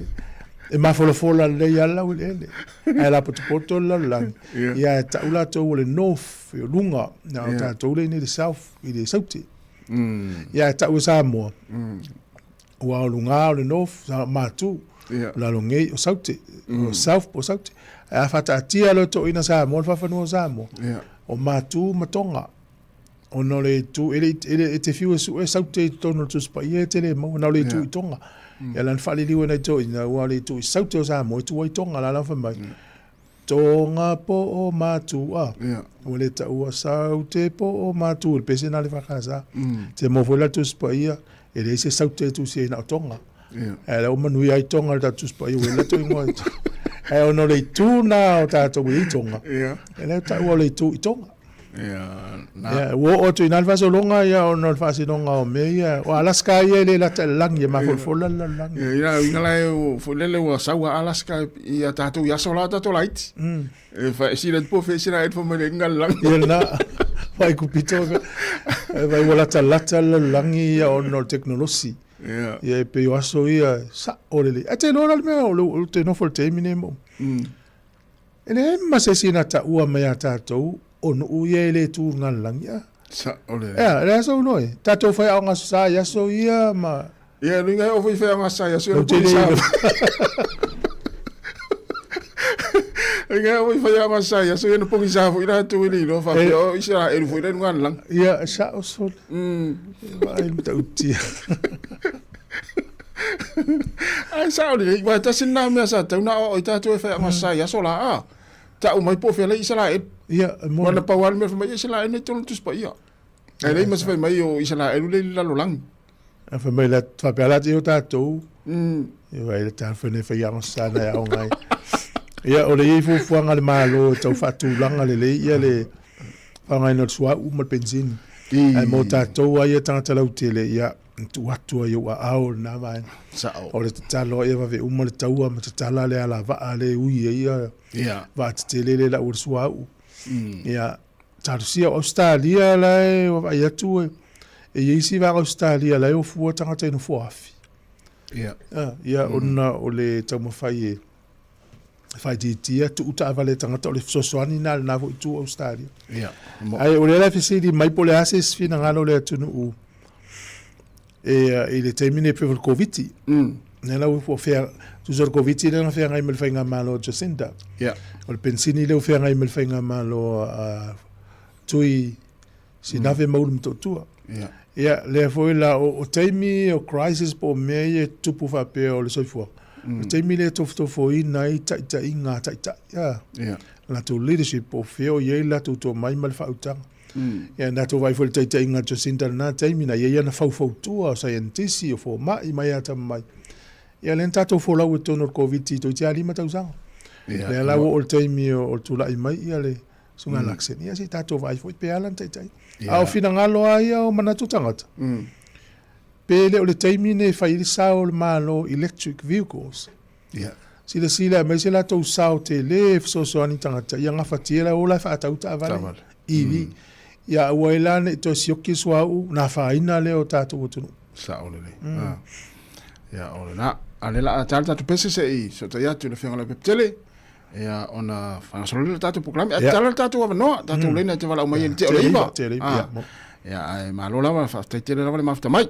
e mafolafola lelei lava le laueleele, ae lapotopoto le lalolagi. Ia e tau latou o le north, o luga, a o tatou lea i inei i le south, i le saute. Ia e tau e Samoa, Ua o luga o le north, sa matu, o lalo nei o saute, o south po o saute. Ae a faataatia loa toeaiina Samoa, le faafanua o Samoa, O Matu ma Tonga. Ona o le itu, e le, e le, e te fiu e sue saute i totonu o le Tusi Paia, e te le maua, na o le itu i Tonga. Ia la na faaliliu e nai toeaiina, aua o le itu i saute o Samoa e tu ai Tonga, la la fai mai, Tonga po o Matu, a, ua le taua saute po o Matu, le pese na le whakasa. Te maua foi la Tusi Paia, e leai se saute e tusi ai na o Tonga. Ae lea ua manuia ai Tonga i le tatou Tusi Paia, ua i ai latou ingoa i Tonga. Ae ona o le itu na o tatou i Tonga, e lea taua o le itu i Tonga. Ia, na. Ia, ua oo atu i ina le faasologa, ia, ona o le faasinoga o mea ia. O Alaska ia e le lata i le lagi, e mafolafola le lalolagi. Ia, ia, uiga la e, foi lele ua sau a Alaska ia tatou i aso la tatou laiti. E fa, sila po fe sila e fo mai le inga le lagi. Ia na, fai kupito, e vai ua lata lata le lalolagi ia ona o le tekonolosi. Ia. Ia, e pei o aso ia, sao lelei. Ae te iloa la le mea, o le, te nofo i le taimi nei mo. E leai ma se isi na taua mai a tatou o nuu ia e le tu i lalolagi a. Sao lelei. Ea, le aso ulo e. Tatou faiaoga aso sa i aso ia ma. Ia, luiga e oo foi faiaoga aso sa i aso ia. Lau tele Sa. Luiga e oo foi faiaoga aso sa i aso ia na pogisa foi latou e le iloa faapea o Iseraelu foi la i luga lalolagi. Ia, sao sole. Vaai le matautia. Ae sao lelei, aua e tasi lena mea sa tatau ona aoao ai tatou e faiaoga sa i aso la a. Tau mai po o fea la Isaraelu. Ia, e moni. Aua na pau lava le mea fai mai, ia Isaraelu nei tonu Tusi Paia. Ae leai ma se fai mai o Isaraelu lea i le lalolagi. A fai mai la, faapea la te o tatou. Ia vai le talofa nei faiaoga sa nai aoga ai. Ia, o le i ai fuafuaga a le Malo e tau faatulaga lelei ia le faaaogaina o le suauu ma le penisini. Ae mo tatou lava ia tagata lautele, ia, e tuu atu ai i ou aao lena vaega. Sao. O le tatalo ia vave uma le taua ma tatala le alavaa le ui ai ia vaatetele le lau o le suauu. Ia, talosia o Ausetalia la e vaavaai atu e i ai isi vaega o Ausetalia la e o fua tagata i nofoa afi. Ia, ona o le taumafai e faaitiitia tuu taavale a tagata o le fesoasoani lena i lena foi itu o Ausetalia. Ae o lea la e fesili mai po o le a se isi finagalo o le atunuu e i le taimi lenei pei o le Koviti. Lea la ua fea, tusa o le Koviti lea na feagai ma le faigamalo a Jacinda. O le penisini lea ua feagai ma le faigamalo a Tui Sinave ma Ulu Motootua. Ia, lea foi la, o taimi o crisis po o mea ia e tutupu faapea o le soifuaga, o le taimi lea e tofotofoina ai taitaiga a taitai, latou leadership po o fea o i ai le latou tomai ma le faautaga. Ia, na tou vaai foi i le taitaiga a Jacinda i lena taimi, na i ai ana faufautua, o saienitisi, o fomai mai atamamai. Ia, lea na tatou folau i totonu o le Koviti toeitiiti lava 5 tausaga. Lea la ua oo i le taimi o le tulai mai ia le Susuga Luxen, ia se i tatou vaai foi pe a lana taitai. A o finagalo lava ia o manatu tagata, pe le o le taimi lenei e fai ai le sao o le Malo i electric vehicles. Silasila e aumai se latou sao tele e fesoasoani i tagata ia gafatia la o la e faatau taavale EV. Ia aua ai la ne i toe sioki le suauu ona afaina lea o tatou atunuu. Sao lelei. Ia o lena. A o lea o le a ta le tatou pese se i fesootai atu i le Afioga i le Leaupepe Tele. Ia ona faagasolo lea o le tatou polokalame. Ae tatala le tatou avanoa, tatou laina e te valaau mai ai i le tea o le 9. Tea o le 9, ia. Ia, ae malo lava, faafetai tele lava le mafuta mai.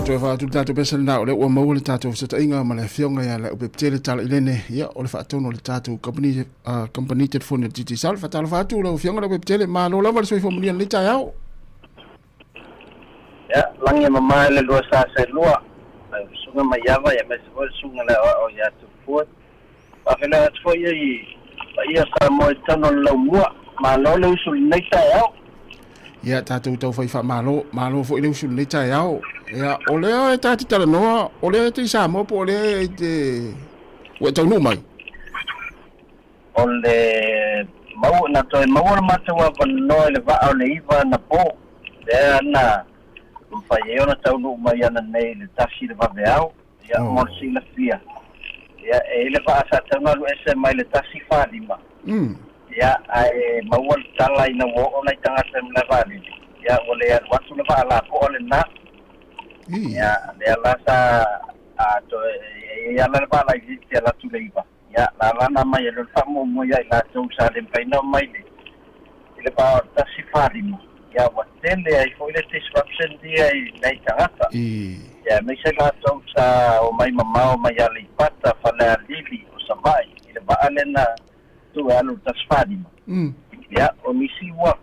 toe fa'atu le tatou pesa lenā o lea ua maua le tatou fesootaiga ma le afioga ia Leaupepe Talailene, ia o le faatonu o le tatou kamupani kamupani telefoni o le Digicel. Faatalofa atu lau afioga Leaupepe Tele, malo lava le soifua manuia i lenei taeao. Ia, lagi e mama i le lua sa selua, lau susuga Maiava aemaise foi le susuga i le aoao ia Tupua. Faafeiloai atu foi i paia o Samoa i totonu o le laumua. Malo le usu i lenei taeao. Ia, tatou tau fai faamalo, malo foi le usu i lenei taeao. Ia, o lea e ta te talanoa, o lea e te i Samoa po o lea e te ua e taunuu mai? O le mau, na toe maua le matou avanoa i le vaa o le iva anapo, lea na mafai ai ona taunuu mai ananei i le tasi i le vaveao. Ia, mo le silafia, ia, e i ai le vaa sa tatau ona alu ese mai le 145, ia, ae maua le tala ina ua oo nai tagata i Malaevaalele, ia, ua le alu atu le vaa lapoa lena. Ia, lea la sa a toe, e i ai lava le vaa laitiiti e alu atu i le 9, ia, la la na aumai ai loa le faamuamua ia i latou sa le mafai ona omai i le vaa o le 145, ia ua tele ai foi le disruption ia i nai tagata. Ia aemaise latou sa omai mamao mai Aleipata, Falealili, o Savaii i le vaa lea na tuu e alu i le 145. Ia o nisi ua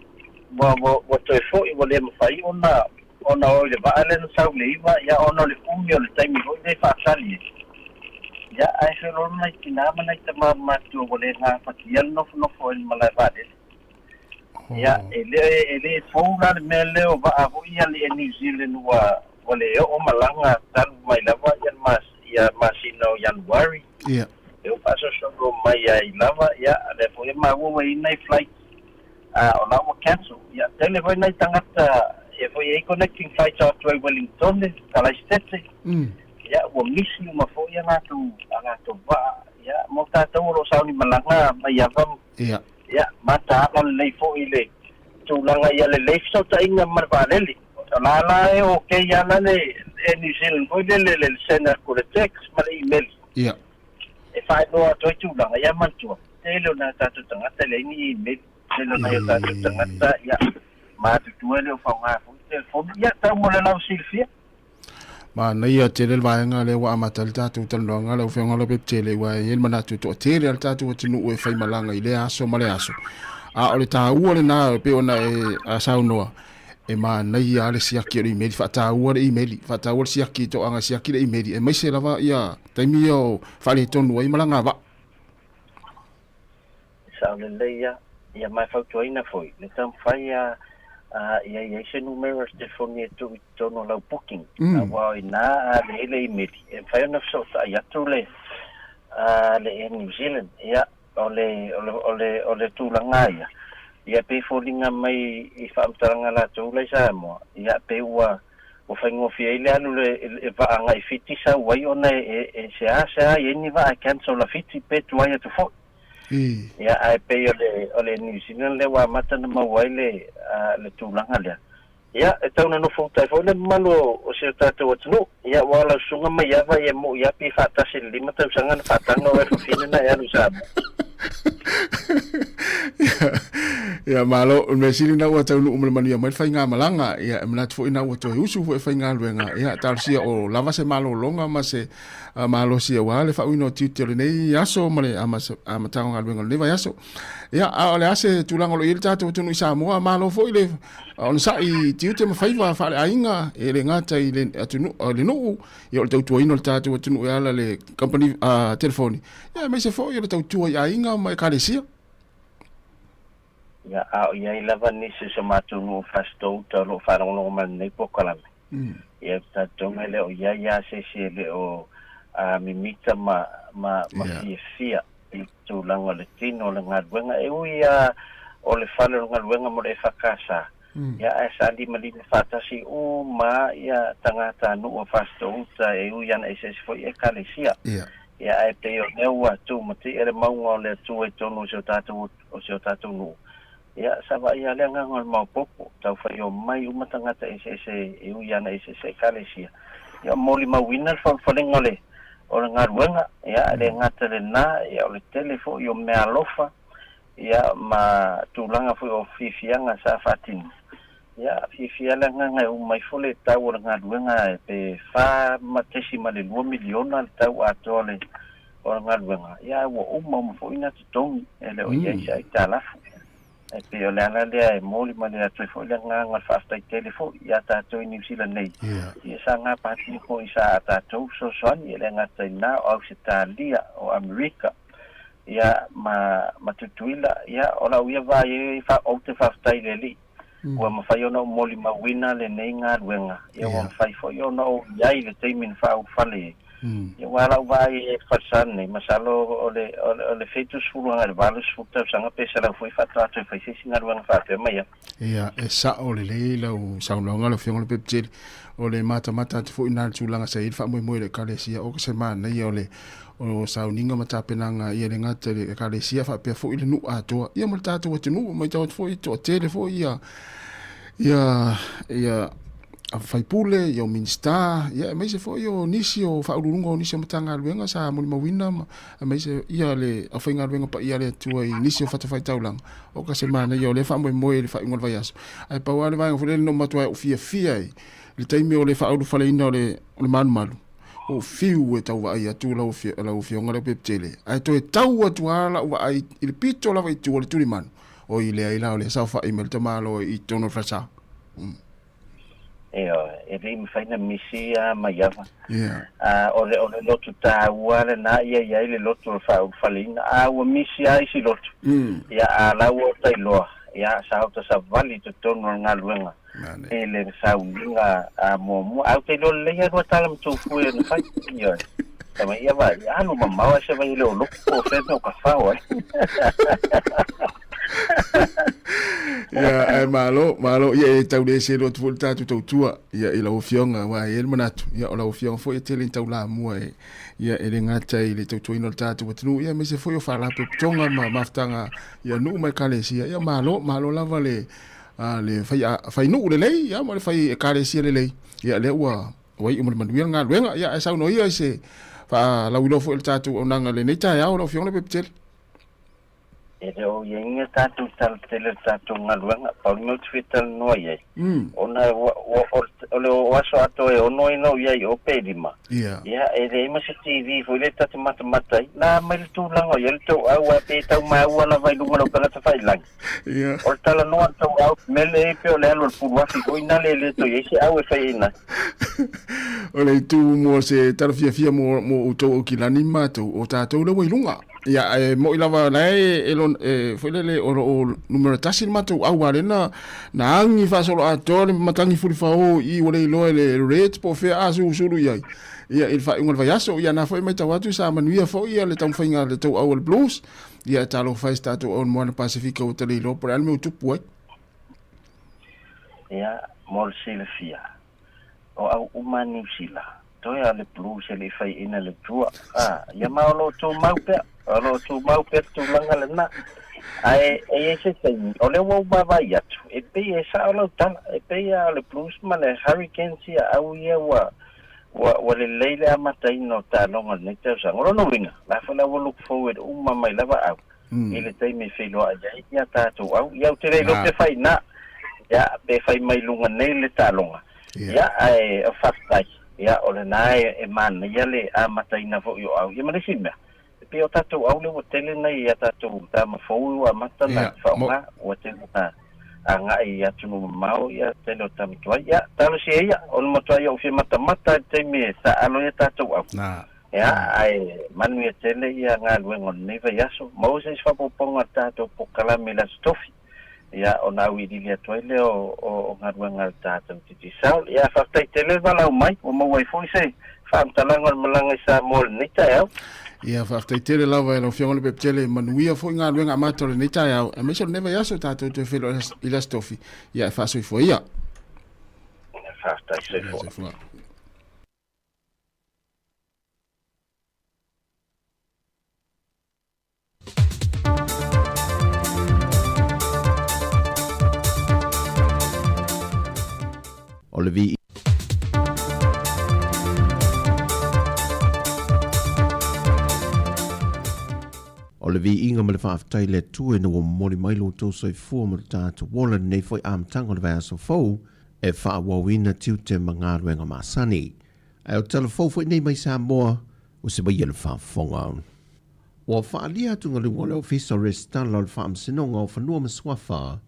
ua ua toe foi ua le mafai ona ona o i le vaa lea na sau i le 9, ia ona o le umi o le taimi foi lea e faatali ai. Ia ae feoloolo nai tinā ma nai tama matutua ua le gafatia le nofonofo ai i le malae vaalele. Ia, e le, e le fou la le mea lea o vaa foi ia le Air New Zealand ua, ua le oo malaga talu mai lava ia le mas, ia masina o Ianuari. Ia. E o faasolosolo mai ai lava, ia, lea foi e maua ua i ai nai flight, a o la ua cancel. Ia, tele foi nai tagata e foi e i ai connecting flights o atu ai Wellingtone, Kalaisitete. Ia, ua misi uma foi a latou, a latou vaa. Ia, mo tatou o lo o sauni malaga mai Ava. Ia. Ia, mataala lelei foi le tulaga ia lelei fesootaiga ma le vaalele. O la la e okay lava le Air New Zealand foi lele le send atu o le text ma le email. Ia. E faailoa atu ai tulaga. Ia manatua, tele o nai o tatou tagata e leai ni email, tele o nai o tatou tagata, ia, matutua e le o faaaoga foi telefoni. Ia, tau mo le lausilafia. Manaia tele le vaega lea ua amata ai le tatou talanoaga lau Afioga Leaupepe Tele aua e i ai le manatu e toatele lava le tatou atunuu e faimalaga i lea aso ma lea aso. A o le taua lena e pei ona e saunoa, e manaia lava le siaki o le imeli, faataua le imeli, faataua le siaki, toaga siaki le imeli, aemaise lava ia taimi ia o faaletonu ai malaga a vaa. Sao lelei ia, ia ma e fautuaina foi le taumafai ia ia i ai se numera o se telefoni e tuu i totonu o lau booking, aua o i ina a leai le imeli e mafai ona fesootai atu le le Air New Zealand. Ia o le o le o le o le tulaga ia, ia pei e foliga mai i faamatalaga a latou la i Samoa, ia pei ua ua faigofie ai le alu le le vaa agai Fiti sau ai ona e e seasea i ai ni vaa e cancel a Fiti pe tuai atu foi. Ia, ae pei o le, o le New Zealand lea ua amata ona maua ai le, le tulaga lea. Ia, e tau nonofo uta ai foi le mamalu o, o si o tatou atunuu. Ia, aua o lau susuga Maiava, ia e mo'i lava pe faatasi i le lima tausaga na faataga oe fafine na e alu i Samoa. Ia, malo, o le mea sili na ua taunuu ma le manuia mai le faigamalaga. Ia, e manatu foi na ua toe usu foi e faigaluega. Ia, talosia o lava se malologa ma se malosi aua le faauiina o tiute o lenei aso ma le amataga o galuega o lenei vaiaso. Ia, a o le a se tulaga o lo o i ai le tatou atunuu i Samoa, malo foi le onosai i tiute ma faiva faaleaiga e le gata i le atunuu, le nuu, ia o le tautuaina o le tatou atunuu e ala le company telefoni, ia aemaise foi o le tautua i aiga ma ekalesia. Ia, a o i ai lava nisi o si o matou nuu o Fasitouta o lo o faalogologo mai i lenei polokalame, ia, ou te talitonu e le o i ai lava se isi e le o mimita ma, ma, ma fiafia i le tulaga o le tino o le galuega. E ui lava o le fale o le galuega mo le EFKS, ia, ae sa limalima faatasi uma lava tagatanuu o Fasitouta e ui lava ina eseese foi Ekalesia. Ia, ae pei o lea ua tumatie le mauga o le Atua i totonu o si o tatou o si o tatou nuu, ia, sa vaai lava le agaga o le maopoopo, tau fai omai uma tagata eseese e ui ana eseese ekalesia, ia molimauina le falefalega o le o le galuega, ia, e le gata i lena, ia, o le tele foi o meaalofa, ia, ma tulaga foi o fiafiaga sa faatino. Ia, fiafia le agaga e uma ifo le tau o le galuega pe $4.2 miliona le tau atoa o le o le galuega, ia ae ua uma uma foi ona totogi, e le o i ai se aitalafu. E pei o le ala lea e molimali atu ai foi le agaga o le faafetai tele foi ia tatou i Niu Sila nei, ia sa gapatia foi sa a tatou fesoasoani, e le gata i lena o Ausetalia, o Amerika, ia ma ma Tutuila, ia o lau ia vaai ai ou te faafetai i le Alii ua mafai ona ou molimauina lenei galuega, ia ua mafai foi ona ou i ai i le taimi na faaulufale ai. Ia aua lau vaai i ai i le falesa lenei, masalo o le, o le, o le 70 agai i le 80 tausaga pe 100 foi faatoa toe fai se isi galuega faapea mai au. Ia, e sa'o lelei lau saunoaga lau Afioga Lopepetele. O le matamata atu foi lena i le tulaga sa i ai le faamoemoe i le Ekalesia, o se manaia o le o sauniga ma tapenaga ia le gata i le Ekalesia faapea foi le nuu atoa, ia ma le tatou atunuu. Matau atu foi e toatele foi ia ia ia faipule, ia o Minisita, ia aemaise foi o nisi o faauluuluga o nisi o Matagaluega sa molimauina ma aemaise ia le aufaigaluega paia a le Atua i nisi o fatafaitaulaga. O ka se manaia o lea faamoemoe i le faaiuga o le vaiaso. Ae pau lava le vaega foi lele na ou matua ai ou fiafia ai i le taimi o le faaulufaleina o le o le malumalu, ou fiu e tau vaai atu lau lau Afioga Leaupepe-tele, ae toe tau atu lava lau vaai i le pito lava i tua o le tulimanu, oi leai la o lea e saofai mai le tamaloa i totonu o le falesa. Ioe, e le i mafai ona misi ia Maiava. A, o le, o le lotu taua lena ia i ai le lotu o le faaulufaleina. A ua misi lava isi lotu, ia, a la ua ota iloa, ia, sa ota savali i totonu o le galuega i le sauniga a muamua. Ae ou te iloa lelei lava lua tala ma Tufue na fai. Ioe. Tama ia vai, alu mamao ae se vai e le o loku po o fea mea o ka fao ai. Ia, ae malo, malo, ia e tau le selu atu foi le tatou tautua, ia i lau Afioga, aua e i ai le manatu, ia o lau Afioga foi e tele ina taulamua e, ia e le gata i le tautuaina o le tatou atunuu, ia aemaise foi o faalapotopotoga ma mafutaga ia nuu ma ekalesia. Ia malo, malo lava le, a, le fai, a, fai nuu lelei, ia ma le fai ekalesia lelei. Ia lea ua ua iu ma le manuia le galuega. Ia ae saunoa ia i se faalauiloa foi o le tatou auaunaga i lenei taeao lau Afioga Leaupepe-tele. E le o i ai ni tatou tala tele o le tatou galuega, pau le mea ou te fia talanoa i ai, ona ua, ua, o le o aso atoa e ono ai na ou i ai i o pe lima, ia, e leai ma se TV foi lea ta te matamata ai, na mai le tulaga o i ai le tou au, ae pei e tau maua lava i luga o lau tagata faiilagi. O le talanoa a le tou au, mele ai pei o le alu a le puluafi foi na le le toe i ai se au e fai ai na. O le itu mo se tala fiafia mo, mo outou Aukilani ma matou, o tatou lea ua i luga. Ia, e mo'i lava la e, e, lon, e foi lele, o lo o numera tasi le matou au a lea na, na agi faasoloatoa le matagi fulifao i ua le iloa e le Reds po o fea a susulu i ai. Ia, i le faaiuga o le vaiaso, ia na foi matau atu sa manuia foi ia le taumafaiga a le tou au o le Blues. Ia, e talofa ai si tatou au i le Moana Pasefika ua ta le iloa po o le a le mea ua tupu ai. Ia, mo le silafia, o au uma a Niu Sila, toe a le Blues e le i faiaina le tua. A, ia ma o lo o tumau pea, o lo o tumau pea le tulaga lena. Ae e i ai se taimi, o lea ua ou vaavaai atu, e pei e sao lau tala, e pei lava o le Blues ma le Hurricanes ia au ia ua, ua, ua lelei le amataina o taaloga o lenei tausaga. O lona uiga, la foi la ua look forward uma mai lava au. i le taimi e feiloai ai ia tatou au. Ia ou te le iloa pe fai ina, ia, pe fai mai luga nei le taaloga. Ia, ae faafetai, ia, o lena e, e manaia le amataina foi o au. Ia ma le isi mea, e pei o tatou au lea ua tele nai a tatou tama fou ua amata na faaaoga, ua tele na agai i atunuu mamao ia tele o tama tuai. Ia, talosia ia, o le matua ia ou fia matamata i le taimi e taaalo ai a tatou au. Ia, ae manuia tele ia galuega o lenei vaiaso. Maua se isi faaopoopoga o le tatou polokalame i le Aso Tofi, ia, ona auiliili atu ai lea o, o, o galuega a le tatou Digicel. Ia, faafetai tele le valaau mai, ua maua ai foi se faamatalaga o le malaga i Samoa i lenei taeao. Ia, faafetai tele lava i lau Afioga Leaupepe-tele, manuia foi galuega amata o lenei taeao, aemaise o lenei vaiaso tatou toe feiloai i le Aso Tofi, ia e faasoifua ia. Faafetai, soifua. Soifua. O le vi O le viiga ma le faafetai i le Atua ina ua momoli mai lo outou soifua ma lo tatou ola i lenei foi amataga o le vaiaso fou e faaauauina tiute ma galuega masani. Ae o tala fou foi nei mai Samoa, ua se maia le faafofoga. Ua faaalia atugaluga o le Ofisa o Resitala o le Faamasinoga o Fanua ma Suafa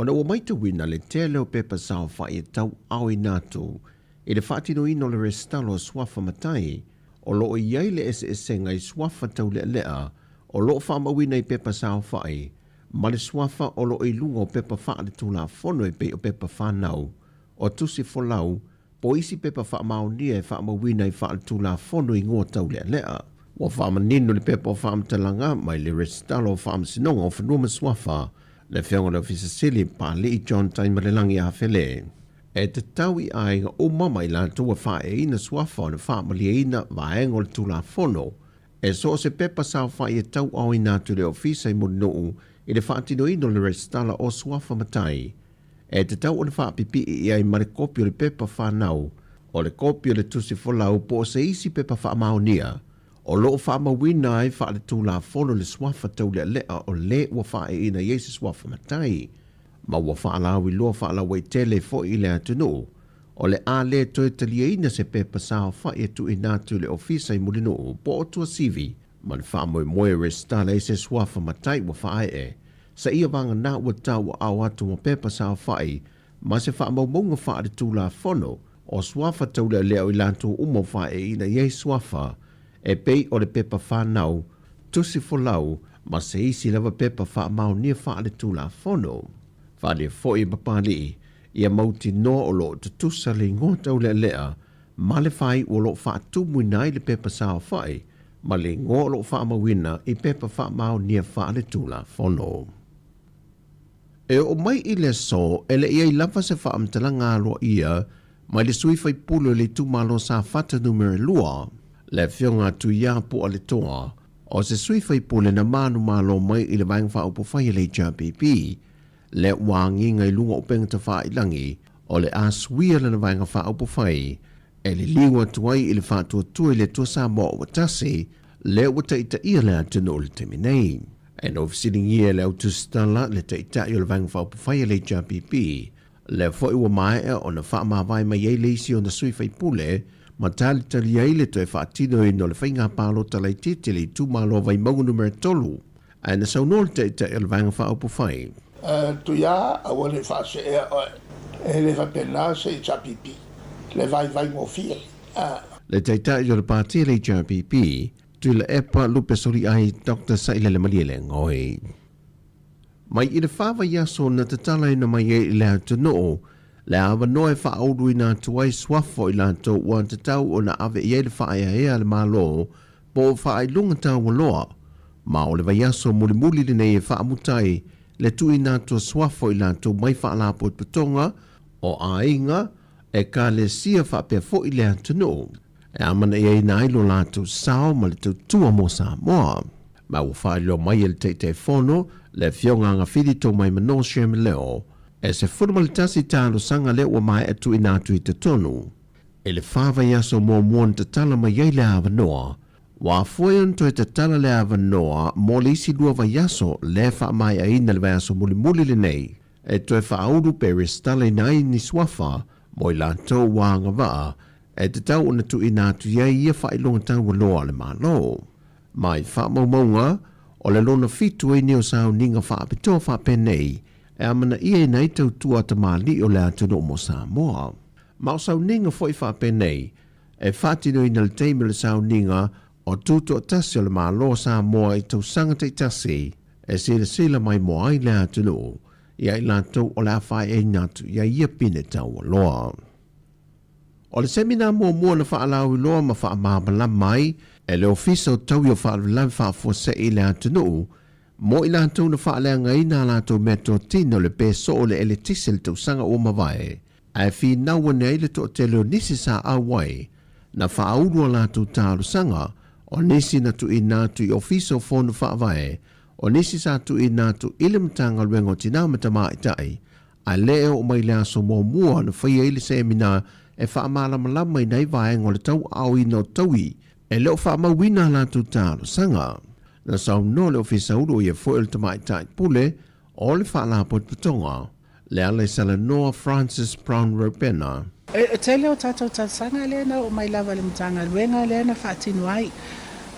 ona ua maitauina le tele o pepa saofai e tauaoina atu i le faatinoina o le resitala o suafa matai o lo o i ai le eseesega i suafa taulealea o lo o faamauina i pepa saofai ma le suafa o lo o i luga o pepa faaletulafono e pei o pepa fanau, o tusi folau, po o isi pepa faamaonia e faamauina i faaletulafono igoa taulealea. Ua faamanino le pepa o faamatalaga mai le Resitala o Faamasinoga o Fanua ma Suafa, le Afioga i le Ofisa Sili, Papalii John Taimalelagi Afele. E tatau i aiga uma ma i latou ua faaeaina suafa ona faamalieina vaega o le Tulafono e so o se pepa saofai e tauaoina atu i le Ofisa i Mulinuu i le faatinoina o le resitala o suafa matai. E tatau ona faapipii i ai ma le kopi o le pepa fanau, o le kopi o le tusi folau po o se isi pepa faamaonia o lo o faamauina ai faaletulafono le suafa taulealea o le ua faaeaina i ai se suafa matai. Ma ua faalauiloa faalauaitele foi i le atunuu, o le a le toe taliaina se pepa saofai e tuuina atu i le Ofisa i Mulinuu po o Tuasivi ma le faamoemoe e resitala ai se suafa matai ua faaee, seia vagana ua tauaao atu ma pepa saofai ma se faamaumauga faaletulafono o suafa taulealea o i latou uma ua faaeeina i ai suafa e pei o le pepa fanau, tusi folau ma se isi lava pepa faamaonia faaletulafono. Faaalia foi e Papalii ia mautinoa o lo o tutusa le igoa taulealea ma le faaiu o lo o faatumuina ai le pepa saofai ma le igoa o lo o faamauina i pepa faamaonia faaletulafono. E oo mai i le aso, e le i ai lava se faamatalaga aloaia mai le sui faipule o le itumalo Safata Numera 2, le Afioga a Tuiā Pualetoa, o se sui faipule na manumalo mai i le Vaega Faaupufai a le HRPP, lea ua agiga i luga o upega tafailangi o le a suia lana Vaega Faaupufai e liliu atu ai i le faatuatua i le Atua Samoa ua tasi, lea ua taitaia le atunuu i le taimi nei. E na fesiligia e le au tusitala le Taitai o le Vaega Faaupufai a le HRPP, lea foi ua maea ona faamavae mai ai le isi ona sui faipule ma talitali ai le toe faatinoina o le faiga palota laitiiti a le itumalo o Vaimauga Numera 3, ae na saunoa le Taitai o le Vaega Faaupufai. Tuia, aua le faaseea oe. E le faapena se HRPP, le vaivai gofie. Le Taitai o le Pati a le HRPP, Tuilaepa Lupe Soliai Doctor Sailele Malielegaoi. Mai i le wha vaiaso na tatalaina mai ai i le atunuu, le avanoa e faauluina atu ai suafa o i latou ua tatau ona ave i ai le faaeaea a le Malo po o faailoga taualoa, ma o le vaiaso mulimuli lenei e faamuta ai le tuuina atu o suafa o i latou mai faalapotopotoga o aiga, ekalesia faapea foi le atunuu. E amanaiaina ai lo latou sao ma le tautua mo Samoa. Ma ua faailoa mai e le Taitaifono, le Afioga Agafili Tomaimano Sherman Leo, e 11 talosaga lea ua maea tuuina atu i totonu. I le fa vaiaso muamua na tatala mai ai le avanoa, ua afua ai ona toe tatala le avanoa mo le isi lua vaiaso lea e faamaeaina le vaiaso mulimuli lenei e toe faaulu pe resitalaina ai ni suafa mo i latou ua agavaa e tatau ona tuuina atu i ai ia faailoga taualoa a le Malo. Ma i faamaumauga, o le lona fitu ai nei o sauniga faapitoa faapenei e amanaiaina ai tautua a tamalii o le atunuu mo Samoa. Ma o sauniga foi faapenei e faatinoina i le taimi o le sauniga o Tutoatasi o le Malo o Samoa i tausaga taitasi e silasila maimoa ai le atunuu ia i latou o le a faaeaina atu i ai ia pine taualoa. O le semina muamua na faalauiloa ma faamalamalama ai e le Ofisa o Taui o Faalavelave Faafuasei i le atunuu mo i latou na faaleagaina a latou meatotino le pe soo o le eletise i le tausaga ua mavae, ae finau ane ai le toatele o nisi sa auai na faaulu a latou talosaga, o nisi na tuuina atu i Ofisa o Fono Faavae, o nisi sa tuuina atu i le Matagaluega o Tinā ma Tamaitai, Ae le e oo mai le aso muamua na faia ai le semina e faamalamalama i nai vaega o le tauaaoina o taui e le o faamauina a latou talosaga. Na saunoa le Ofisa Ulu o ia foi o le Tamaitai Pule o le Faalapotopotoga, le ala i salanoa Francis Brown Ropena. E tele o tatou talosaga lea na oo mai lava i le Matagaluega lea na faatino ai.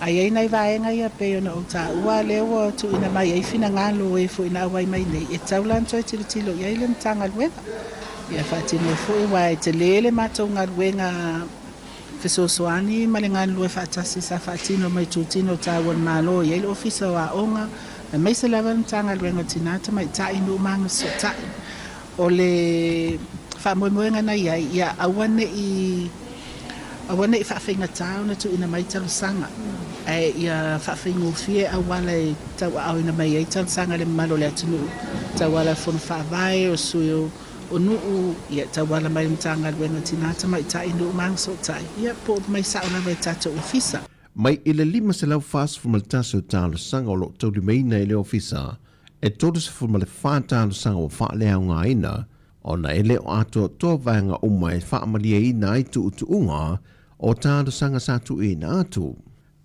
A i ai nai vaega ia pei ona ou taua lea ua tuuina mai ai finagalo o e foi na auai mai nei, e tatau la ona toe tilotilo i ai le Matagaluega. Ia faatino ai foi aua e tele le matou galuega fesoasoani ma le galulue faatasi sa faatino mai itutino taua o le Malo e i ai le Ofisa o Aoga aemaise lava le Matagaluega o Tina, Tamaitai, Nuu ma Agafesootai. O le faamoemoega na i ai, ia aua ne i aua ne i faafaigata ona tuuina mai talosaga, ae ia faafaigofie auala e tauaaoina mai ai talosaga a le mamalu o le atunuu, tauala i Fono Faavae, o sui o nuu, ia tauala mai i le Matagaluega o Tina, Tamaitai, Nuu ma Agafesootai, ia po o mai sao lava i tatou ofisa. Mai i le 541 o talosaga o lo o taulimaina e le Ofisa, E 34 talosaga ua faaleaogaina ona e le o atoatoa vaega uma e faamalieina ai tuutuuga o talosaga sa tuuina atu.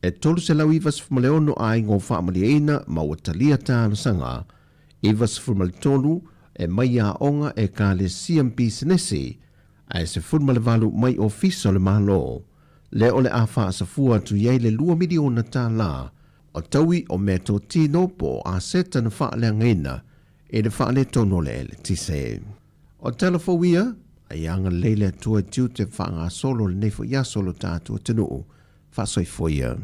E 396 aiga ua faamalieina ma ua talia talosaga, 93 e mai aoga, ekalesia ma pisinisi, ae 18 mai ofisa o le Malo, lea o le a faasafua atu i ai le $2 miliona. O taui o meatotino po o aseta na faaleagaina i le faaletonu o le eletise. O tala fou ia, a ia agalelei le Atua i tiute faagasolo o lenei foi aso o lo tatou atunuu. Faasoifua ia.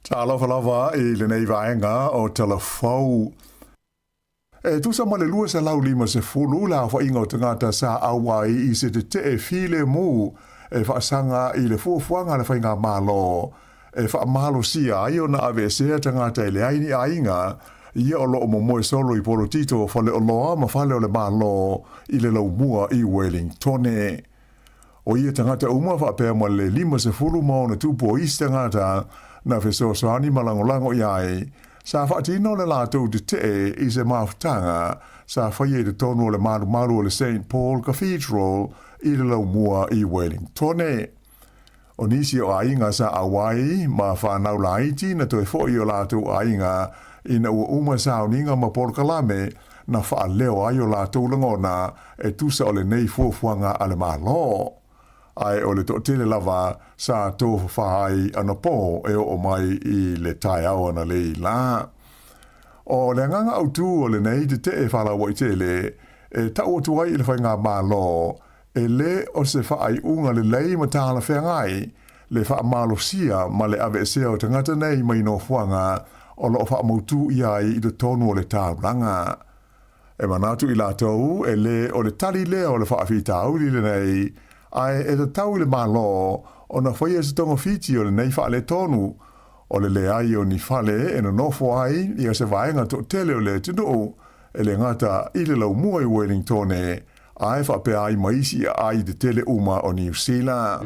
Talofa lava i lenei vaega o Talafou. E tusa ma le 250 le aofaiga o tagata sa auai i se tetee filemu e faasaga i le fuafuaga a le Faigamalo e faamalosia ai ona aveesea tagata e leai ni aiga ia o lo o momoe solo i polotito o faleoloa ma fale o le Malo i le laumua i Wellingtone. O ia tagata uma faapea ma le 50 ma ona tupu o isi tagata na fesoasoani ma lagolago i ai, sa faatino le latou tetee i se mafutaga sa faia i totonu o le malumalu o le Saint Paul Cathedral i le laumua i Wellingtone. O nisi o aiga sa auai ma whanau laiti na toe fo'i o latou aiga ina ua uma sauniga ma polokalame na faaleo ai o latou lagona e tusa o lenei fuafuaga a le Malo. Ae o le toatele lava sa tofafa ai anapo e oo mai i le taeao analeila la. O le agaga autū o lenei tetee faalauaitele e tau atu ai i le Faigamalo E le o se faaiuga lelei ma talafeagai le faamalosia ma le aveesea o tagata nei mai nofoaga o lo o faamautū ʻia ai i totonu o le taulaga. E manatu i latou e le o le tali lea o le faafitauli lenei, ae e tatau i le Malo ona faia se togafiti o lenei faaletonu o le leai o ni fale e nonofo ai ia se vaega toatele o le atunuu, e le gata i le laumua i Wellingtone ae faapea ai ma isi aai tetele uma o Niu Sila.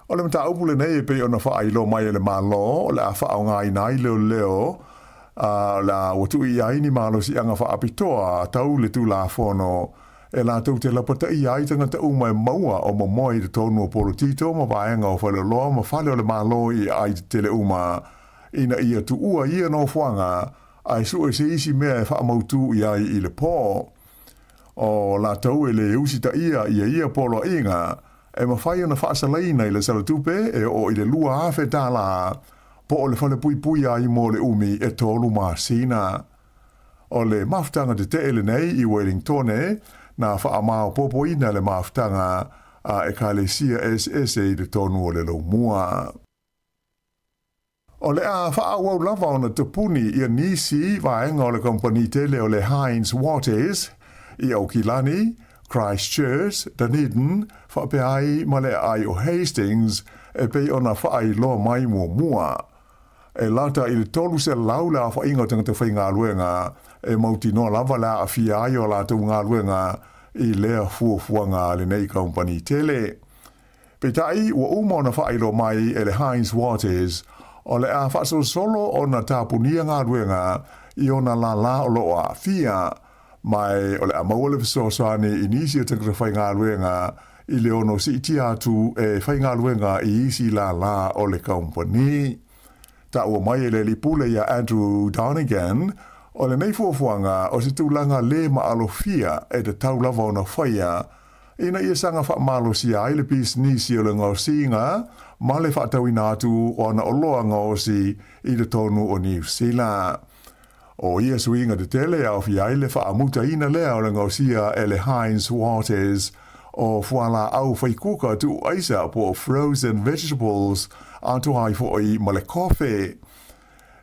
O le mataupu lenei e pei ona faailoa mai e le Malo o le a faaaogaina ai leoleo a o le a ua tuu i ai ni malosiaga faapitoa tau le Tulafono e latou te lapataia ai tagata uma e maua o momoe i totonu o polotito ma vaega o faleoloa ma fale o le Malo i aai tetele uma ina ia tuua ia nofoaga ae sue se isi mea e faamautū i ai i le pō. O latou e le usitaia ia ia poloaiga, e mafai ona faasalaina i le salatupe e oo i le $2,000 po o le falepuipui ai mo le umi e tolu masina. O le mafutaga tetee lenei i Wellingtone na faamaopoopoina le mafutaga a Ekalesia eseese i totonu o le laumua. O le a faaauau lava ona tapuni ia nisi vaega o le kamupani tele o le Heinz Watters i Aukilani, Christchurch, Dunedin, faapea ai ma le aai o Hastings e pei ona faailoa mai muamua. E lata i le 300 le aofaiga o tagata faigaluega e mautinoa lava le aafia ai o latou galuega. i lea fuafuaga a lenei kamupani tele. Peitai, ua uma ona faailoa mai e le Heinz Waters, o le a faasolosolo ona tapunia galuega i ona lālā o lo o aafia, ma o le a maua le fesoasoani i nisi o tagata faigaluega i le ono siitia atu e faigaluega i isi lālā o le kamupani. Taua mai e le alii pule iā Andrew Donegan, o lenei fuafuaga o se tulaga lē maalofia e tatau lava ona faia ina ia saga faamalosia ai le pisinisi o le gaosiga ma le faatauina atu o ana oloa gaosi i totonu o Niu Sila. O ia suiga tetele e aofia ai le faamutaina lea o le gaosia e le Heinz Waters o fualaau faikuka tuu aisa po o frozen vegetables atoa ai foi ma le kofe.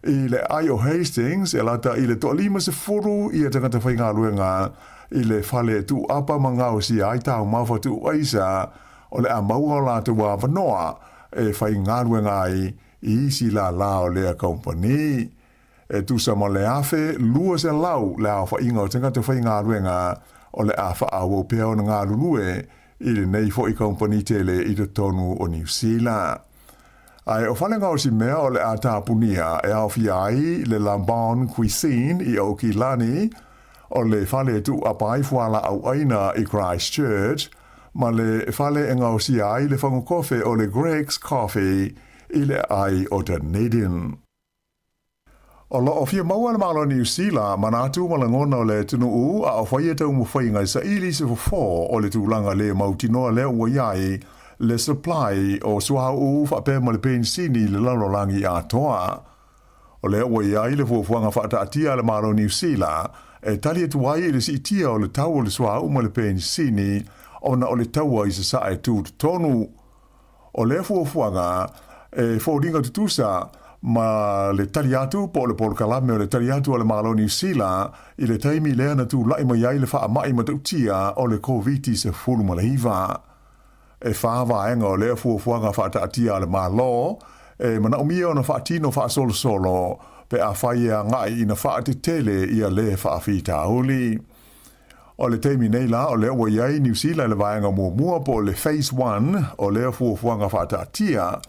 I le aai o Hastings, e lata i le toa-50 ia tagata faigaluega i le fale tuuapa ma gaosia ai taumafa tuu aisa o le a maua o latou avanoa e faigaluega ai i isi lālā o lea kamupani. E tusa ma le 1200 le aofaiga o tagata faigaluega o le a faaauau pea ona galulue i lenei foi kamupani tele i totonu o Niu Sila. Ae o fale gaosi mea o le a tapunia e aofia ai le La Bonne Cuisine i Aukilani, o le fale e tuuapa ai fualaau ʻaina i Christchurch, ma le fale e gaosia ai le fagu kofe o le Greg's Coffee i le aai o Dunedin. O lo o fia maua le Malo o Niu Sila manatu ma lagona o le atunuu a o faia taumafaiga e saili se fofo o le tulaga le mautinoa lea ua i ai le supply o suauu faapea ma le penisini i le lalolagi atoa. O lea ua i ai le fuafuaga faataatia a le Malo o Niu Sila e tali atu ai i le siitia o le tau o le suauu ma le penisini ona o le taua i Sasae tutotonu. O lea fuafuaga e foliga tutusa ma le tali atu po o le polokalame o le tali atu a le Malo o Niu Sila i le taimi lea na tulai mai ai le faamai matautia o le Koviti-19. E whā vaega o lea fuafuaga faataatia a le Malo e manaomia ona faatino faasolosolo pe afai e agai ina faatetele ia lē faafitauli. O le taimi nei la o lea ua i ai Niu Sila i le vaega muamua po o le Phase One o lea fuafuaga faataatia,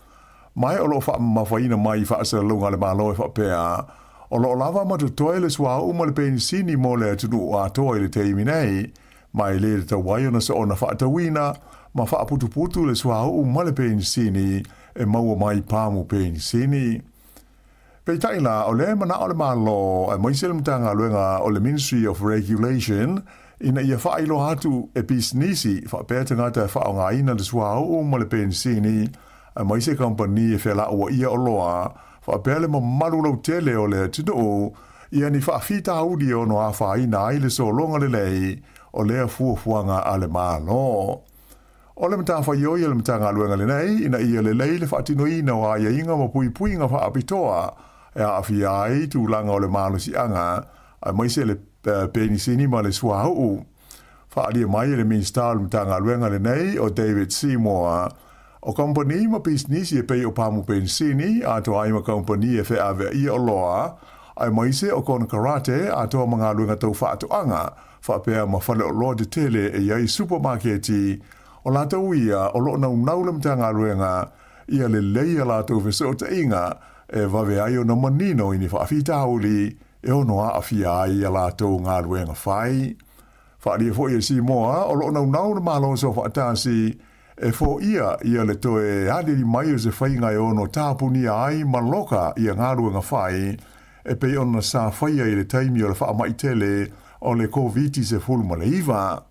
ma o lo o faamamafaina mai i faasalalauga a le Malo e faapea, o lo o lava ma totoe le suauu ma le penisini mo le atunuu atoa i le taimi nei, ma e lē tatau ai ona soona faatauina ma faaputuputu le suauu ma le penisini e maua mai pamu penisini. Peitai la, o lea e manao le Malo, aemaise le Matagaluega o le Ministry of Regulation, ina ia faailoa atu e pisinisi faapea tagata e faaaogaina le suauu ma le penisini, aemaise kamupani e felauaia oloa, faapea le mamalu lautele o le atunuu, ia ni faafitauli e ono afaina ai le sologa lelei o lea fuafuaga a le Malo. O le matafaioi a le Matagaluega lenei ina ia lelei le faatinoina o aiaiga ma puipuiga faapitoa e aafia ai tulaga o le malosiaga aemaise le penisini ma le suauu. Faaalia mai e le Minisita o le Matagaluega lenei o David Seymour, o kamupani ma pisinisi e pei o pamu penisini atoa ai ma kamupani e feaveaia oloa aemaise o konekarate atoa ma galuega tau faatoaga faapea ma faleoloa tetele e i ai supamaketi, o latou ia o lo o naunau le Matagaluega ia lelei a latou fesootaiga e vave ai ona manino i ni faafitauli e ono aafia ai a latou galuega fai. Faaalia foi e Simoa o lo o naunau le Malo Soofaatasi e foia ia le toe aliali mai o se faiga e ono tapunia ai ma loka ia galuega fai e pei ona sa faia i le taimi o le faamai tele o le Koviti-19.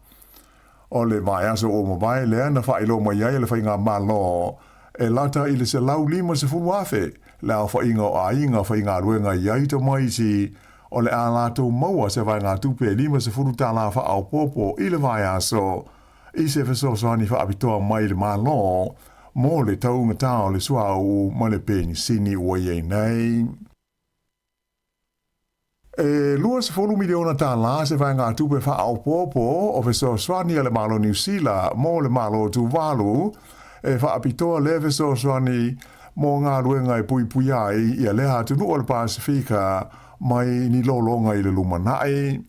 O le vaiaso ua mavae lea na faailoa mai ai e le Faigamalo e lata i le 150,000 le aofaiga o aiga faigaluega i ai tamaiti o le a latou maua se vaegatupe e $50 faaopoopo i le vaiaso i se fesoasoani faapitoa mai le Malo mo le taugata o le suauu ma le penisini ua i ai nei. E $20 miliona tālā se vaegatupe faaopoopo o fesoasoani a le Malo Niu Sila mo le Malo o Tuvalu e faapitoa lea fesoasoani mo galuega e puipuia ai ia lea atunuu o le Pasefika mai ni lologa i le lumanai.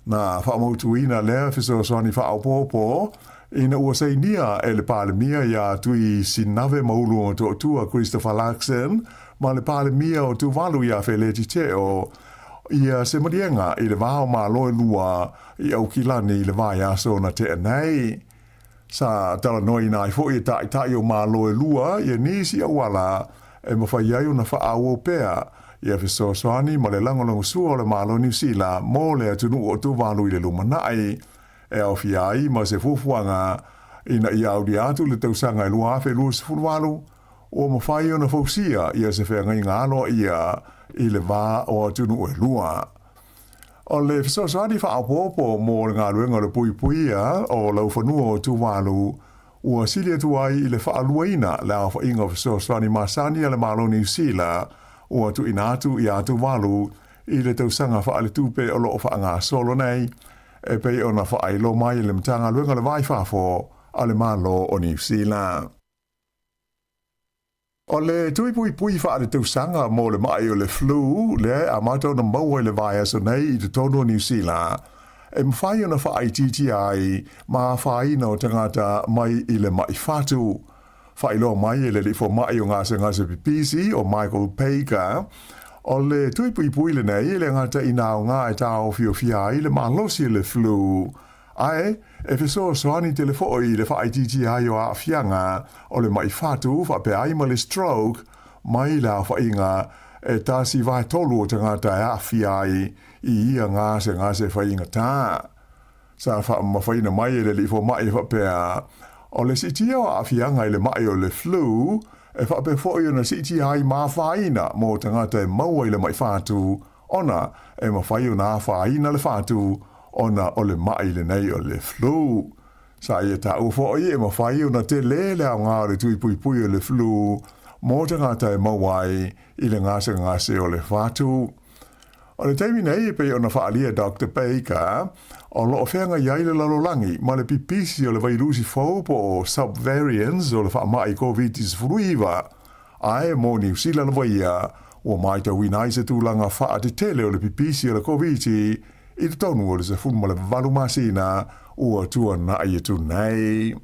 Na faamautuina lea fesoasoani faaopoopo ina ua sainia e le Palemia ia Tui Sinave Mauluagatoatua Christopher Luxon ma le Palemia o Tuvalu ia Feleti Teo ia se maliega i le va o Malo e lua i Aukilani i le vaiaso na tea nei. Sa talanoaina ai foi e taitai o Malo e lua ia nisi auala e mafai ai ona faaauau pea ia fesoasoani ma le lagolagosua o le Malo Niu Sila mo le atunuu o Tuvalu i le lumanai, e aofia ai ma se fuafuaga ina ia aulia atu le tausaga e 2028, ua mafai ona fausia ia se feagaiga aloaia i le va o atunuu e lua. O le fesoasoani faaopoopo mo le galuega o le puipuia o laufanua o Tuvalu ua sili atu ai i le faaluaina le aofaiga o fesoasoani masani a le Malo Niu Sila ua tuuina atu iā Tuvalu i le tausaga faaletupe o lo o faagasolo nei, e pei ona faailoa mai e le Matagaluega o le Va i Fafo a le Malo o Niu Sila. O le tui puipui faaletausaga mo le maʻi o le flu lea e amata ona maua i le vaiaso nei i totonu o Niu Sila, e mafai ona faaitiitia ai ma afaina o tagata mai i le maʻi fatu. Faailoa mai e le alii fomai o gasegase pipisi o Michael Baker, o le tui puipui lenei e le gata i nā aoga e taofiofia ai le malosi o le flu, Ae, e fesoasoani tele foi i le faaitiitia ai o aafiaga o le maʻi fatu faapea ai ma le stroke mai le aofaiga e 1/3 o tagata e aafia ai i ia gasegase faigata. Sa faamamafaina mai e le alii fomai e faapea, o le siitia o aafiaga i le maʻi o le flu e faapea foi ona siitia ai ma afaina mo tagata e maua i le maʻi fatu ona e mafai ona afaina le fatu ona o le maʻi lenei o le flu. Sa ia taua foi e mafai ona tele le aoga o le tui puipui o le flu mo tagata e maua ai i le gasegase o le fatu. O le taimi nei e pei ona faaalia e Doctor Baker, o lo o feagai ai le lalolagi ma le pipisi o le vailusi fou po o subvariants o le faamai Koviti-19, Ae mo Niu Sila lava ia, ua maitauina ai se tulaga faatetele o le pipisi o le Koviti i totonu o le 18 masina ua tuanai atu nei.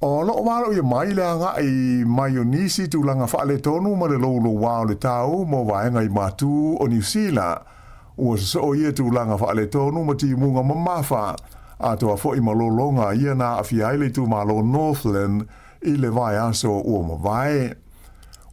O lo o valoia mai le agai mai o nisi tulaga faaletonu ma le loulouā o le tau mo vaega i matū o Niu Sila. Ua sosoo ia tulaga faaletonu ma timuga mamafa, atoa foi ma lologa ia na aafia ai le itumalo Northland i le vaiaso ua mavae.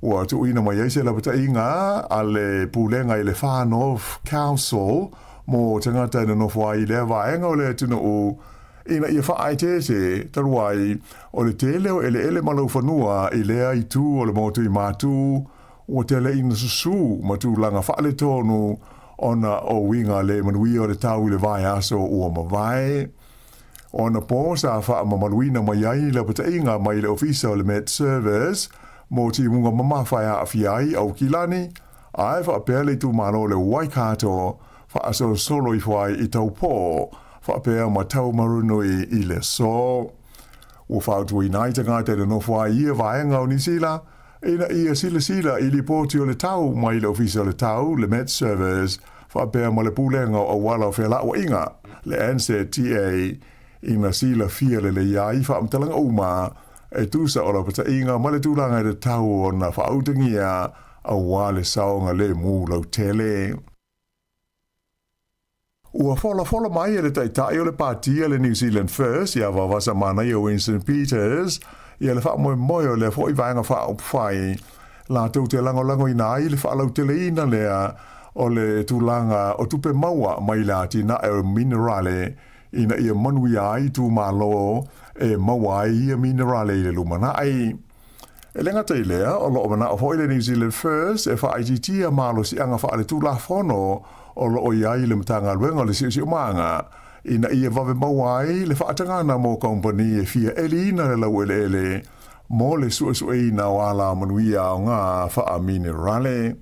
Ua tuuina mai ai se lapataiga a le Pulega i le Far North Council mo tagata e nonofo ai i lea vaega o le atunuu ina ia faaeteete talu ai o le tele o eleele ma laufanua i lea itu o le motu i Matū ua tele ina susū ma tulaga faaletonu ona o uiga le manuia o le tau i le vaiaso ua mavae. O ana pō sa faamamaluina mai ai lapataiga mai le Ofisa o le Met Service mo timuga mamafa e aafia ai Aukilani, ae faapea le itumalo o le Waikato faasolosolo ifo ai i Taupō faapea ma Taumarunui i le aso. Ua fautuaina ai tagata e nonofo ai i ia vaega o Nisila ina ia silasila i lipoti o le tau mai le Ofisa o le Tau, le Met Service, faapea ma le Pulega o Auala o Felauaiga, le NZTA, ina silafia lelei ai faamatalaga uma e tusa o lapataiga ma le tulaga i le tau ona faautagia aua le saogalemu lautele. Ua folafola mai e le Taitai o le Pati a le New Zealand First ia Vavasa Manaia Winston Peters ia le faamoemoe o lea foi vaega faaupufai latou te lagolagoina ai le faalauteleina lea o le tulaga o tupe maua mai le atinae o minerale ina ia manuia ai itumalo e maua ai ia minerale i le lumanai. E le gata i lea, o lo o manao foi le New Zealand First e faaitiitia malosiaga faaletulafono o lo o i ai le Matagaluega o le Siosiomaga ina ia vave maua ai le faatagana mo kamupani e fia eliina le laueleele mo le suesueina o alamanuia aoga faaminerale.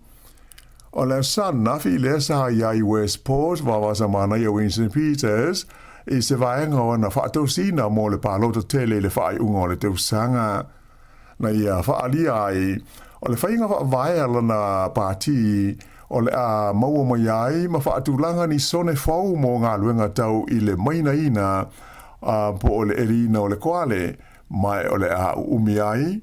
O le aso ananafi lea sa i ai Westport Vavasa Manaia Winston Peters i se vaega o ana faatosina mo le palota tele i le faaiuga o le tausaga. Na ia faaalia ai o le faiga faavae a lana pati. O le a maua mai ai ma faatulaga ni sone fou mo galuega tau i le mainaina po o le ʻeliina o le koale, ma o le a ʻuʻumi ai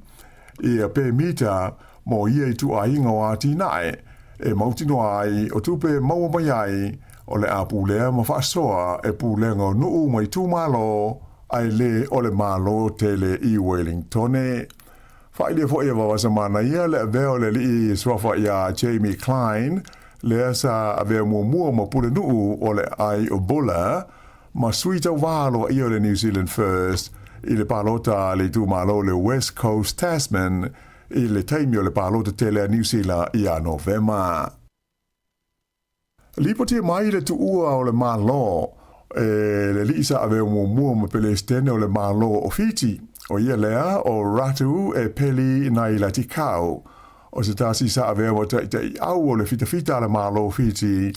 ia pemita mo ia ituaiga o atinae e mautinoa ai o tupe e maua mai ai o le a pulea ma faasoa e pulega o nuu ma itumalo ae lē o le Malo tele i Welingtone. Faailia foi e Vavasa Manaia le avea o le alii suafa iā Jamie Cleine, lea sa avea muamua ma pulenuu o le aai o Buller, ma sui tauva aloaia o le New Zealand First i le palota a le itumalo o le West Coast Tasman i le taimi o le palota tele a Niu Sila ia Novema. Lipotia mai le tuua o le Malo e le alii sa avea muamua ma Pelesitene o le Malo o Fiti, o ia lea o Ratu Epeli Nailatikau, o se tasi sa avea ma taitaiau o le fitafita a le Malo o Fiti,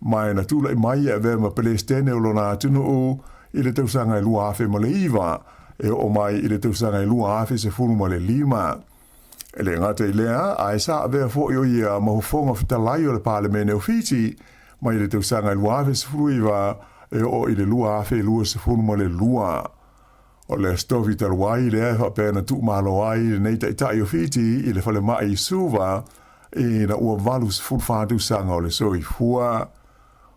ma na tulai mai e avea ma Pelesitene o lona atunuu i le tausaga e 2009 e oo mai i le tausaga e 2015. E le gata i lea, ae sa avea foi o ia ma Fofoga Fetalai o le Palemene o Fiti mai le tausaga e 2019 e oo i le 2022. O le Aso Tofi talu ai lea e faapea na tuumalo ai lenei taitai o Fiti i le falemai i Suva ina ua 84 tausaga o le soifua.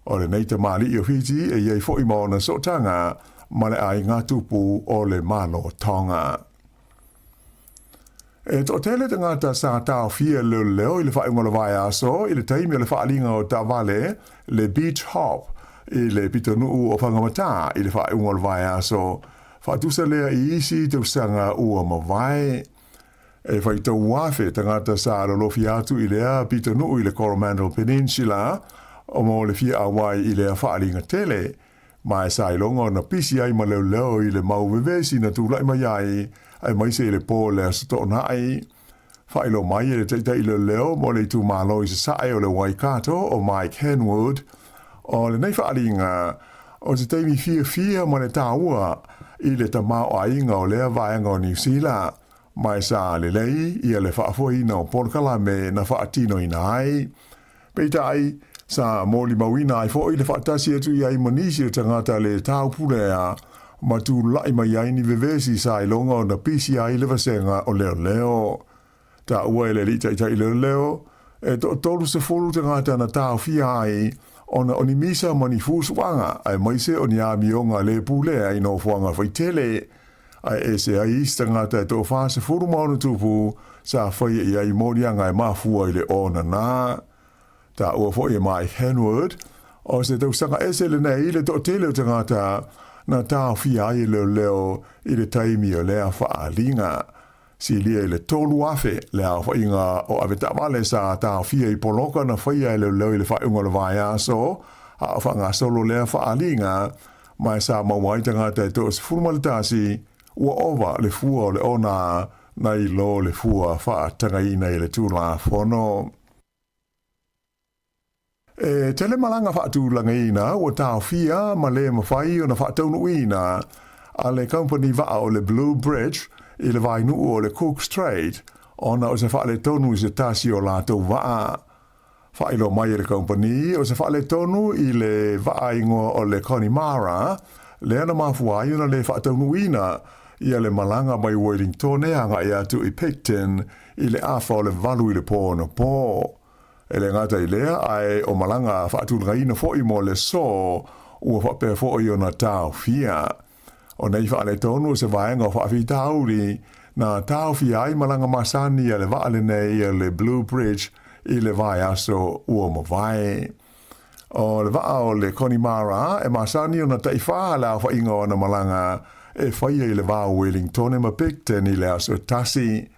O lenei tamalii o Fiti e i ai foi ma ona sootaga ma le aiga tupu o le Malo Tonga. E toatele tagata sa taofia e leoleo i le faaiuga o le vaiaso i le taimi o le faaaliga o taavale le Beach Hop i le pitonuu o Whangamata i le faaiuga o le vaiaso faatusa lea i isi tausaga ua mavae. E faitau afe tagata sa lolofia atu i lea pitonuu i le Coromandel Peninsula mo le fia auai i lea faaaliga tele. Ma e sa iloga ona pisi ai ma leoleo i le mau vevesi na tulai mai ai, aemaise i le po o le Aso Toonai. Faailoa mai e le taitai leoleo mo le itumalo i Sasae o le Waikato o Mike Henwood, o lenei faaaliga, o se taimi fiafia ma le taua i le tamaoaiga o lea vaega o Niu Sila, ma e sa lelei ia le faafoeina o polokalame na faatinoina ai. Peitai, sa molimauina ai foi le faatasi atu i ai ma nisi o tagata le taupulea ma tulai mai ai ni vevesi sa iloga ona pisi ai le vasega o leoleo. Taua e le alii taitai leoleo, e toatolu tagata na taofia ai ona o ni misa ma ni fusuaga aemaise o ni amioga le pulea i nofoaga faitele, ae ese ai isi tagata e toa 46 sa faia i ai moliaga e mafua i le onana. Taua foi e Mike Henwood, o se tausaga ese lenei i le toatele o tagata na taofia ai e leoleo i le taimi o lea faaaliga. Silia i le 3,000 le aofaiga o avetaavale sa taofia i poloka na faia e leoleo i le faaiuga o le vaiaso, a o faagasolo lea faaaliga, ma e sa maua ai tagata e toa 11 ua ova le fua o le ona nai lo le fua faatagaina i le Tulafono. E tele malaga faatulagaina ua taofia ma le mafai ona faataunuuina a le kamupani vaa o le Blue Bridge i le vainuu o le Cook Strait ona o se faaletonu i se tasi o latou vaa. Faailoa mai e le kamupani o se faaletonu i le vaa igoa o le Connemara lea na mafua ai ona le faataunuuina ia le malaga mai Wellingtone agai atu i Picton i le afa o le 8 i le po anapo. E le gata i lea, ae o malaga faatulagaina foi mo le aso ua faapea foi ona taofia. O nei faaletonu o se vaega o faafitauli na taofia ai malaga masani a le vaa lenei a le Blue Bridge i le vaiaso ua mavae. O le vaa o le Connemara e masani ona taifa le aofaiga o ana malaga e faia i le va o Wellingtone ma Picton i le aso e tasi.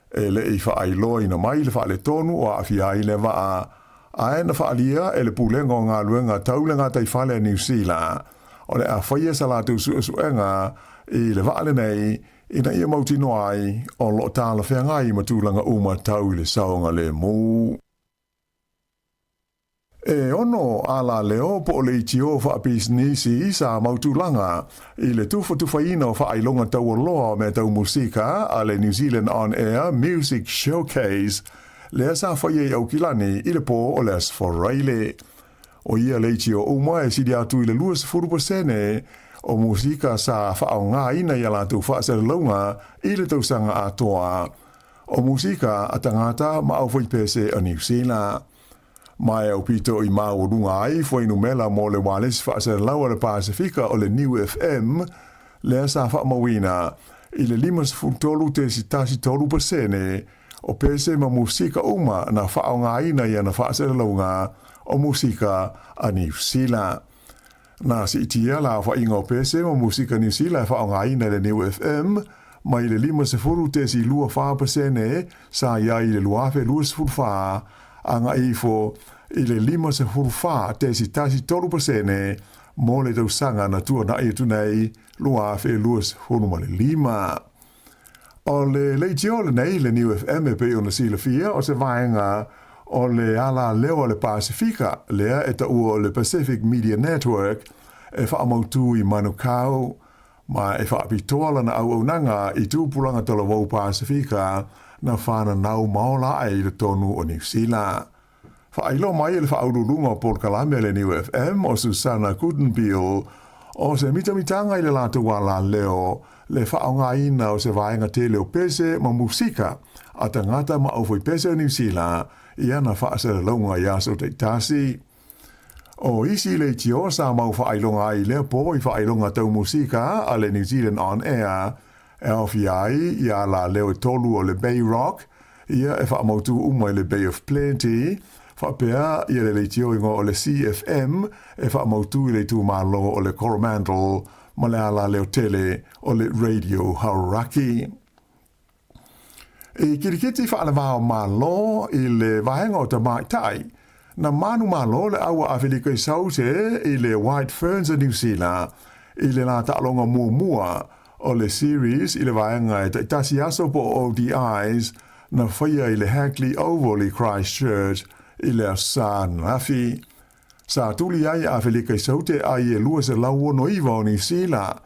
E le i faailoaina mai le faaletonu o aafia ai le vaa, ae na faaalia e le Pulega o Galuega Tau le Gataifale a Niu Sila, o le a faia sa latou suesuega i le vaa lenei ina ia mautinoa ai o lo o talafeagai ma tulaga uma tau i le saogalemu. E ono alaleo po o leitio faapisinisi sa mautulaga i le tufatufaina o faailoga taualoa o mea tau musika a le New Zealand On Air Music Showcase. lea sa faia i Aukilani i le pō o le Aso Faraile. O ia leitio uma e sili atu i le 20% o musika sa faaaogaina i a latou faasalalauga i le tausaga atoa. O musika a tagata ma aufaipese o Niu Sila. Ma e aupito i maualuga ai fuainumera mo le ualesi faasalalau a le Pasefika o le Niu FM, lea sa faamauina i le 53.13% o pese ma musika uma na faaaogaina i ana faasalalauga o musika a Niu Sila. Na siitia le aofaiga o pese ma musika Niu Sila e faaaogaina e le Niu FM mai le 50.24% sa i ai i le 2024 agai ifo i le 54.13% mo le tausaga na tuanai atu nei 2025. O le leitio lenei, le Niu FM e pei ona silafia, o se vaega o le alaleo a le Pasefika, lea e taua o le Pacific Media Network, e faamautū i Manukau, ma e faapitoa lana auaunaga i tupulaga talavou Pasefika na fananau ma ola ae i totonu o Niu Sila. Faailoa mai e le faauluuluga o polokalame a le Niu FM o Susana Guttenbeil, o se mitamitaga i le latou alaleo le faaaogaina o se vaega tele o pese ma musika a tagata ma aufaipese o Niu Sila i ana faasalalauga i aso taitasi. O isi leitio sa mau faailoga ai i lea po i faailoga tau musika a le New Zealand On Air e aofia ai ia alaleo e tolu o le Bay Rock, ia e faamautū uma i le Bay of Plenty, faapea ia le leitio igoa o le CFM e faamautū i le itumalo o le Coromandel ma le alaleo tele o le Radio Hauraki. I kirikiti faalevao Malo i le vaega o tamaitai, na manumalo le aua Afelika i Saute i le White Ferns a Niu Sila i le la taaloga muamua o le series i le vaega e taitasi aso po o ODIs na faia i le Hagley Oval i Christchurch i le Aso Sa ananafi. Sa tuli ai a Afelika i Saute ai e 269 o Niu Sila,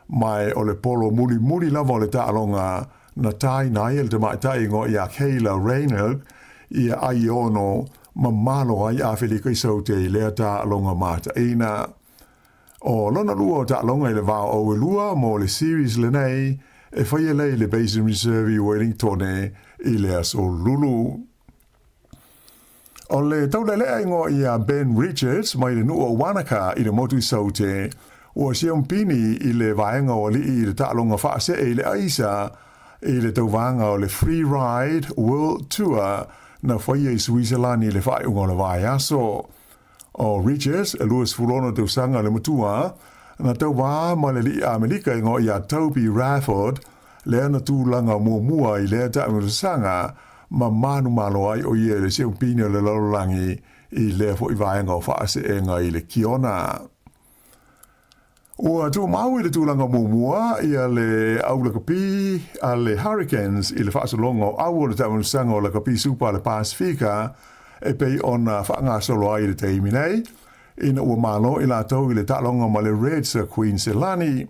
ma o le polo mulimuli lava o le taaloga na tāina ai e le tamaitai igoa ia Kayla Reinelt ia ai e ono ma malo ai Afelika i Saute i lea taaloga mataina. O lona lua o taaloga i le va o Auelua mo le series lenei e faia lea i le Basin Reserve i Wellingtone i le aso Lulu. O le taulelea igoa ia Ben Richards mai le nuu o Wanaka i le motu i Saute, ua siampini i le vaega o alii i le taaloga faasee i le aisa i le tauvaga o le Free Ride World Tour na faia i Suiselani i le faaiuga o le vaiaso. O Richards, e 26 tausaga le matua, na tauva ma le alii Amerika igoa ia Toby Rafford, lea na tulaga muamua i lea taamilosaga ma manumalo ai o ia i le siaupini o le lalolagi i lea foi vaega o faaseega i le Kiona. Ua tumau i le tulaga muamua ia le au lakapi a le Hurricanes i le faasologa o au o le taamilosaga o Lakapi Supa a le Pasefika e pei ona faagasolo ai i le taimi nei, ina ua malo i latou i le taaloga ma le Reds a Queensland.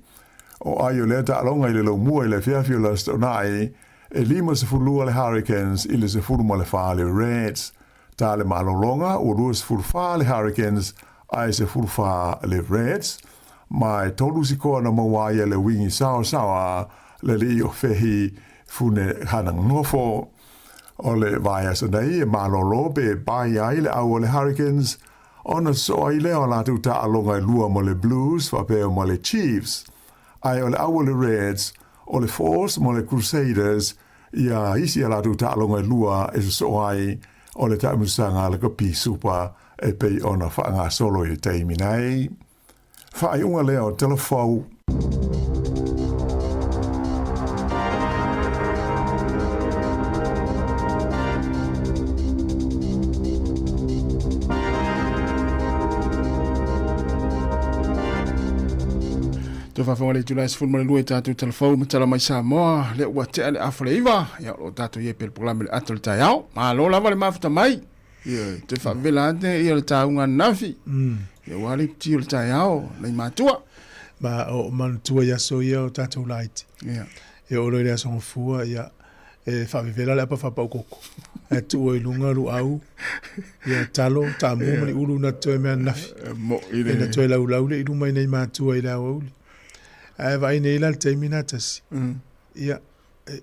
O ai o lea taaloga i le laumua i le afiafi o le Aso Toonai, e 52 le Hurricanes i le 14 le Reds. Ta le malologa ua 24 le Hurricanes ae 14 le Reds. Ma e tolu sikoa na maua ai e le wingi saosaoa le alii o Fehi Fune Hanangnofo. O le vaiaso nei e malolo pe e pai ai le au o le Hurricanes ona sosoo ai lea o latou taaloga e lua ma le Blues faapea ma le Chiefs. Ae o le au o le Reds, o le Force ma le Crusaders ia isi a latou taaloga e lua e sosoo ai o le taamilosaga a lakapi Supa e pei ona faagasolo i le taimi nei. Faaiuga lea o Talafou. Toe faafofoga le itula e 12 i tatou talafou ma tala mai Samoa, lea ua tea le afa le iva, ia o lo o tatou i ai pea le polokalame le ata o le taeao. Malo lava le mafuta mai. Ia, toe faavela ate ia le tauga ananafi. Ia ua le iti o le taeao, nai matua. Ma o manatua i aso ia o tatou laiti. Ia. Ia o lo i le aso gafua, ia, e faavevela le apa faapau koko. Ae tuua i luga luau, ia talo, taamu ma ni ulu na toe mea ananafi. Mo'i le. Ia na toe laulau lea i luma i nai matua i le aoauli. Ae vaai nei la i le taimi lena tasi, ia, e,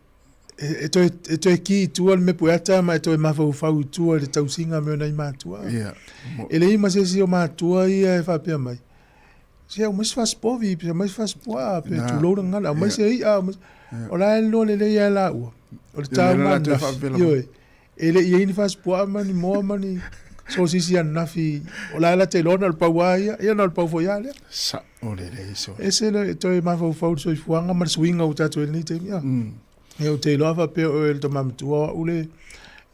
e, toe, e toe ki i tua le mepu ata ma e toe mafaufau i tua i le tausiga me o nai matua. Ia. E leai ma se isi o matua ia e faapea mai, se aumai se fasipovi, pe aumai se fasipuaa, pe tulou le gagana, aumai se i'a, aumai... O la e iloa lelei lava e laua, o le taua ananafi, ioe, e le i i ai ni fasipuaa ma ni moa ma ni sosisi ananafi, o la e la te iloa na o le pau lava ia, ia na o le pau foi lava lea. Sao lelei so. Ese le toe mafaufau i le soifuaga ma le suiga ua tatou i ai i lenei taimi. Ia ou te iloa faapea oe le tama matua o au le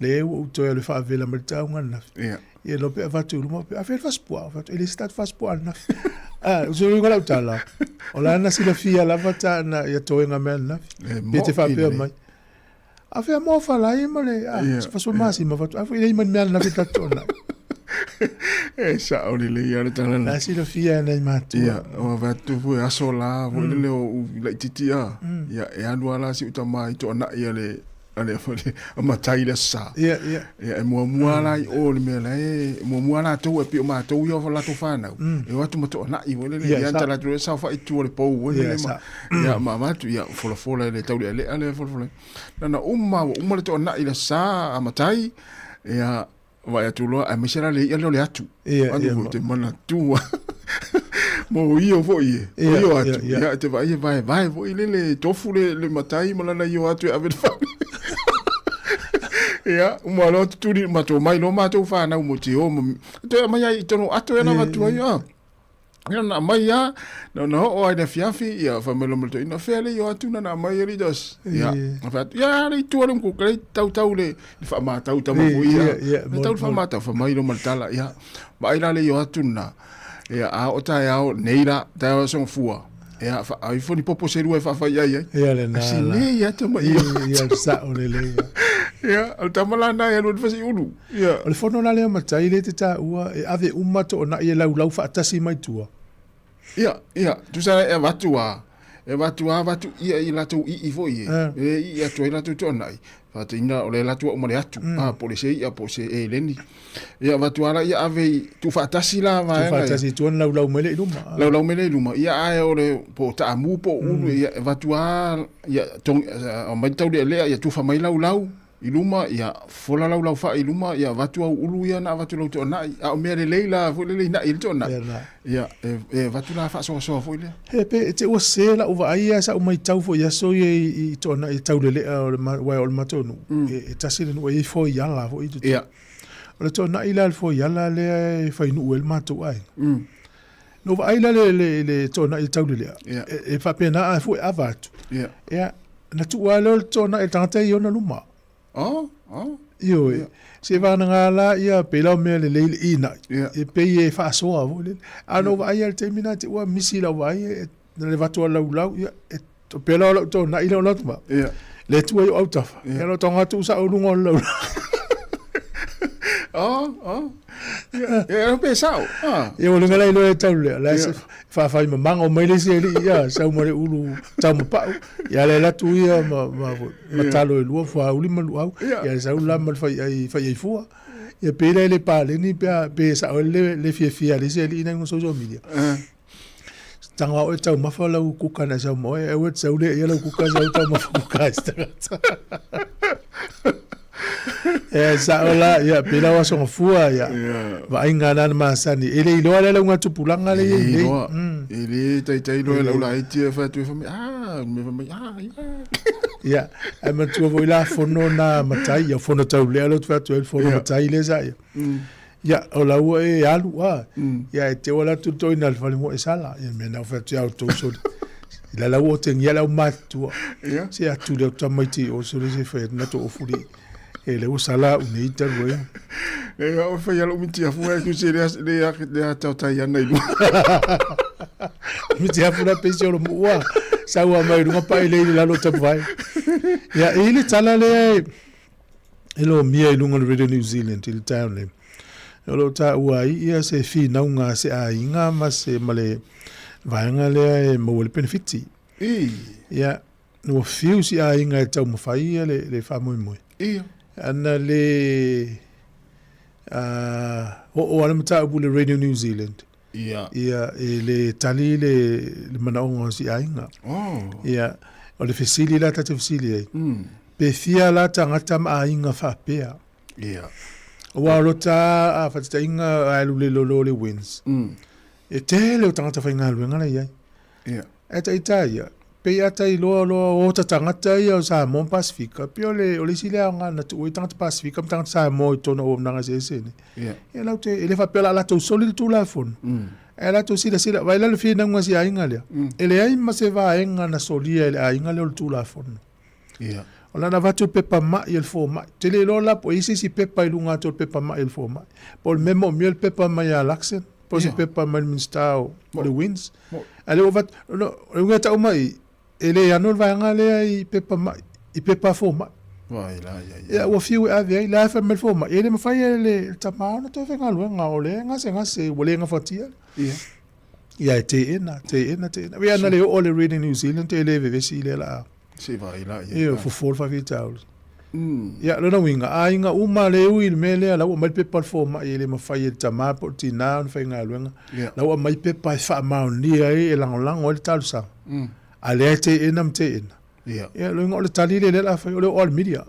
le ua ou toe alu e faavela mai le taauga ananafi. Ia. Ia loa pe avatu i luma, a fea le fasipuaa? Fai atu, e leai se tatou fasipuaa ananafi. Ah, o se uiga lau tala, o la na silafia lava ta na ia toega mea ananafi. E Pe te mo'i faapea lelei. mai. A fea moa falai ma le, ah, Ia, se fasoa masima, fai atu, a foi e leai ma ni mea ananafi tatou toanai. E sao lelei lava le tala La lena. silafia e nai matua. Ia, o avatu foi aso la foi lele o u laitiiti a. Ia, e alu lava la si ou tama i toanai a le a le a matai i le aso Sa. Ia, ia. Ia, e muamua la i o i le mea la e muamua latou e pei o matou ia o latou fanau. E o atu ma toanai foi lele. Ia, Ia, sa. ta latou e saofai i tua o le pou foi Ia, lele ma sa. ia ma avatu ia folafola e le taulealea le folafola. Na na uma ua uma le toanai i le aso Sa a matai. Ia, Vaai atu loa, aemaise la le i'a lea o le atu. Ia, Atu ia, foi ma- te manatua. Mo io foi e. O Ia, io ia, atu. ia. Ia, te vaai e vaevae foi lele tofu le, le matai ma lana io atu e ave le fale. Ia, uma loa tutuli matou mai loa matou whanau mo te o. ma- Toe aumai ai i tonu ato e na avatu ai. Ah. Ia na aumai lava, na ona oo lava i le afiafi, ia fai mai loa ma le toeaina, fea le io atu na na aumai alii Josh? Ia, na fai atu, ia le i tua le mukuka, le tautau le faamatau tama foi ia. Le tau le faamatau, fai mai loa ma le tala, ia, vaai la le io atu lena. Ia, a oo taeao, nei la, taeao aso Gafua, ia, ai foi ni popo se lua e faafai ai ai. Ia lena la. Sinei ata ma io. Ia, le sao lelei. Ia, o le tama la lena e alu ai le fasiulu. Ia. O le fono la lea matai lea e te taua e ave uma toonai e laulau faatasi mai tua. Ia, ia, tusa e avatu a, e avatu a avatu ia i latou ii foi e, e ii atu ai latou toonai, faataina o le latou au ma le atu, a, po o le se ia, po o se eleni. Ia avatu a la ia ave i tuufaatasi la vaega ia. Tuufaatasi i tua ona laulau mai lea i luma. Laulau mai lea i luma, ia ae o le, po o taamu po o ulu, ia avatu a, ia tong, aumai le taulealea, ia tufa mai laulau. I luma, ia, fola laulau faa i luma, ia avatu au ulu ia na avatu i lou toanai. A o mea lelei la foi lele ina'i i le toanai. Ia na. Ia, e, e avatu la faasoasoa foi lea. He pe e te ua sē la'u vaai ae sa'u maitau foi i aso ia i, i toanai e taulele'a o le ma, uaea o le matou nuu, e, e tasi le nuu e i ai foiala foi i totonu. Ia. O le toanai la le foiala lea e fainuu ai le matou aiga. Na ou vaai la le, le, le toanai e taulele'a, Ia. e, e faapena a fua e ava atu. Ia. Ia, na tuu lava lea o le toanai e le tagata i ona luma. Oh, oh. Ioe, Ia. se vagana la ia pei la o mea lelei le ina'i, Ia. e pei e faasoa foi lele. A na ou vaai lava i le taimi lena te ua misi lau vaai e, na le avatu lava laulau, ia, e pei la o lau toanai lea o lau atu Ia. Le Atua i ou autafa. Ia. Ia lau taga tuu sao i luga o le laulau. Oh, oh. Ia, ia, pe sao. Ah. Ia ua luga la iloa e tau lea. La Ia. se faafai mamago mai le isi alii ia sau ma le ulu taumapau. Ia le alu atu ia ma, ma, ma Ia. talo e lua fuauli ma luau. Ia. Ia sau la ma le fai ai, fai ai fua. Ia pe le le paleni pe a, pe sao le, le fiafia a le isi alii nai luga social media. Eh. Tago lava oe taumafa lau kuka na sau ma oe, aua e te sau lea ia lau kuka sau taumafa kuka ai se tagata. Ia sao la, ia pei la o aso gafua, ia vaaiga na na masani. E le iloa lea lauga tupulaga lea e i ai nei. Iloa. E le taitai loa e lau laiti e fai atu e fai mai, ah, me fai mai, ah, ia. Ia, ae manatua foi la fono na matai, ia fono taulea lea ou te fai atu ai, le fono matai lea sa ia. Ia, o la ua e alu, a. Ia, e te ola atu le toeaina i le fale moe sala. Ia, mea na ou fai atu ia outou sole. I la la ua otegia le aumatutua. Ia. Se atu lea o tamaiti i o sole se fai atu na to ofuli. E le ua sala au nei talu ai. E au fai ala miti afu e tu se le le le ata o tai ana i lua. Miti afu la pesi o lo muua. Sau a mai runga pa i le i lalo tapu vai. Ia, e i le tala lea e e lomia i luga o le Radio New Zealand i le taeao nei. O lo o taua ai ia se finauga a se aiga ma se ma le vaega lea e maua le penefiti. I. Ia, ua fiu si aiga e taumafai ia le, le faamoemoe. Ia. Ana le oo a le mataupu i le Radio New Zealand. Ia. Ia, e le tali le, le manaoga o si aiga. Oh. Ia, o le fesili la ta te fesili ai. Pe fia la tagata ma aiga faapea. Ia. Aua o lo ta a faataitaiga a alu le lolo le WINZ. E tele o tagata faigaluega la i ai. Ia. Ae taita ia, pei a ta iloa loa o ta tagata ia o Samoa ma Pasifika, pei o le, o le isi lea aoga na tuu ai tagata Pasifika ma tagata Samoa i totonu o auaunaga eseese nei. Ia. Ia latou te, e le faapea o le a latou soli le Tulafono, ae latou silasila, vaai la le finauga a si aiga lea, e leai ma se vaega na solia e le aiga lea o le Tulafono. Ia. O lana avatu le pepa mai e le fomai. Ou te le iloa la po o i ai se isi pepa i luga atu o le pepa mai e le fomai. Po o le mea moomia le pepa mai ia Luxon, po o se pepa mai le Minisita o le WINZ. A lea ua avatu, no, o le uiga e tau mai, e le ano le vaega lea i pepa mai, i pepa a fomai. Vai la, ia, ia. Ia, ua fiu e ave ai, la e fai mai le fomai, e le mafai e le tama ona toe faigaluega, o lea e gasegase, ua le gafatia. Ia. Ia e teena, teena, teena. Ia na le oo le Radio New Zealand e le vevesi lea la. Se vai la ia. Ia fofo le faafitauli. Ia lona uiga, aiga uma le ui i le mea lea, la ua aumai le pepa a le fomai e le mafai e le tama po o le tina ona faigaluega. La ua aumai pepa e faamaonia ai e lagolago ai le talosaga. A lea e teena ma teena. Ia. Ia lona uiga o le tali lea lea o le a fai, o le oo lava i le media.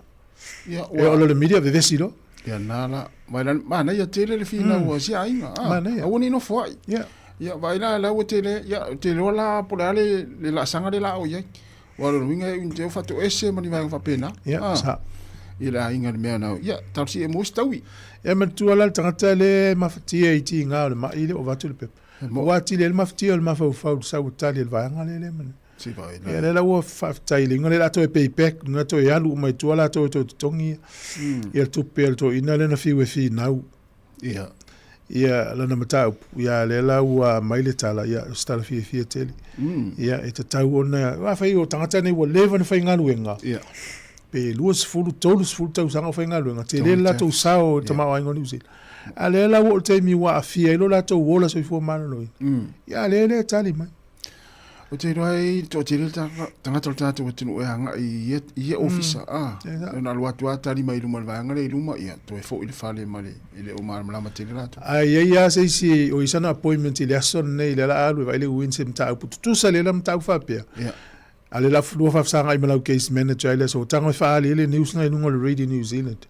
Ia, E oo loa i le media vevesi loa. Ia na la, vai la, manaia tele le finau a si aiga. Ah, Manaia. aua ne i nofo ai. Ia. Ia, vai la, la ua tele, ia, te iloa la po o le a le, le laasaga lea la o i ai. Aua o lona uiga e ui te o faatoese ma ni vaega faapena. Ia, Ah, sa. I le aiga i le mea na, ia, talosia e maua se taui. Ia manatua la le tagata lea e mafatia i tiga o le mai le o avatu le pepa. Ua atili ai le mafatia o le mafaufau i le sau tali a le vaega lea lea manaia. Se vai la. Ia lea la ua faafetai i le iga lea o le a toe pay back, na toe alu uma i tua latou e toe totogi ia le tupe a le toeaina lea na fiu e finau. Ia. Ia lana mataupu, ia lea la ua aumai le tala, ia o se tala fiafia tele. Ia e tatau ona, afai o tagata nei ua leva ona faigaluega, Ia. pe 20, 30 tausaga o faigaluega, tele le latou sao i le tamaoaiga o Niu Sila. A lea la ua oo i le taimi ua aafia ai lo latou ola soifua maloloina, ia a lea e le tali mai. Ou te iloa e toatele le tagata o le tatou atunuu e agai i ia, i ia ofisa. Ah, ona alu atu lava tali mai i luma o le vaega lea i luma, ia, toe foi i le fale ma le, e le o malamalama tele latou. A i ai lava se isi o i ai sana appointment i le aso lenei, lea o le a alu e vaai le uiga i se mataupu tutusa lea la mataupu faapea. Ia. A lea la lua faafesagai ma lau case manager i le aso, tago e faaali ai le news na i luga o le Radio New Zealand.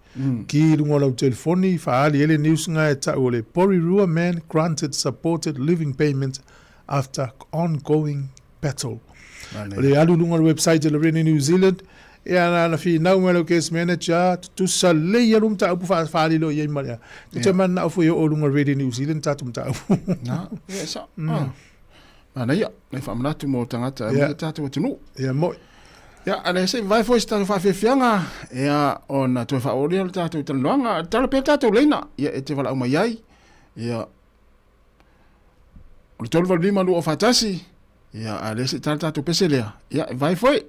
Ki i luga o lau telefoni, faaali ai le news na e tau o le Porirua man granted supported living payment after ongoing battle. O le alu i luga o le website o le Radio New Zealand, ia na, na finau mai lau case manager, tutusa lelei alu mataupu faaali loa i ai ma le a. Te te manao foi e oo i luga o le Radio New Zealand tatou mataupu. Na, ia sa. Ah. Manaia, nai faamanatu mo tagata e yeah. tatou atunuu. Ia moi. Ia, ale se i vae foi se tatou faafiafiaga, ia, ona toe faaoo lea o le tatou talanoaga. Tala pea le tatou leina, ia, e te valaau mai ai, ia, o le 385 2 41, ia, a lea se i tala tatou pese lea, ia, e vae foi.